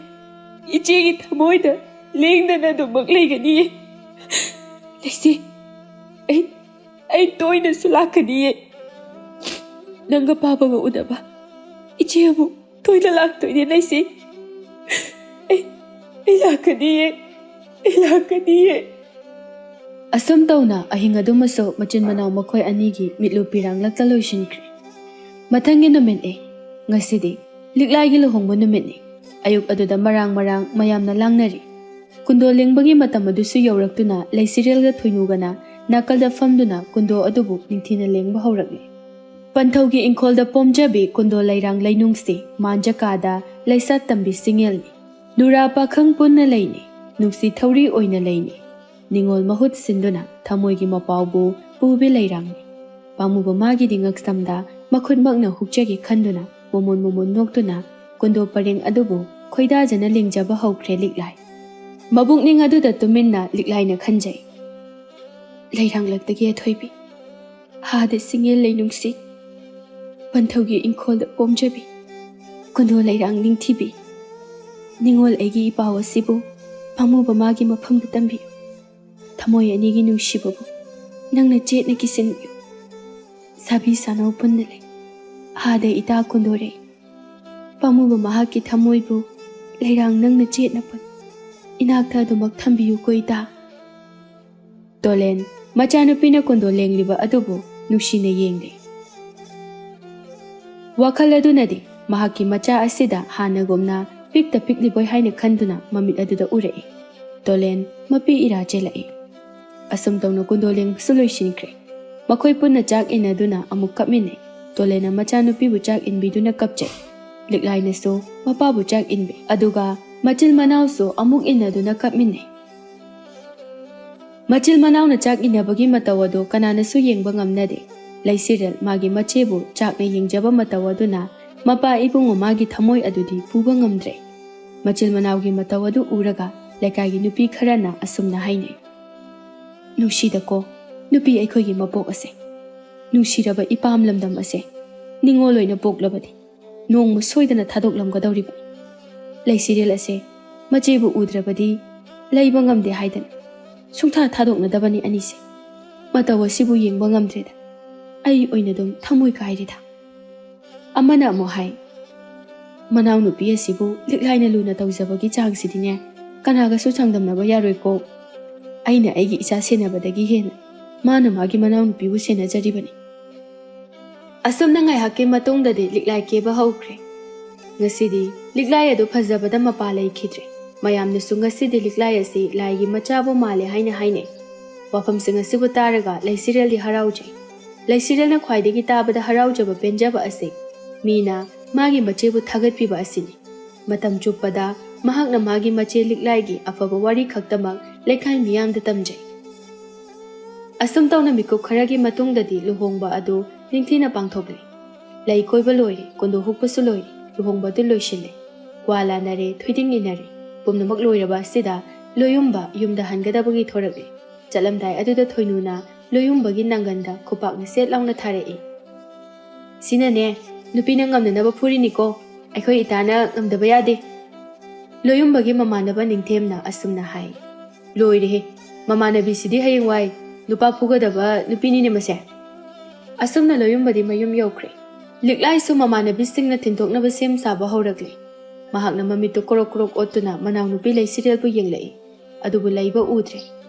ꯏꯆꯦꯒꯤ ꯊꯃꯣꯏꯗ ꯂꯦꯡꯗꯅ ꯑꯗꯨꯃꯛ ꯂꯩꯒꯅꯤꯌꯦ꯫ ꯂꯩꯁꯤ, ꯑꯩ, ꯑꯩ ꯇꯣꯏꯅꯁꯨ ꯂꯥꯛꯀꯅꯤꯌꯦ꯫ ꯅꯪꯒ ꯄꯥꯕꯒ ꯎꯅꯕ ꯏꯆꯦ ꯑꯃꯨꯛ ꯇꯣꯏꯅ ꯂꯥꯛꯇꯣꯏꯅꯦ, ꯂꯩꯁꯤ꯫ ꯑꯩ, ꯑꯩ ꯂꯥꯛꯀꯅꯤꯌꯦ, ꯑꯩ ꯂꯥꯛꯀꯅꯤꯌꯦ꯫ ꯑꯁꯨꯝ ꯇꯧꯅ ꯑꯍꯤꯡ ꯑꯗꯨꯃꯁꯨ ꯃꯆꯤꯟ ꯃꯅꯥꯎ ꯃꯈꯣꯏ ꯑꯅꯤꯒꯤ ꯃꯤꯠꯂꯨ ꯄꯤꯔꯥꯡꯂꯛꯇ ꯂꯣꯏꯁꯤꯟꯈ꯭ꯔꯦ꯫ ꯃꯊꯪꯒꯤ ꯅꯨꯃꯤꯠꯅꯤ꯫ ꯉꯁꯤꯗꯤ ꯂꯤꯛꯂꯥꯏꯒꯤ ꯂꯨꯍꯣꯡꯕ ꯅꯨꯃꯤꯠꯅꯤ꯫ ꯑꯌꯨꯛ ꯑꯗꯨꯗ ꯃꯔꯥꯡ ꯃꯔꯥꯡ ꯃꯌꯥꯝꯅ ꯂꯥꯡꯅꯔꯤ꯫ ꯀꯨꯟꯗꯣ ꯂꯦꯡꯕꯒꯤ ꯃꯇꯝ ꯑꯗꯨꯁꯨ ꯌꯧꯔꯛꯇꯨꯅ ꯂꯩꯁꯤꯔꯦꯜꯒ ꯊꯣꯏꯅꯨꯒꯅ ꯅꯥꯀꯜꯗ ꯐꯝꯗꯨꯅ ꯀꯨꯟꯗꯣ ꯑꯗꯨꯕꯨ ꯅꯤꯡꯊꯤꯅ ꯂꯦꯡꯕ ꯍꯧꯔꯛꯂꯤ꯫ ꯄꯟꯊꯧꯒꯤ ꯏꯪꯈꯣꯜꯗ ꯄꯣꯝꯖꯕꯤ ꯀꯨꯟꯗꯣ ꯂꯩꯔꯥꯡ ꯂꯩꯅꯨꯡꯁꯤ ꯃꯥꯟꯖꯀꯥꯗ ꯂꯩꯁꯥꯠ ꯇꯝꯕꯤ ꯁꯤꯡꯉꯦꯜꯅꯤ꯫ ꯅꯨꯔꯥ ꯄꯥꯈꯪ ꯄꯨꯟꯅ ꯂꯩꯅꯤ, ꯅꯨꯡꯁꯤ ꯊꯧꯔꯤ ꯑꯣꯏꯅ ꯂꯩꯅꯤ꯫ ꯅꯤꯉꯣꯜ ꯃꯍꯨꯠ ꯁꯤꯟꯗꯨꯅ ꯊꯃꯣꯏꯒꯤ ꯃꯄꯥꯎꯕꯨ ꯄꯨꯕꯤ ꯂꯩꯔꯥꯡꯅꯤ꯫ ꯄꯥꯝꯃꯨꯕ ꯃꯥꯒꯤꯗꯤ ꯉꯛꯁꯝꯗ ꯃꯈꯨꯠꯃꯛꯅ ꯍꯨꯛꯆꯒꯦ ꯈꯟꯗꯨꯅ ꯃꯣꯃꯣꯟ ꯃꯣꯃꯣꯟ ꯅꯣꯛꯇꯨꯅ ꯀꯨꯟꯗꯣ ꯄꯔꯦꯡ ꯑꯗꯨꯕꯨ ꯈꯣꯏꯗꯥꯖꯅ ꯂꯦꯡꯖꯕ ꯍꯧꯈ꯭ꯔꯦ ꯂꯤꯛꯂꯥꯏ꯫ ꯃꯕꯨꯛꯅꯤꯡ ꯑꯗꯨꯗ ꯇꯨꯃꯤꯟꯅ ꯂꯤꯛꯂꯥꯏꯅ ꯈꯟꯖꯩ꯫ ꯂꯩꯔꯥꯡꯂꯛꯇꯒꯤ ꯑꯊꯣꯏꯕꯤ, ꯍꯥꯗ ꯁꯤꯡꯉꯦꯜ ꯂꯩꯅꯨꯡꯁꯤ, ꯄꯟꯊꯧꯒꯤ ꯏꯪꯈꯣꯜꯗ ꯄꯣꯝꯖꯕꯤ, ꯀꯨꯟꯗꯣ ꯂꯩꯔꯥꯡ ꯅꯤꯡꯊꯤꯕꯤ, ꯅꯤꯉꯣꯜ ꯑꯩꯒꯤ ꯏꯄꯥꯎ ꯑꯁꯤꯕꯨ ꯄꯥꯝꯃꯨꯕ ꯃꯥꯒꯤ ꯃꯐꯝꯗ ꯇꯝꯕꯤꯌꯨ꯫ ꯊꯃꯣꯏ ꯑꯅꯤꯒꯤ ꯅꯨꯡꯁꯤꯕꯕꯨ ꯅꯪꯅ ꯆꯦꯠꯅ ꯀꯤꯁꯤꯟꯕꯤꯌꯨ꯫ ꯁꯥꯕꯤ ꯁꯥꯅꯧ ꯄꯨꯟꯅ ꯂꯩ, ꯍꯥꯗ ꯏꯇꯥ ꯀꯨꯟꯗꯣꯔꯦ꯫ ꯄꯥꯝꯃꯨꯕ ꯃꯍꯥꯛꯀꯤ ꯊꯃꯣꯏꯕꯨ ꯂꯩꯔꯥꯡ ꯅꯪꯅ ꯆꯦꯠꯅ ꯄꯨꯟ꯫ ꯏꯅꯥꯛꯇ ꯑꯗꯨꯃꯛ ꯊꯝꯕꯤꯌꯨꯀꯣ ꯏꯇꯥ꯫ ꯇꯣꯂꯦꯟ, ꯃꯆꯥꯅꯨꯄꯤꯅ ꯀꯨꯟꯗꯣ ꯂꯦꯡꯂꯤꯕ ꯑꯗꯨꯕꯨ ꯅꯨꯡꯁꯤꯅ ꯌꯦꯡꯂꯤ꯫ ꯋꯥꯈꯜ ꯑꯗꯨꯅꯗꯤ ꯃꯍꯥꯛꯀꯤ ꯃꯆꯥ ꯑꯁꯤꯗ ꯍꯥꯟꯅꯒꯨꯝꯅ ꯄꯤꯛꯇ ꯄꯤꯛꯂꯤꯕꯣꯏ ꯍꯥꯏꯅ ꯈꯟꯗꯨꯅ ꯃꯃꯤꯠ ꯑꯗꯨꯗ ꯎꯔꯛꯏ꯫ ꯇꯣꯂꯦꯟ ꯃꯄꯤ ꯏꯔꯥ ꯆꯦꯜꯂꯛꯏ꯫ ꯑꯁꯨꯝ ꯇꯧꯅ ꯀꯨꯟꯗꯣ ꯂꯦꯡꯕꯁꯨ ꯂꯣꯏꯁꯤꯟꯈ꯭ꯔꯦ꯫ ꯃꯈꯣꯏ ꯄꯨꯟꯅ ꯆꯥꯛ ꯏꯟꯅꯗꯨꯅ ꯑꯃꯨꯛ ꯀꯞꯃꯤꯟꯅꯩ꯫ ꯇꯣꯂꯦꯟꯅ ꯃꯆꯥꯅꯨꯄꯤꯕꯨ ꯆꯥꯛ ꯏꯟꯕꯤꯗꯨꯅ ꯀꯞꯆꯩ꯫ ꯂꯤꯛꯂꯥꯏꯅꯁꯨ ꯃꯄꯥꯕꯨ ꯆꯥꯛ ꯏꯟꯕꯤ꯫ ꯑꯗꯨꯒ ꯃꯆꯤꯜ ꯃꯅꯥꯎꯁꯨ ꯑꯃꯨꯛ ꯏꯟꯅꯗꯨꯅ ꯀꯞꯃꯤꯟꯅꯩ꯫ ꯃꯆꯤꯜ ꯃꯅꯥꯎꯅ ꯆꯥꯛ ꯏꯟꯅꯕꯒꯤ ꯃꯇꯧ ꯑꯗꯨ ꯀꯅꯥꯅꯁꯨ ꯌꯦꯡꯕ ꯉꯝꯅꯗꯦ꯫ ꯂꯩꯁꯤꯔꯦꯜ ꯃꯥꯒꯤ ꯃꯆꯦꯕꯨ ꯆꯥꯛꯅ ꯌꯦꯡꯖꯕ ꯃꯇꯧ ꯑꯗꯨꯅ ꯃꯄꯥ ꯏꯕꯨꯡ ꯃꯃꯥꯒꯤ ꯊꯃꯣꯏ ꯑꯗꯨꯗꯤ ꯄꯨꯕ ꯉꯝꯗ꯭ꯔꯦ꯫ ꯃꯆꯤꯜ ꯃꯅꯥꯎꯒꯤ ꯃꯇꯧ ꯑꯗꯨ ꯎꯔꯒ ꯂꯩꯀꯥꯏꯒꯤ ꯅꯨꯄꯤ ꯈꯔꯅ ꯑꯁꯨꯝꯅ ꯍꯥꯏꯅꯩ, "ꯅꯨꯡꯁꯤꯗꯀꯣ ꯅꯨꯄꯤ ꯑꯩꯈꯣꯏꯒꯤ ꯃꯄꯣꯛ ꯑꯁꯦ꯫ ꯅꯨꯡꯁꯤꯔꯕ ꯏꯄꯥꯝ ꯂꯝꯗꯝ ꯑꯁꯦ ꯅꯤꯡꯉꯣꯜ ꯑꯣꯏꯅ ꯄꯣꯛꯂꯕꯗꯤ ꯅꯣꯡꯃ ꯁꯣꯏꯗꯅ ꯊꯥꯗꯣꯛꯂꯝꯒꯗꯧꯔꯤꯕꯅꯤ꯫ ꯂꯩꯁꯤꯔꯦꯜ ꯑꯁꯦ ꯃꯆꯦꯕꯨ ꯎꯗ꯭ꯔꯕꯗꯤ ꯂꯩꯕ ꯉꯝꯗꯦ ꯍꯥꯏꯗꯅ ꯁꯨꯡꯊꯥ ꯊꯥꯗꯣꯛꯅꯗꯕꯅꯤ ꯑꯅꯤꯁꯦ꯫ ꯃꯇꯧ ꯑꯁꯤꯕꯨ ꯌꯦꯡꯕ ꯉꯝꯗ꯭ꯔꯦꯗ꯫ ꯑꯩ ꯑꯣꯏꯅ ꯑꯗꯨꯝ ꯊꯃꯣꯏ ꯀꯥꯏꯔꯦꯗ"꯫ ꯑꯃꯅ ꯑꯃꯨꯛ ꯍꯥꯏ, "ꯃꯅꯥꯎꯅꯨꯄꯤ ꯑꯁꯤꯕꯨ ꯂꯤꯛꯂꯥꯏꯅ ꯂꯨꯅ ꯇꯧꯖꯕꯒꯤ ꯆꯥꯡꯁꯤꯗꯤꯅꯦ ꯀꯅꯥꯒꯁꯨ ꯆꯥꯡꯗꯝꯅꯕ ꯌꯥꯔꯣꯏꯀꯣ꯫ ꯑꯩꯅ ꯑꯩꯒꯤ ꯏꯆꯥ ꯁꯦꯟꯅꯕꯗꯒꯤ ꯍꯦꯟꯅ ꯃꯥꯅ ꯃꯥꯒꯤ ꯃꯅꯥꯎꯅꯨꯄꯤꯕꯨ ꯁꯦꯟꯅꯖꯔꯤꯕꯅꯤ"꯫ ꯑꯁꯨꯝꯅ ꯉꯥꯏꯍꯥꯛꯀꯤ ꯃꯇꯨꯡꯗꯗꯤ ꯂꯤꯛꯂꯥꯏ ꯀꯦꯕ ꯍꯧꯈ꯭ꯔꯦ꯫ ꯉꯁꯤꯗꯤ ꯂꯤꯛꯂꯥꯏ ꯑꯗꯨ ꯐꯖꯕꯗ ꯃꯄꯥ ꯂꯩꯈꯤꯗ꯭ꯔꯦ꯫ ꯃꯌꯥꯝꯅꯁꯨ ꯉꯁꯤꯗꯤ ꯂꯤꯛꯂꯥꯏ ꯑꯁꯤ ꯂꯥꯏꯒꯤ ꯃꯆꯥꯕꯨ ꯃꯥꯜꯂꯦ ꯍꯥꯏꯅ ꯍꯥꯏꯅꯩ꯫ ꯋꯥꯐꯝꯁꯤꯡ ꯑꯁꯤꯕꯨ ꯇꯥꯔꯒ ꯂꯩꯁꯤꯔꯦꯜꯗꯤ ꯍꯔꯥꯎꯖꯩ꯫ ꯂꯩꯁꯤꯔꯦꯜꯅ ꯈ꯭ꯋꯥꯏꯗꯒꯤ ꯇꯥꯕꯗ ꯍꯔꯥꯎꯖꯕ ꯄꯦꯟꯖꯕ ꯑꯁꯤ ꯃꯤꯅ ꯃꯥꯒꯤ ꯃꯆꯦꯕꯨ ꯊꯥꯒꯠꯄꯤꯕ ꯑꯁꯤꯅꯤ꯫ ꯃꯇꯝ ꯆꯨꯞꯄꯗ ꯃꯍꯥꯛꯅ ꯃꯥꯒꯤ ꯃꯆꯦ ꯂꯤꯛꯂꯥꯏꯒꯤ ꯑꯐꯕ ꯋꯥꯔꯤ ꯈꯛꯇꯃꯛ ꯂꯩꯀꯥꯏ ꯃꯤꯌꯥꯝꯗ ꯇꯝꯖꯩ꯫ ꯑꯁꯨꯝ ꯇꯧꯅ ꯃꯤꯀꯨꯞ ꯈꯔꯒꯤ ꯃꯇꯨꯡꯗꯗꯤ ꯂꯨꯍꯣꯡꯕ ꯑꯗꯨ ꯅꯤꯡꯊꯤꯅ ꯄꯥꯡꯊꯣꯛꯂꯦ꯫ ꯂꯩ ꯀꯣꯏꯕ ꯂꯣꯏꯔꯦ, ꯀꯨꯟꯗꯣ ꯍꯨꯛꯄꯁꯨ ꯂꯣꯏꯔꯦ, ꯂꯨꯍꯣꯡꯕ ꯑꯗꯨ ꯂꯣꯏꯁꯤꯜꯂꯦ꯫ ꯀ꯭ꯋꯥ ꯂꯥꯟꯅꯔꯦ, ꯊꯣꯏꯗꯤꯡ ꯏꯟꯅꯔꯦ꯫ ꯄꯨꯝꯅꯃꯛ ꯂꯣꯏꯔꯕ ꯑꯁꯤꯗ ꯂꯣꯌꯨꯝꯕ ꯌꯨꯝꯗ ꯍꯟꯒꯗꯕꯒꯤ ꯊꯣꯔꯛꯂꯦ꯫ ꯆꯠꯂꯝꯗꯥꯏ ꯑꯗꯨꯗ ꯊꯣꯏꯅꯨꯅ ꯂꯣꯌꯨꯝꯕꯒꯤ ꯅꯪꯒꯟꯗ ꯈꯨꯄꯥꯛꯅ ꯁꯦꯠ ꯂꯥꯎꯅ ꯊꯥꯔꯛꯏ꯫ "ꯁꯤꯅꯅꯦ, ꯅꯨꯄꯤꯅ ꯉꯝꯅꯅꯕ ꯐꯨꯔꯤꯅꯤꯀꯣ, ꯑꯩꯈꯣꯏ ꯏꯇꯥꯅ ꯉꯝꯗꯕ ꯌꯥꯗꯦ"꯫ ꯂꯣꯌꯨꯝꯕꯒꯤ ꯃꯃꯥꯟꯅꯕ ꯅꯤꯡꯊꯦꯝꯅ ꯑꯁꯨꯝꯅ ꯍꯥꯏ꯫ "ꯂꯣꯏꯔꯦꯍꯦ, ꯃꯃꯥꯟꯅꯕꯤꯁꯤꯗꯤ ꯍꯌꯦꯡꯋꯥꯏ ꯅꯨꯄꯥ ꯐꯨꯒꯗꯕ ꯅꯨꯄꯤꯅꯤꯅꯦ ꯃꯁꯦ"꯫ ꯑꯁꯨꯝꯅ ꯂꯣꯌꯨꯝꯕꯗꯤ ꯃꯌꯨꯝ ꯌꯧꯈ꯭ꯔꯦ꯫ ꯂꯤꯛꯂꯥꯏꯁꯨ ꯃꯃꯥꯟꯅꯕꯤꯁꯤꯡꯅ ꯊꯤꯟꯗꯣꯛꯅꯕ ꯁꯦꯝ ꯁꯥꯕ ꯍꯧꯔꯛꯂꯦ꯫ ꯃꯍꯥꯛꯅ ꯃꯃꯤꯠꯇꯨ ꯀ꯭ꯔꯣꯛ ꯀ꯭ꯔꯣꯛ ꯑꯣꯠꯇꯨꯅ ꯃꯅꯥꯎꯅꯨꯄꯤ ꯂꯩꯁꯤꯔꯦꯜꯕꯨ ꯌꯦꯡꯂꯛꯏ꯫ ꯑꯗꯨꯕꯨ ꯂꯩꯕ ꯎꯗ꯭ꯔꯦ꯫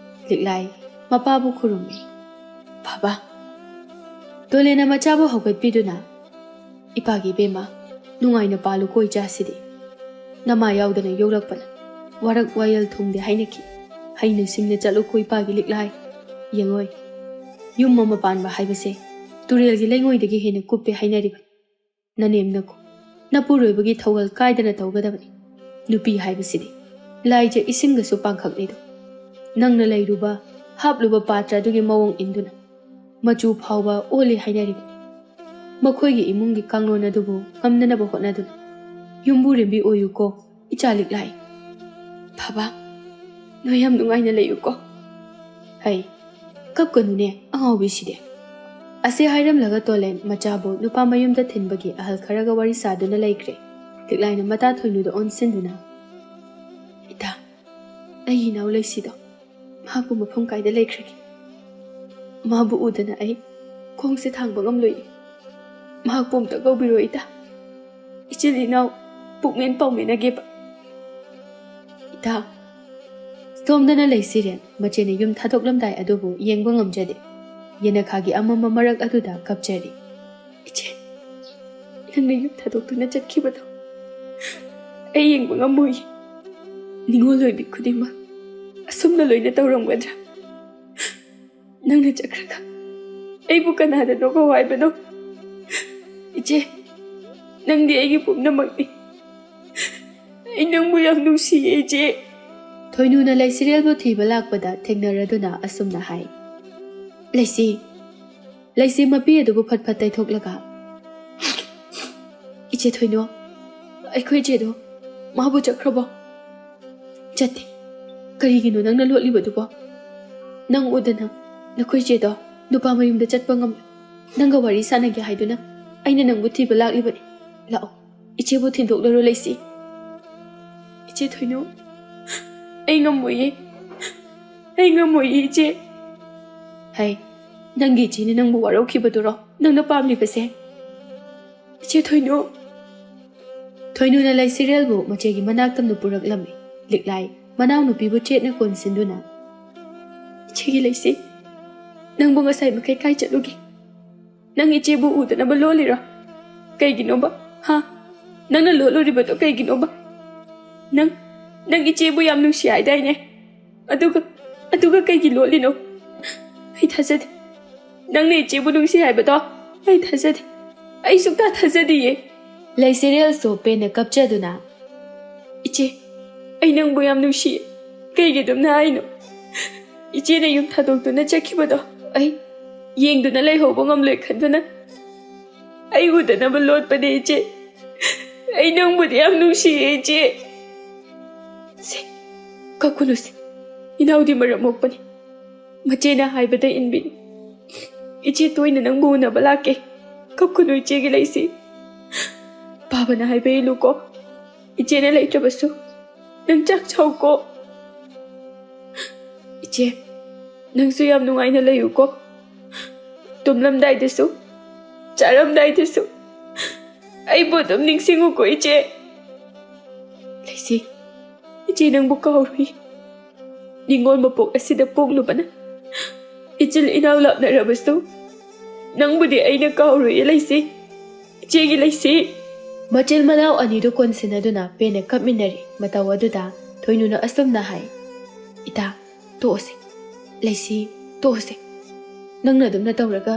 ꯂꯤꯛꯂꯥꯏ ꯃꯄꯥꯕꯨ ꯈꯨꯔꯨꯝꯃꯤ꯫ "ꯕꯥꯕꯥ"꯫ ꯗꯣꯂꯦꯅ ꯃꯆꯥꯕꯨ ꯍꯧꯒꯠꯄꯤꯗꯨꯅ, "ꯏꯄꯥꯒꯤ ꯏꯕꯦꯝꯃ, ꯅꯨꯡꯉꯥꯏꯅ ꯄꯥꯜꯂꯨꯀꯣ ꯏꯆꯥꯁꯤꯗꯤ꯫ ꯅꯃꯥ ꯌꯥꯎꯗꯅ ꯌꯣꯛꯂꯛꯄꯅ ꯋꯥꯔꯛ ꯋꯥꯌꯦꯜ ꯊꯨꯡꯗꯦ ꯍꯥꯏꯅꯈꯤ꯫ ꯍꯩꯅ ꯁꯤꯡꯅ ꯆꯠꯂꯨꯀꯣ ꯏꯄꯥꯒꯤ ꯂꯤꯛꯂꯥꯏ꯫ ꯌꯦꯡꯉꯣꯏ, ꯌꯨꯝ ꯑꯃ ꯄꯥꯟꯕ ꯍꯥꯏꯕꯁꯦ ꯇꯨꯔꯦꯜꯒꯤ ꯂꯩꯉꯣꯏꯗꯒꯤ ꯍꯦꯟꯅ ꯀꯨꯞꯄꯦ ꯍꯥꯏꯅꯔꯤꯕꯅꯤ꯫ ꯅꯅꯦꯝ ꯅꯀꯨ ꯅꯄꯨꯔꯣꯏꯕꯒꯤ ꯊꯧꯒꯜ ꯀꯥꯏꯗꯅ ꯇꯧꯒꯗꯕꯅꯤ꯫ ꯅꯨꯄꯤ ꯍꯥꯏꯕꯁꯤꯗꯤ ꯂꯥꯏꯖ ꯏꯁꯤꯡꯒꯁꯨ ꯄꯥꯡꯈꯛꯅꯤꯗꯣ꯫ ꯅꯪꯅ ꯂꯩꯔꯨꯕ, ꯍꯥꯞꯂꯨꯕ ꯄꯥꯇ꯭ꯔ ꯑꯗꯨꯒꯤ ꯃꯑꯣꯡ ꯏꯟꯗꯨꯅ ꯃꯆꯨ ꯐꯥꯎꯕ ꯑꯣꯜꯂꯤ ꯍꯥꯏꯅꯔꯤꯕꯅꯤ꯫ ꯃꯈꯣꯏꯒꯤ ꯏꯃꯨꯡꯒꯤ ꯀꯥꯡꯂꯣꯟ ꯑꯗꯨꯕꯨ ꯉꯝꯅꯅꯕ ꯍꯣꯠꯅꯗꯨꯅ ꯌꯨꯝꯕꯨꯔꯦꯝꯕꯤ ꯑꯣꯏꯌꯨꯀꯣ, ꯏꯆꯥ ꯂꯤꯛꯂꯥꯏ꯫ ꯕꯥꯕꯥ, ꯅꯣꯏ ꯌꯥꯝ ꯅꯨꯡꯉꯥꯏꯅ ꯂꯩꯌꯨꯀꯣ꯫ ꯍꯩ, ꯀꯞꯀꯅꯨꯅꯦ ꯑꯉꯥꯎꯕꯤꯁꯤꯗꯤ꯫ ꯑꯁꯤ ꯍꯥꯏꯔꯝꯂꯒ ꯇꯣꯂꯦꯟ ꯃꯆꯥꯕꯨ ꯅꯨꯄꯥ ꯃꯌꯨꯝꯗ ꯊꯤꯟꯕꯒꯤ ꯑꯍꯜ ꯈꯔꯒ ꯋꯥꯔꯤ ꯁꯥꯗꯨꯅ ꯂꯩꯈ꯭ꯔꯦ꯫ ꯂꯤꯛꯂꯥꯏꯅ ꯃꯇꯥ ꯊꯣꯏꯅꯨꯗ ꯑꯣꯟꯁꯤꯟꯗꯨꯅ, "ꯏꯇꯥ, ꯑꯩꯒꯤ ꯏꯅꯥꯎ ꯂꯩꯁꯤꯗꯣ, ꯃꯍꯥꯛꯄꯨ ꯃꯐꯝ ꯀꯥꯏꯗ ꯂꯩꯈ꯭ꯔꯒꯦ? ꯃꯥꯕꯨ ꯎꯗꯅ ꯑꯩ ꯈꯣꯡꯁꯦ ꯊꯥꯡꯕ ꯉꯝꯂꯣꯏꯌꯦ꯫ ꯃꯍꯥꯛꯄꯨ ꯑꯝꯇ ꯀꯧꯕꯤꯔꯣ ꯏꯇꯥ꯫ ꯏꯆꯤꯜ ꯏꯅꯥꯎ ꯄꯨꯛꯃꯦꯟ ꯄꯥꯎꯃꯤꯟꯅꯒꯦꯕ ꯏꯇꯥ꯫" ꯁꯣꯝꯗꯅ ꯂꯩꯁꯤꯔꯦ ꯃꯆꯦꯅ ꯌꯨꯝ ꯊꯥꯗꯣꯛꯂꯝꯗꯥꯏ ꯑꯗꯨꯕꯨ ꯌꯦꯡꯕ ꯉꯝꯖꯗꯦ꯫ ꯌꯦꯅꯈꯥꯒꯤ ꯑꯃꯝꯕ ꯃꯔꯛ ꯑꯗꯨꯗ ꯀꯞꯆꯔꯤ꯫ "ꯏꯆꯦ, ꯅꯪꯅ ꯌꯨꯝ ꯊꯥꯗꯣꯛꯇꯨꯅ ꯆꯠꯈꯤꯕꯗꯣ ꯑꯩ ꯌꯦꯡꯕ ꯉꯝꯃꯣꯏ꯫ ꯅꯤꯉꯣꯜ ꯑꯣꯏꯕꯤ ꯈꯨꯗꯤꯡꯃꯛ ꯑꯁꯨꯝꯅ ꯂꯣꯏꯅ ꯇꯧꯔꯝꯒꯗ꯭ꯔꯥ? ꯅꯪꯅ ꯆꯠꯈ꯭ꯔꯒ ꯑꯩꯕꯨ ꯀꯅꯥꯗꯅꯣ ꯀꯧ ꯍꯥꯏꯕꯅꯣ? ꯏꯆꯦ, ꯅꯪꯗꯤ ꯑꯩꯒꯤ ꯄꯨꯝꯅꯃꯛꯅꯤ꯫ ꯑꯩ ꯅꯪꯕꯨ ꯌꯥꯝ ꯅꯨꯡꯁꯤꯌꯦ, ꯏꯆꯦ꯫" ꯊꯣꯏꯅꯨꯅ ꯂꯩꯁꯤꯔꯦꯜꯕꯨ ꯊꯤꯕ ꯂꯥꯛꯄꯗ ꯊꯦꯡꯅꯔꯗꯨꯅ ꯑꯁꯨꯝꯅ ꯍꯥꯏ꯫ ꯂꯩꯁꯤ, ꯂꯩꯁꯤ ꯃꯄꯤ ꯑꯗꯨꯕꯨ ꯐꯠ ꯐꯠ ꯇꯩꯊꯣꯛꯂꯒ, "ꯏꯆꯦ ꯊꯣꯏꯅꯨ, ꯑꯩꯈꯣꯏ ꯏꯆꯦꯗꯣ ꯃꯥꯕꯨ ꯆꯠꯈ꯭ꯔꯕꯣ?" "ꯆꯠꯇꯦ꯫ ꯀꯔꯤꯒꯤꯅꯣ ꯅꯪꯅ ꯂꯣꯠꯂꯤꯕꯗꯨꯕꯣ? ꯅꯪ ꯎꯗꯅ ꯅꯈꯣꯏ ꯏꯆꯦꯗꯣ ꯅꯨꯄꯥ ꯃꯌꯨꯝꯗ ꯆꯠꯄ ꯉꯝꯂꯣꯏ꯫ ꯅꯪꯒ ꯋꯥꯔꯤ ꯁꯥꯟꯅꯒꯦ ꯍꯥꯏꯗꯨꯅ ꯑꯩꯅ ꯅꯪꯕꯨ ꯊꯤꯕ ꯂꯥꯛꯂꯤꯕꯅꯤ꯫ ꯂꯥꯛꯑꯣ, ꯏꯆꯦꯕꯨ ꯊꯤꯟꯗꯣꯛꯂꯔꯣ ꯂꯩꯁꯤ꯫" "ꯏꯆꯦ ꯊꯣꯏꯅꯨ, ꯑꯩ ꯉꯝꯃꯣꯏꯌꯦ꯫ ꯑꯩ ꯉꯝꯃꯣꯏꯌꯦ, ꯏꯆꯦ꯫" "ꯍꯩ, ꯅꯪꯒꯤ ꯏꯆꯦꯅ ꯅꯪꯕꯨ ꯋꯥꯔꯧꯈꯤꯕꯗꯨꯔꯣ ꯅꯪꯅ ꯄꯥꯝꯂꯤꯕꯁꯦ? ꯏꯆꯦ ꯊꯣꯏꯅꯨ꯫" ꯊꯣꯏꯅꯨꯅ ꯂꯩꯁꯤꯔꯦꯜꯕꯨ ꯃꯆꯦꯒꯤ ꯃꯅꯥꯛꯇꯝꯅ ꯄꯨꯔꯛꯂꯝꯃꯤ꯫ ꯂꯤꯛꯂꯥꯏ ꯃꯅꯥꯎꯅꯨꯄꯤꯕꯨ ꯆꯦꯠꯅ ꯀꯣꯟꯁꯤꯟꯗꯨꯅ, "ꯏꯆꯦꯒꯤ ꯂꯩꯁꯤ, ꯅꯪꯕꯨ ꯉꯁꯥꯏ ꯃꯈꯩ ꯀꯥꯏ ꯆꯠꯂꯨꯒꯦ? ꯅꯪ ꯏꯆꯦꯕꯨ ꯎꯗꯅꯕ ꯂꯣꯜꯂꯤꯔꯣ? ꯀꯩꯒꯤꯅꯣꯕ? ꯍꯥ? ꯅꯪꯅ ꯂꯣꯜꯂꯨꯔꯤꯕꯗꯣ ꯀꯩꯒꯤꯅꯣꯕ? ꯅꯪ, ꯅꯪ ꯏꯆꯦꯕꯨ ꯌꯥꯝ ꯅꯨꯡꯁꯤ ꯍꯥꯏꯗꯥꯏꯅꯦ? ꯑꯗꯨꯒ, ꯑꯗꯨꯒ ꯀꯩꯒꯤ ꯂꯣꯜꯂꯤꯅꯣ? ꯑꯩ ꯊꯥꯖꯗꯦ꯫ ꯅꯪꯅ ꯏꯆꯦꯕꯨ ꯅꯨꯡꯁꯤ ꯍꯥꯏꯕꯗꯣ ꯑꯩ ꯊꯥꯖꯗꯦ꯫ ꯑꯩ ꯁꯨꯛꯊꯥ ꯊꯥꯖꯗꯤꯌꯦ꯫" ꯂꯩꯁꯤꯔꯦꯜꯁꯨ ꯄꯦꯟꯅ ꯀꯞꯆꯗꯨꯅ, "ꯏꯆꯦ, ꯑꯩ ꯅꯪꯕꯨ ꯌꯥꯝ ꯅꯨꯡꯁꯤꯌꯦ꯫ ꯀꯩꯒꯤ ꯑꯗꯨꯝꯅ ꯍꯥꯏꯅꯣ? ꯏꯆꯦꯅ ꯌꯨꯝ ꯊꯥꯗꯣꯛꯇꯨꯅ ꯆꯠꯈꯤꯕꯗꯣ ꯑꯩ ꯌꯦꯡꯗꯨꯅ ꯂꯩꯍꯧꯕ ꯉꯝꯂꯣꯏ ꯈꯟꯗꯨꯅ ꯑꯩ ꯎꯗꯅꯕ ꯂꯣꯠꯄꯅꯦ ꯏꯆꯦ꯫ ꯑꯩ ꯅꯪꯕꯨꯗꯤ ꯌꯥꯝ ꯅꯨꯡꯁꯤꯌꯦ ꯏꯆꯦ꯫" "ꯁꯦ, ꯀꯞꯀꯅꯨꯁꯦ꯫ ꯏꯅꯥꯎꯗꯤ ꯃꯔꯝ ꯃꯣꯛꯄꯅꯤ꯫ ꯃꯆꯦꯅ ꯍꯥꯏꯕꯗ ꯏꯟꯕꯤꯅꯤ꯫ ꯏꯆꯦ ꯇꯣꯏꯅ ꯅꯪꯕꯨ ꯎꯅꯕ ꯂꯥꯛꯀꯦ꯫ ꯀꯞꯀꯅꯨ ꯏꯆꯦꯒꯤ ꯂꯩꯁꯤ꯫ ꯄꯥꯕꯅ ꯍꯥꯏꯕ ꯏꯜꯂꯨꯀꯣ꯫ ꯏꯆꯦꯅ ꯂꯩꯇ꯭ꯔꯕꯁꯨ ꯅꯪ ꯆꯥꯛ ꯆꯥꯎꯀꯣ꯫ ꯏꯆꯦ, ꯅꯪꯁꯨ ꯌꯥꯝ ꯅꯨꯡꯉꯥꯏꯅ ꯂꯩꯌꯨꯀꯣ꯫ ꯇꯨꯝꯂꯝꯗꯥꯏꯗꯁꯨ, ꯆꯥꯔꯝꯗꯥꯏꯗꯁꯨ ꯑꯩꯕꯨ ꯑꯗꯨꯝ ꯅꯤꯡꯁꯤꯡꯉꯨꯀꯣ ꯏꯆꯦ꯫" "ꯂꯩꯁꯤ, ꯏꯆꯦ ꯅꯪꯕꯨ ꯀꯥꯎꯔꯨꯏ꯫ ꯅꯤꯡꯉꯣꯜ ꯃꯄꯣꯛ ꯑꯁꯤꯗ ꯄꯣꯛꯂꯨꯕꯅ ꯏꯆꯤꯜ ꯏꯅꯥꯎ ꯂꯥꯞꯅꯔꯕꯁꯨ ꯅꯪꯕꯨꯗꯤ ꯑꯩꯅ ꯀꯥꯎꯔꯣꯏꯌꯦ ꯂꯩꯁꯤ, ꯏꯆꯦꯒꯤ ꯂꯩꯁꯤ꯫" ꯃꯆꯤꯜ ꯃꯅꯥꯎ ꯑꯅꯤꯗꯨ ꯀꯣꯟꯁꯤꯟꯅꯗꯨꯅ ꯄꯦꯟꯅ ꯀꯞꯃꯤꯟꯅꯔꯤ꯫ ꯃꯇꯧ ꯑꯗꯨꯗ ꯊꯣꯏꯅꯨꯅ ꯑꯁꯨꯝꯅ ꯍꯥꯏ, "ꯏꯇꯥ, ꯇꯣꯛꯑꯁꯤ꯫ ꯂꯩꯁꯤ, ꯇꯣꯛꯑꯁꯤ꯫ ꯅꯪꯅ ꯑꯗꯨꯝꯅ ꯇꯧꯔꯒ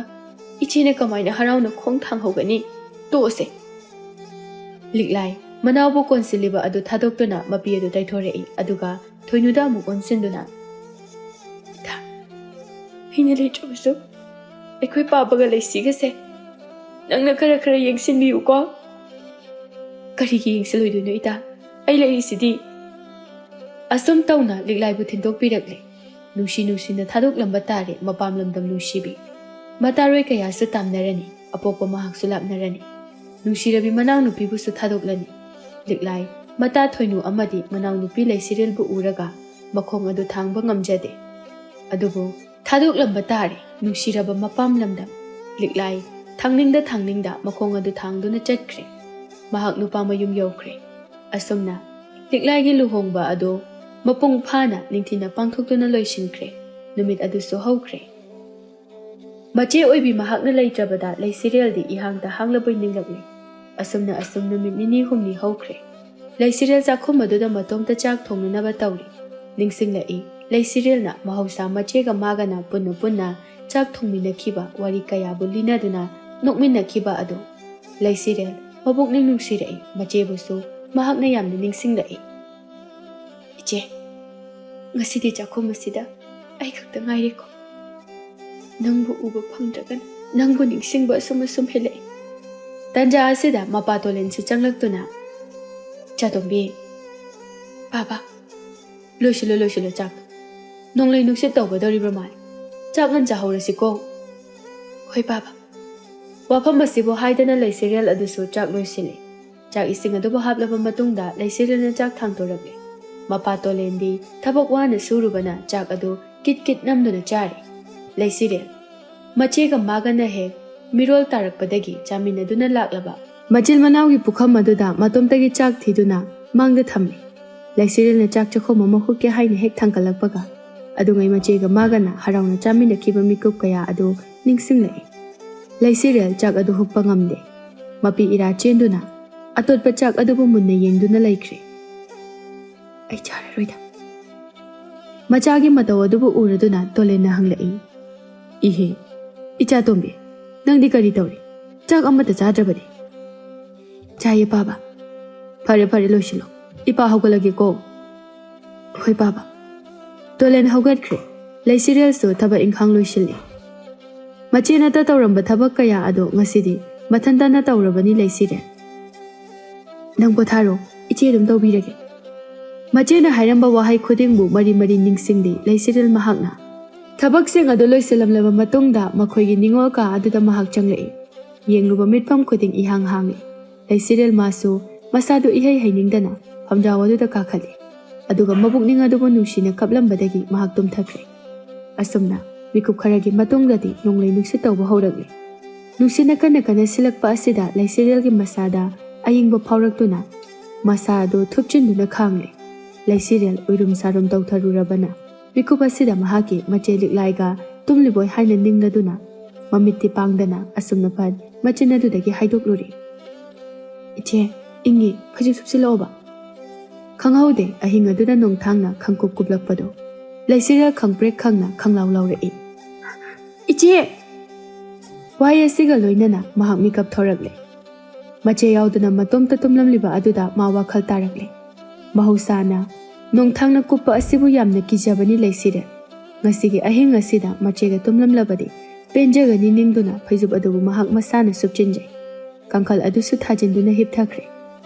ꯏꯆꯦꯅ ꯀꯃꯥꯏꯅ ꯍꯔꯥꯎꯅ ꯈꯣꯡ ꯊꯥꯡꯍꯧꯒꯅꯤ? ꯇꯣꯛꯑꯁꯤ꯫" ꯂꯤꯛꯂꯥꯏ ꯃꯅꯥꯎꯕꯨ ꯀꯣꯟꯁꯤꯜꯂꯤꯕ ꯑꯗꯨ ꯊꯥꯗꯣꯛꯇꯨꯅ ꯃꯄꯤ ꯑꯗꯨ ꯇꯩꯊꯣꯔꯛꯏ, ꯑꯗꯨꯒ ꯊꯣꯏꯅꯨꯗ ꯑꯃꯨꯛ ꯑꯣꯟꯁꯤꯟꯗꯨꯅ, "ꯏꯇꯥ, ꯑꯩꯅ ꯂꯩꯇ꯭ꯔꯕꯁꯨ ꯑꯩꯈꯣꯏ ꯄꯥꯕꯒ ꯂꯩꯁꯤꯒꯁꯦ ꯅꯪꯅ ꯈꯔ ꯈꯔ ꯌꯦꯡꯁꯤꯟꯕꯤꯌꯨꯀꯣ꯫" "ꯀꯔꯤꯒꯤ ꯌꯦꯡꯁꯤꯜꯂꯣꯏꯗꯣꯏꯅꯣ ꯏꯇꯥ? ꯑꯩ ꯂꯩꯔꯤꯁꯤꯗꯤ꯫" ꯑꯁꯨꯝ ꯇꯧꯅ ꯂꯤꯛꯂꯥꯏꯕꯨ ꯊꯤꯟꯗꯣꯛꯄꯤꯔꯛꯂꯦ꯫ ꯅꯨꯡꯁꯤ ꯅꯨꯡꯁꯤꯅ ꯊꯥꯗꯣꯛꯂꯝꯕ ꯇꯥꯔꯦ ꯃꯄꯥꯝ ꯂꯝꯗꯝ ꯅꯨꯡꯁꯤꯕꯤ꯫ ꯃꯇꯥꯔꯣꯏ ꯀꯌꯥꯁꯨ ꯇꯥꯝꯅꯔꯅꯤ, ꯑꯄꯣꯛꯄ ꯃꯍꯥꯛꯁꯨ ꯂꯥꯞꯅꯔꯅꯤ꯫ ꯅꯨꯡꯁꯤꯔꯕꯤ ꯃꯅꯥꯎꯅꯨꯄꯤꯕꯨꯁꯨ ꯊꯥꯗꯣꯛꯂꯅꯤ꯫ ꯂꯤꯛꯂꯥꯏ ꯃꯇꯥ ꯊꯣꯏꯅꯨ ꯑꯃꯗꯤ ꯃꯅꯥꯎꯅꯨꯄꯤ ꯂꯩꯁꯤꯔꯦꯜꯕꯨ ꯎꯔꯒ ꯃꯈꯣꯡ ꯑꯗꯨ ꯊꯥꯡꯕ ꯉꯝꯖꯗꯦ꯫ ꯑꯗꯨꯕꯨ ꯊꯥꯗꯣꯛꯂꯝꯕ ꯇꯥꯔꯦ ꯅꯨꯡꯁꯤꯔꯕ ꯃꯄꯥꯝ ꯂꯝꯗꯝ꯫ ꯂꯤꯛꯂꯥꯏ ꯊꯥꯡꯅꯤꯡꯗ ꯊꯥꯡꯅꯤꯡꯗ ꯃꯈꯣꯡ ꯑꯗꯨ ꯊꯥꯡꯗꯨꯅ ꯆꯠꯈ꯭ꯔꯦ꯫ ꯃꯍꯥꯛ ꯅꯨꯄꯥ ꯃꯌꯨꯝ ꯌꯧꯈ꯭ꯔꯦ꯫ ꯑꯁꯨꯝꯅ ꯂꯤꯛꯂꯥꯏꯒꯤ ꯂꯨꯍꯣꯡꯕ ꯑꯗꯨ ꯃꯄꯨꯡ ꯐꯥꯅ ꯅꯤꯡꯊꯤꯅ ꯄꯥꯡꯊꯣꯛꯇꯨꯅ ꯂꯣꯏꯁꯤꯟꯈ꯭ꯔꯦ꯫ ꯅꯨꯃꯤꯠ ꯑꯗꯨꯁꯨ ꯍꯧꯈ꯭ꯔꯦ꯫ ꯃꯆꯦ ꯑꯣꯏꯕꯤ ꯃꯍꯥꯛꯅ ꯂꯩꯇ꯭ꯔꯕꯗ ꯂꯩꯁꯤꯔꯦꯜꯗꯤ ꯏꯍꯥꯡꯗ ꯍꯥꯡꯂꯕꯣꯏ ꯅꯤꯡꯂꯛꯂꯦ꯫ ꯑꯁꯨꯝꯅ ꯑꯁꯨꯝ ꯅꯨꯃꯤꯠ ꯅꯤꯅꯤ ꯍꯨꯝꯅꯤ ꯍꯧꯈ꯭ꯔꯦ꯫ ꯂꯩꯁꯤꯔꯦꯜ ꯆꯥꯛꯈꯨꯝ ꯑꯗꯨꯗ ꯃꯇꯣꯝꯇ ꯆꯥꯛ ꯊꯣꯡꯅꯅꯕ ꯇꯧꯔꯤ꯫ ꯅꯤꯡꯁꯤꯡꯂꯛꯏ, ꯂꯩꯁꯤꯔꯦꯜꯅ ꯃꯍꯧꯁꯥ ꯃꯆꯦꯒ ꯃꯥꯒꯅ ꯄꯨꯟꯅ ꯄꯨꯟꯅ ꯆꯥꯛ ꯊꯣꯡꯃꯤꯟꯅꯈꯤꯕ, ꯋꯥꯔꯤ ꯀꯌꯥꯕꯨ ꯂꯤꯅꯗꯨꯅ ꯅꯣꯛꯃꯤꯟꯅꯈꯤꯕ ꯑꯗꯨ꯫ ꯂꯩꯁꯤꯔꯦꯜ ꯃꯄꯨꯛꯅꯤꯡ ꯅꯨꯡꯁꯤꯔꯛꯏ꯫ ꯃꯆꯦꯕꯨꯁꯨ ꯃꯍꯥꯛꯅ ꯌꯥꯝꯅ ꯅꯤꯡꯁꯤꯡꯂꯛꯏ꯫ "ꯏꯆꯦ, ꯉꯁꯤꯗꯤ ꯆꯥꯛꯈꯨꯝ ꯑꯁꯤꯗ ꯑꯩ ꯈꯛꯇ ꯉꯥꯏꯔꯦꯀꯣ꯫ ꯅꯪꯕꯨ ꯎꯕ ꯐꯪꯗ꯭ꯔꯒꯅ ꯅꯪꯕꯨ ꯅꯤꯡꯁꯤꯡꯕ ꯑꯁꯨꯝ ꯑꯁꯨꯝ ꯍꯦꯜꯂꯛꯏ"꯫ ꯇꯟꯖꯥ ꯑꯁꯤꯗ ꯃꯄꯥ ꯇꯣꯂꯦꯟꯁꯨ ꯆꯪꯂꯛꯇꯨꯅ, "ꯏꯆꯥꯇꯣꯝꯕꯤ, ꯕꯥꯕꯥ, ꯂꯣꯏꯁꯤꯜꯂꯣ, ꯂꯣꯏꯁꯤꯜꯂꯣ ꯆꯥꯛ꯫ ꯅꯣꯡꯂꯩ ꯅꯨꯡꯁꯤꯠ ꯇꯧꯒꯗꯧꯔꯤꯕ ꯃꯥꯜꯂꯤ꯫ ꯆꯥꯛ ꯉꯟ ꯆꯥꯍꯧꯔꯁꯤꯀꯣ"꯫ "ꯍꯣꯏ ꯕꯥꯕꯥ"꯫ ꯋꯥꯐꯝ ꯑꯁꯤꯕꯨ ꯍꯥꯏꯗꯅ ꯂꯩꯁꯤꯔꯦꯜ ꯑꯗꯨꯁꯨ ꯆꯥꯛ ꯂꯣꯏꯁꯤꯜꯂꯤ꯫ ꯆꯥꯛ ꯏꯁꯤꯡ ꯑꯗꯨꯕꯨ ꯍꯥꯞꯂꯕ ꯃꯇꯨꯡꯗ ꯂꯩꯁꯤꯔꯦꯜꯅ ꯆꯥꯛ ꯊꯥꯡꯗꯣꯔꯛꯂꯦ꯫ ꯃꯄꯥ ꯇꯣꯂꯦꯟꯗꯤ ꯊꯕꯛ ꯋꯥꯅ ꯁꯨꯔꯨꯕꯅ ꯆꯥꯛ ꯑꯗꯨ ꯀꯤꯠ ꯀꯤꯠ ꯅꯝꯗꯨꯅ ꯆꯥꯔꯤ꯫ ꯂꯩꯁꯤꯔꯦꯜ, ꯃꯆꯦꯒ ꯃꯥꯒꯅ ꯍꯦꯛ ꯃꯤꯔꯣꯜ ꯇꯥꯔꯛꯄꯗꯒꯤ ꯆꯥꯃꯤꯟꯅꯗꯨꯅ ꯂꯥꯛꯂꯕ ꯃꯆꯤꯟ ꯃꯅꯥꯎꯒꯤ ꯄꯨꯈꯝ ꯑꯗꯨꯗ ꯃꯇꯣꯝꯇꯒꯤ ꯆꯥꯛ ꯊꯤꯗꯨꯅ ꯃꯥꯡꯗ ꯊꯝꯃꯤ꯫ ꯂꯩꯁꯤꯔꯦꯜꯅ ꯆꯥꯛ ꯆꯥꯛꯈꯣꯝ ꯑꯃ ꯍꯨꯛꯀꯦ ꯍꯥꯏꯅ ꯍꯦꯛ ꯊꯥꯡꯒꯠꯂꯛꯄꯒ, ꯑꯗꯨꯉꯩ ꯃꯆꯦꯒ ꯃꯥꯒꯅ ꯍꯔꯥꯎꯅ ꯆꯥꯃꯤꯟꯅꯈꯤꯕ ꯃꯤꯀꯨꯞ ꯀꯌꯥ ꯑꯗꯨ ꯅꯤꯡꯁꯤꯡꯂꯛꯏ꯫ ꯂꯩꯁꯤꯔꯦꯜ ꯆꯥꯛ ꯑꯗꯨ ꯍꯨꯛꯄ ꯉꯝꯗꯦ꯫ ꯃꯄꯤ ꯏꯔꯥ ꯆꯦꯟꯗꯨꯅ ꯑꯇꯣꯠꯄ ꯆꯥꯛ ꯑꯗꯨꯕꯨ ꯃꯨꯟꯅ ꯌꯦꯡꯗꯨꯅ ꯂꯩꯈ꯭ꯔꯦ꯫ "ꯑꯩ ꯆꯥꯔꯔꯣꯏꯗ"꯫ ꯃꯆꯥꯒꯤ ꯃꯇꯧ ꯑꯗꯨꯕꯨ ꯎꯔꯗꯨꯅ ꯇꯣꯂꯦꯟꯅ ꯍꯪꯂꯛꯏ, "ꯏꯍꯦ, ꯏꯆꯥꯇꯣꯝꯕꯤ, ꯅꯪꯗꯤ ꯀꯔꯤ ꯇꯧꯔꯤ? ꯆꯥꯛ ꯑꯃꯠꯇ ꯆꯥꯗ꯭ꯔꯕꯗꯤ?" "ꯆꯥꯏꯌꯦ ꯄꯥꯕ"꯫ "ꯐꯔꯦ ꯐꯔꯦ, ꯂꯣꯏꯁꯤꯜꯂꯣ꯫ ꯏꯄꯥ ꯍꯧꯒꯠꯂꯒꯦꯀꯣ"꯫ "ꯍꯣꯏ ꯄꯥꯕ"꯫ ꯇꯣꯂꯦꯟ ꯍꯧꯒꯠꯈ꯭ꯔꯦ꯫ ꯂꯩꯁꯤꯔꯦꯜꯁꯨ ꯊꯕꯛ ꯏꯪꯈꯥꯡ ꯂꯣꯏꯁꯤꯜꯂꯤ꯫ ꯃꯆꯦꯅꯇ ꯇꯧꯔꯝꯕ ꯊꯕꯛ ꯀꯌꯥ ꯑꯗꯣ ꯉꯁꯤꯗꯤ ꯃꯊꯟꯇꯅ ꯇꯧꯔꯕꯅꯤ ꯂꯩꯁꯤꯔꯦꯜ꯫ "ꯅꯪ ꯄꯣꯊꯥꯔꯣ, ꯏꯆꯦ ꯑꯗꯨꯝ ꯇꯧꯕꯤꯔꯒꯦ"꯫ ꯃꯆꯦꯅ ꯍꯥꯏꯔꯝꯕ ꯋꯥꯍꯩ ꯈꯨꯗꯤꯡꯕꯨ ꯃꯔꯤ ꯃꯔꯤ ꯅꯤꯡꯁꯤꯡꯂꯤ ꯂꯩꯁꯤꯔꯦꯜ ꯃꯍꯥꯛꯅ꯫ ꯊꯕꯛꯁꯤꯡ ꯑꯗꯨ ꯂꯣꯏꯁꯤꯜꯂꯝꯂꯕ ꯃꯇꯨꯡꯗ ꯃꯈꯣꯏꯒꯤ ꯅꯤꯡꯉꯣꯜ ꯀꯥ ꯑꯗꯨꯗ ꯃꯍꯥꯛ ꯆꯪꯂꯛꯏ꯫ ꯌꯦꯡꯂꯨꯕ ꯃꯤꯠꯐꯝ ꯈꯨꯗꯤꯡ ꯏꯍꯥꯡ ꯍꯥꯡꯂꯤ꯫ ꯂꯩꯁꯤꯔꯦꯜ ꯃꯥꯁꯨ ꯃꯁꯥꯗꯨ ꯏꯍꯩ ꯍꯩꯅꯤꯡꯗꯅ ꯐꯝꯖꯥꯎ ꯑꯗꯨꯗ ꯀꯥꯈꯠꯂꯤ꯫ ꯑꯗꯨꯒ ꯃꯕꯨꯛꯅꯤꯡ ꯑꯗꯨꯕꯨ ꯅꯨꯡꯁꯤꯅ ꯀꯞꯂꯝꯕꯗꯒꯤ ꯃꯍꯥꯛ ꯇꯨꯝꯊꯈ꯭ꯔꯦ꯫ ꯑꯁꯨꯝꯅ ꯃꯤꯀꯨꯞ ꯈꯔꯒꯤ ꯃꯇꯨꯡꯗꯗꯤ ꯅꯣꯡꯂꯩ ꯅꯨꯡꯁꯤꯠ ꯇꯧꯕ ꯍꯧꯔꯛꯂꯤ꯫ ꯅꯨꯡꯁꯤꯠꯅ ꯀꯟꯅ ꯀꯟꯅ ꯁꯤꯜꯂꯛꯄ ꯑꯁꯤꯗ ꯂꯩꯁꯤꯔꯦꯜꯒꯤ ꯃꯁꯥꯗ ꯑꯏꯪꯕ ꯐꯥꯎꯔꯛꯇꯨꯅ ꯃꯁꯥ ꯑꯗꯨ ꯊꯨꯞꯆꯤꯟꯗꯨꯅ ꯈꯥꯡꯂꯦ꯫ ꯂꯩꯁꯤꯔꯦꯜ ꯎꯏꯔꯨꯝ ꯁꯥꯔꯨꯝ ꯇꯧꯊꯔꯨꯔꯕꯅ ꯃꯤꯀꯨꯞ ꯑꯁꯤꯗ ꯃꯍꯥꯛꯀꯤ ꯃꯆꯦ ꯂꯤꯛꯂꯥꯏꯒ ꯇꯨꯝꯂꯤꯕꯣꯏ ꯍꯥꯏꯅ ꯅꯤꯡꯂꯗꯨꯅ ꯃꯃꯤꯠꯇꯤ ꯄꯥꯡꯗꯅ ꯑꯁꯨꯝꯅ ꯐꯠ ꯃꯆꯤꯟ ꯑꯗꯨꯗꯒꯤ ꯍꯥꯏꯗꯣꯛꯂꯨꯔꯦ꯫ "ꯏꯆꯦ, ꯏꯪꯉꯤ, ꯐꯩꯖꯨꯞ ꯁꯨꯞꯆꯤꯜꯂꯛꯑꯣꯕ"꯫ ꯈꯪꯍꯧꯗꯦ ꯑꯍꯤꯡ ꯑꯗꯨꯗ ꯅꯣꯡꯊꯥꯡꯅ ꯈꯪꯀꯨꯞ ꯀꯨꯞꯂꯛꯄꯗꯣ꯫ ꯂꯩꯁꯤꯔꯦꯜ ꯈꯪꯄ꯭ꯔꯦꯛ ꯈꯪꯅ ꯈꯪꯂꯥꯎ ꯂꯥꯎꯔꯛꯏ꯫ "ꯏꯆꯦ!" ꯋꯥꯍꯩ ꯑꯁꯤꯒ ꯂꯣꯏꯅꯅ ꯃꯍꯥꯛ ꯃꯤꯀꯞ ꯊꯣꯔꯛꯂꯦ꯫ ꯃꯆꯦ ꯌꯥꯎꯗꯅ ꯃꯇꯣꯝꯇ ꯇꯨꯝꯂꯝꯂꯤꯕ ꯑꯗꯨꯗ ꯃꯥ ꯋꯥꯈꯜ ꯇꯥꯔꯛꯂꯦ꯫ ꯃꯍꯧꯁꯥꯅ ꯅꯣꯡꯊꯥꯡꯅ ꯀꯨꯞꯄ ꯑꯁꯤꯕꯨ ꯌꯥꯝꯅ ꯀꯤꯖꯕꯅꯤ ꯂꯩꯁꯤꯔꯦꯜ꯫ ꯉꯁꯤꯒꯤ ꯑꯍꯤꯡ ꯑꯁꯤꯗ ꯃꯆꯦꯒ ꯇꯨꯝꯂꯝꯂꯕꯗꯤ ꯄꯦꯟꯖꯒꯅꯤ ꯅꯤꯡꯗꯨꯅ ꯐꯩꯖꯨꯞ ꯑꯗꯨꯕꯨ ꯃꯍꯥꯛ ꯃꯁꯥꯅ ꯁꯨꯞꯆꯤꯟꯖꯩ꯫ ꯀꯥꯡꯈꯜ ꯑꯗꯨꯁꯨ ꯊꯥꯖꯤꯟꯗꯨꯅ ꯍꯤꯞꯊꯈ꯭ꯔꯦ꯫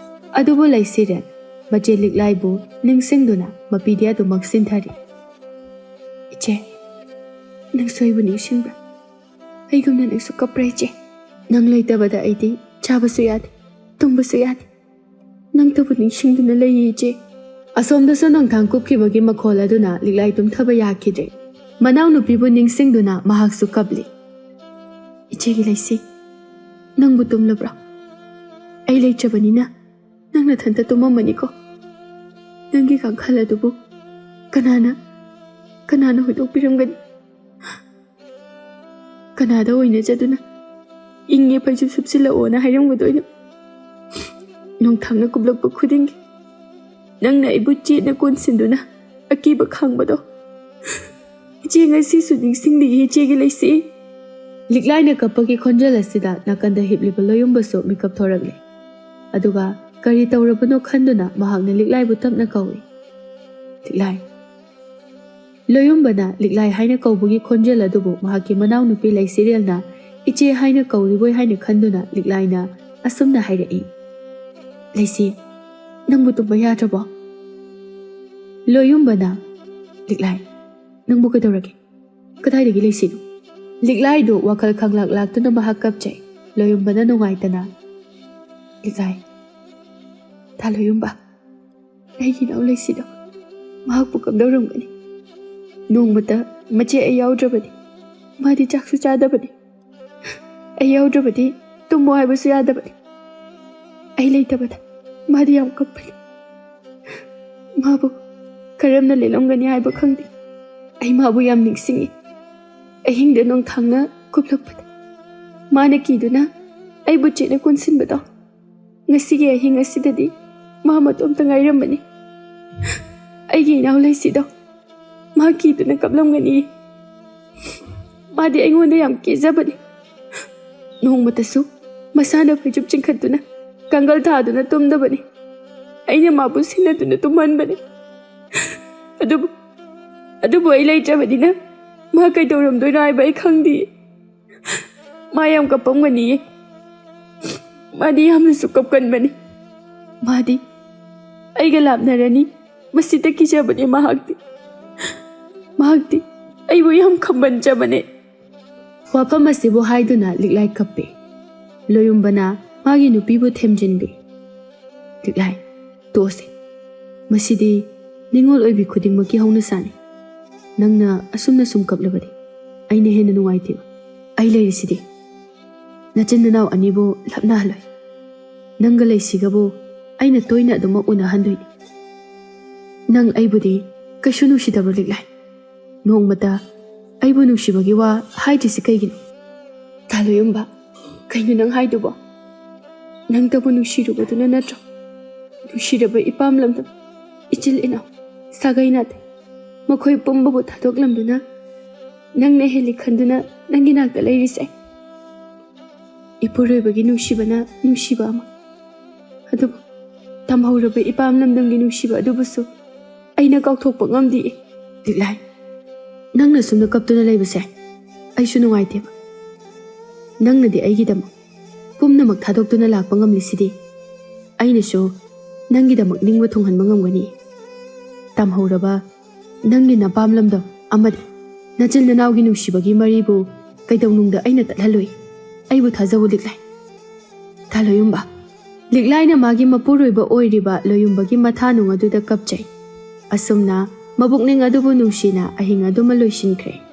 ꯑꯗꯨꯕꯨ ꯂꯩꯁꯤꯔꯦꯜ ꯃꯆꯦ ꯂꯤꯛꯂꯥꯏꯕꯨ ꯅꯤꯡꯁꯤꯡꯗꯨꯅ ꯃꯄꯤꯗꯤ ꯑꯗꯨꯃꯛ ꯁꯤꯟꯊꯔꯤ꯫ "ꯏꯆꯦ, ꯅꯪꯁꯨ ꯑꯩꯕꯨ ꯅꯤꯡꯁꯤꯡꯕ꯭ꯔꯥ? ꯑꯩꯒꯨꯝꯅ ꯅꯪꯁꯨ ꯀꯞꯄ꯭ꯔꯥ ꯏꯆꯦ? ꯅꯪ ꯂꯩꯇꯕꯗ ꯑꯩꯗꯤ ꯆꯥꯕꯁꯨ ꯌꯥꯗꯦ, ꯇꯨꯝꯕꯁꯨ ꯌꯥꯗꯦ꯫ ꯅꯪꯇꯕꯨ ꯅꯤꯡꯁꯤꯡꯗꯨꯅ ꯂꯩꯌꯦ ꯏꯆꯦ꯫" ꯑꯁꯣꯝꯗꯁꯨ ꯅꯣꯡꯊꯥꯡ ꯀꯨꯞꯈꯤꯕꯒꯤ ꯃꯈꯣꯜ ꯑꯗꯨꯅ ꯂꯤꯛꯂꯥꯏ ꯇꯨꯝꯊꯕ ꯌꯥꯈꯤꯗ꯭ꯔꯦ꯫ ꯃꯅꯥꯎꯅꯨꯄꯤꯕꯨ ꯅꯤꯡꯁꯤꯡꯗꯨꯅ ꯃꯍꯥꯛꯁꯨ ꯀꯞꯂꯤ꯫ "ꯏꯆꯦꯒꯤ ꯂꯩꯁꯤ, ꯅꯪꯕꯨ ꯇꯨꯝꯂꯕ꯭ꯔꯣ? ꯑꯩ ꯂꯩꯇ꯭ꯔꯕꯅꯤꯅ ꯅꯪ ꯅꯊꯟꯇ ꯇꯨꯝꯃꯝꯃꯅꯤꯀꯣ꯫ ꯅꯪꯒꯤ ꯀꯥꯡꯈꯜ ꯑꯗꯨꯕꯨ ꯀꯅꯥꯅ, ꯀꯅꯥꯅ ꯍꯣꯏꯗꯣꯛꯄꯤꯔꯝꯒꯅꯤ? ꯀꯅꯥꯗ ꯑꯣꯏꯅ ꯆꯠꯇꯨꯅ 'ꯏꯪꯉꯦ, ꯐꯩꯖꯨꯞ ꯁꯨꯞꯆꯤꯜꯂꯛꯑꯣꯅ' ꯍꯥꯏꯔꯝꯒꯗꯣꯏꯅꯣ? ꯅꯣꯡꯊꯥꯡꯅ ꯀꯨꯞꯂꯛꯄ ꯈꯨꯗꯤꯡꯒꯤ ꯅꯪꯅ ꯑꯩꯕꯨ ꯆꯦꯠꯅ ꯀꯣꯟꯁꯤꯟꯗꯨꯅ ꯑꯀꯤꯕ ꯈꯥꯡꯕꯗꯣ꯫ ꯏꯆꯦ, ꯉꯁꯤꯁꯨ ꯅꯤꯡꯁꯤꯡꯂꯤꯌꯦ ꯏꯆꯦꯒꯤ ꯂꯩꯁꯤ꯫" ꯂꯤꯛꯂꯥꯏꯅ ꯀꯞꯄꯒꯤ ꯈꯣꯟꯖꯦꯜ ꯑꯁꯤꯗ ꯅꯥꯀꯟꯗ ꯍꯤꯞꯂꯤꯕ ꯂꯣꯌꯨꯝꯕꯁꯨ ꯃꯤꯀꯞ ꯊꯣꯔꯛꯂꯦ꯫ ꯑꯗꯨꯒ ꯀꯔꯤ ꯇꯧꯔꯕꯅꯣ ꯈꯟꯗꯨꯅ ꯃꯍꯥꯛꯅ ꯂꯤꯛꯂꯥꯏꯕꯨ ꯇꯞꯅ ꯀꯧꯏ꯫ "ꯂꯤꯛꯂꯥꯏ꯫" ꯂꯣꯌꯨꯝꯕꯅ ꯂꯤꯛꯂꯥꯏ ꯍꯥꯏꯅ ꯀꯧꯕꯒꯤ ꯈꯣꯟꯖꯦꯜ ꯑꯗꯨꯕꯨ ꯃꯍꯥꯛꯀꯤ ꯃꯅꯥꯎꯅꯨꯄꯤ ꯂꯩꯁꯤꯔꯦꯜꯅ ꯏꯆꯦ ꯍꯥꯏꯅ ꯀꯧꯔꯤꯕꯣꯏ ꯍꯥꯏꯅ ꯈꯟꯗꯨꯅ ꯂꯤꯛꯂꯥꯏꯅ ꯑꯁꯨꯝꯅ ꯍꯥꯏꯔꯛꯏ, "ꯂꯩꯁꯤ, ꯅꯪꯕꯨ ꯇꯨꯝꯕ ꯌꯥꯗ꯭ꯔꯕꯣ?" ꯂꯣꯌꯨꯝꯕꯅ, "ꯂꯤꯛꯂꯥꯏ, ꯅꯪꯕꯨ ꯀꯩꯗꯧꯔꯒꯦ? ꯀꯗꯥꯏꯗꯒꯤ ꯂꯩꯁꯤꯅꯣ?" ꯂꯤꯛꯂꯥꯏꯗꯨ ꯋꯥꯈꯜ ꯈꯪꯂꯥꯛ ꯂꯥꯛꯇꯨꯅ ꯃꯍꯥꯛ ꯀꯞꯆꯩ꯫ ꯂꯣꯌꯨꯝꯕꯅ ꯅꯨꯡꯉꯥꯏꯇꯅ, "ꯂꯤꯛꯂꯥꯏ, ꯇꯥ ꯂꯣꯌꯨꯝꯕ, ꯑꯩꯒꯤ ꯏꯅꯥꯎ ꯂꯩꯁꯤꯗꯣ ꯃꯍꯥꯛꯄꯨ ꯀꯝꯗꯧꯔꯝꯒꯅꯤ? ꯅꯣꯡꯃꯇ ꯃꯆꯦ ꯑꯩ ꯌꯥꯎꯗ꯭ꯔꯕꯗꯤ ꯃꯥꯗꯤ ꯆꯥꯛꯁꯨ ꯆꯥꯗꯕꯅꯤ꯫ ꯑꯩ ꯌꯥꯎꯗ꯭ꯔꯕꯗꯤ ꯇꯨꯝꯃꯣ ꯍꯥꯏꯕꯁꯨ ꯌꯥꯗꯕꯅꯤ꯫ ꯑꯩ ꯂꯩꯇꯕꯗ ꯃꯥꯗꯤ ꯌꯥꯝ ꯀꯞꯄꯅꯤ꯫ ꯃꯥꯕꯨ ꯀꯔꯝꯅ ꯂꯦꯜꯂꯝꯒꯅꯤ ꯍꯥꯏꯕ ꯈꯪꯗꯦ꯫ ꯑꯩ ꯃꯥꯕꯨ ꯌꯥꯝ ꯅꯤꯡꯁꯤꯡꯉꯤ꯫ ꯑꯍꯤꯡꯗ ꯅꯣꯡꯊꯥꯡꯅ ꯀꯨꯞꯂꯛꯄꯗ ꯃꯥꯅ ꯀꯤꯗꯨꯅ ꯑꯩꯕꯨ ꯆꯦꯠꯅ ꯀꯣꯟꯁꯤꯟꯕꯗꯣ, ꯉꯁꯤꯒꯤ ꯑꯍꯤꯡ ꯑꯁꯤꯗꯗꯤ ꯃꯥ ꯃꯇꯣꯝꯇ ꯉꯥꯏꯔꯝꯃꯅꯤ꯫ ꯑꯩꯒꯤ ꯏꯅꯥꯎ ꯂꯩꯁꯤꯗꯣ ꯃꯥ ꯀꯤꯗꯨꯅ ꯀꯞꯂꯝꯒꯅꯤ꯫ ꯃꯥꯗꯤ ꯑꯩꯉꯣꯟꯗ ꯌꯥꯝ ꯀꯤꯖꯕꯅꯤ꯫ ꯅꯣꯡꯃꯇꯁꯨ ꯃꯁꯥꯅ ꯐꯩꯖꯨꯞ ꯆꯤꯡꯈꯠꯇꯨꯅ ꯀꯥꯡꯒꯜ ꯊꯥꯗꯨꯅ ꯇꯨꯝꯗꯕꯅꯤ꯫ ꯑꯩꯅ ꯃꯥꯕꯨ ꯁꯤꯟꯅꯗꯨꯅ ꯇꯨꯝꯍꯟꯕꯅꯤ꯫ ꯑꯗꯨꯕꯨ ꯑꯗꯨꯕꯨ ꯑꯩ ꯂꯩꯇ꯭ꯔꯕꯅꯤꯅ ꯃꯥ ꯀꯩꯗꯧꯔꯝꯗꯣꯏꯅꯣ ꯍꯥꯏꯕ ꯑꯩ ꯈꯪꯗꯦ꯫ ꯃꯥ ꯌꯥꯝ ꯀꯞꯄꯝꯒꯅꯤꯌꯦ꯫ ꯃꯥꯗꯤ ꯌꯥꯝꯅꯁꯨ ꯀꯞꯀꯟꯕꯅꯤ꯫ ꯃꯥꯗꯤ ꯑꯩꯒ ꯂꯥꯞꯅꯔꯅꯤ꯫ ꯃꯁꯤꯗ ꯀꯤꯖꯕꯅꯤ ꯃꯍꯥꯛꯇꯤ꯫ ꯃꯍꯥꯛꯇꯤ ꯑꯩꯕꯨ ꯌꯥꯝ ꯈꯝꯕꯟꯖꯕꯅꯦ꯫ ꯋꯥꯐꯝ ꯑꯁꯤꯕꯨ ꯍꯥꯏꯗꯨꯅ ꯂꯤꯛꯂꯥꯏ ꯀꯞꯄꯦ꯫ ꯂꯣꯌꯨꯝꯕꯅ ꯃꯥꯒꯤ ꯅꯨꯄꯤꯕꯨ ꯊꯦꯝꯖꯤꯟꯕꯤ꯫ "ꯂꯤꯛꯂꯥꯏ, ꯇꯣꯛꯑꯁꯦ꯫ ꯃꯁꯤꯗꯤ ꯅꯤꯡꯉꯣꯜ ꯑꯣꯏꯕꯤ ꯈꯨꯗꯤꯡꯃꯛꯀꯤ ꯍꯧꯅꯁꯥꯅꯤ꯫ ꯅꯪꯅ ꯑꯁꯨꯝꯅ ꯁꯨꯝ ꯀꯞꯂꯕꯗꯤ ꯑꯩꯅ ꯍꯦꯟꯅ ꯅꯨꯡꯉꯥꯏꯇꯦꯕ꯫ ꯑꯩ ꯂꯩꯔꯤꯁꯤꯗꯤ꯫ ꯅꯆꯤꯟ ꯅꯅꯥꯎ ꯑꯅꯤꯕꯨ ꯂꯥꯞꯅꯍꯜꯂꯣꯏ꯫ ꯅꯪꯒ ꯂꯩꯁꯤꯒꯕꯨ ꯑꯩꯅ ꯇꯣꯏꯅ ꯑꯗꯨꯃꯛ ꯎꯅꯍꯟꯗꯣꯏꯅꯤ꯫ ꯅꯪ ꯑꯩꯕꯨꯗꯤ ꯀꯩꯁꯨ ꯅꯨꯡꯁꯤꯗꯕ꯭ꯔꯣ, ꯂꯤꯛꯂꯥꯏ? ꯅꯣꯡꯃꯇ ꯑꯩꯕꯨ ꯅꯨꯡꯁꯤꯕꯒꯤ ꯋꯥ ꯍꯥꯏꯗ꯭ꯔꯤꯁꯤ ꯀꯩꯒꯤꯅꯣ?" "ꯇꯥ ꯂꯣꯌꯨꯝꯕ, ꯀꯩꯅꯣ ꯅꯪ ꯍꯥꯏꯗꯨꯕꯣ? ꯅꯪꯇꯕꯨ ꯅꯨꯡꯁꯤꯔꯨꯕꯗꯨꯅ ꯅꯠꯇ꯭ꯔꯣ ꯅꯨꯡꯁꯤꯔꯕ ꯏꯄꯥꯝ ꯂꯝꯗꯝ, ꯏꯆꯤꯜ ꯏꯅꯥꯎ, ꯁꯥꯒꯩ ꯅꯥꯇꯩ, ꯃꯈꯣꯏ ꯄꯨꯝꯕꯕꯨ ꯊꯥꯗꯣꯛꯂꯝꯗꯨꯅ ꯅꯪꯅ ꯍꯦꯜꯂꯤ ꯈꯟꯗꯨꯅ ꯅꯪꯒꯤ ꯅꯥꯛꯇ ꯂꯩꯔꯤꯁꯦ?" "ꯏꯄꯨꯔꯣꯏꯕꯒꯤ ꯅꯨꯡꯁꯤꯕꯅ ꯅꯨꯡꯁꯤꯕ ꯑꯃ, ꯑꯗꯨꯕꯨ ꯇꯝꯍꯧꯔꯕ ꯏꯄꯥꯝ ꯂꯝꯗꯝꯒꯤ ꯅꯨꯡꯁꯤꯕ ꯑꯗꯨꯕꯨꯁꯨ ꯑꯩꯅ ꯀꯥꯎꯊꯣꯛꯄ ꯉꯝꯗꯦ꯫" "ꯂꯤꯛꯂꯥꯏ, ꯅꯪꯅ ꯁꯨꯝꯅ ꯀꯞꯇꯨꯅ ꯂꯩꯕꯁꯦ ꯑꯩꯁꯨ ꯅꯨꯡꯉꯥꯏꯇꯦꯕ꯫ ꯅꯪꯅꯗꯤ ꯑꯩꯒꯤꯗꯃꯛ ꯄꯨꯝꯅꯃꯛ ꯊꯥꯗꯣꯛꯇꯨꯅ ꯂꯥꯛꯄ ꯉꯝꯂꯤꯁꯤꯗꯤ, ꯑꯩꯅꯁꯨ ꯅꯪꯒꯤꯗꯃꯛ ꯅꯤꯡꯕ ꯊꯨꯡꯍꯟꯕ ꯉꯝꯒꯅꯤ꯫ ꯇꯝꯍꯧꯔꯕ ꯅꯪꯒꯤ ꯅꯄꯥꯝ ꯂꯝꯗꯝ ꯑꯃꯗꯤ ꯅꯆꯤꯟ ꯅꯅꯥꯎꯒꯤ ꯅꯨꯡꯁꯤꯕꯒꯤ ꯃꯔꯤꯕꯨ ꯀꯩꯗꯧꯅꯨꯡꯗ ꯑꯩꯅ ꯇꯠꯍꯜꯂꯣꯏ꯫ ꯑꯩꯕꯨ ꯊꯥꯖꯧ, ꯂꯤꯛꯂꯥꯏ꯫" "ꯇꯥ ꯂꯣꯌꯨꯝꯕ꯫" ꯂꯤꯛꯂꯥꯏꯅ ꯃꯥꯒꯤ ꯃꯄꯨꯔꯣꯏꯕ ꯑꯣꯏꯔꯤꯕ ꯂꯣꯌꯨꯝꯕꯒꯤ ꯃꯊꯥꯅꯨꯡ ꯑꯗꯨꯗ ꯀꯞꯆꯩ꯫ ꯑꯁꯨꯝꯅ ꯃꯕꯨꯛꯅꯤꯡ ꯑꯗꯨꯕꯨ ꯅꯨꯡꯁꯤꯅ ꯑꯍꯤꯡ ꯑꯗꯨꯃ ꯂꯣꯏꯁꯤꯟꯈ꯭ꯔꯦ꯫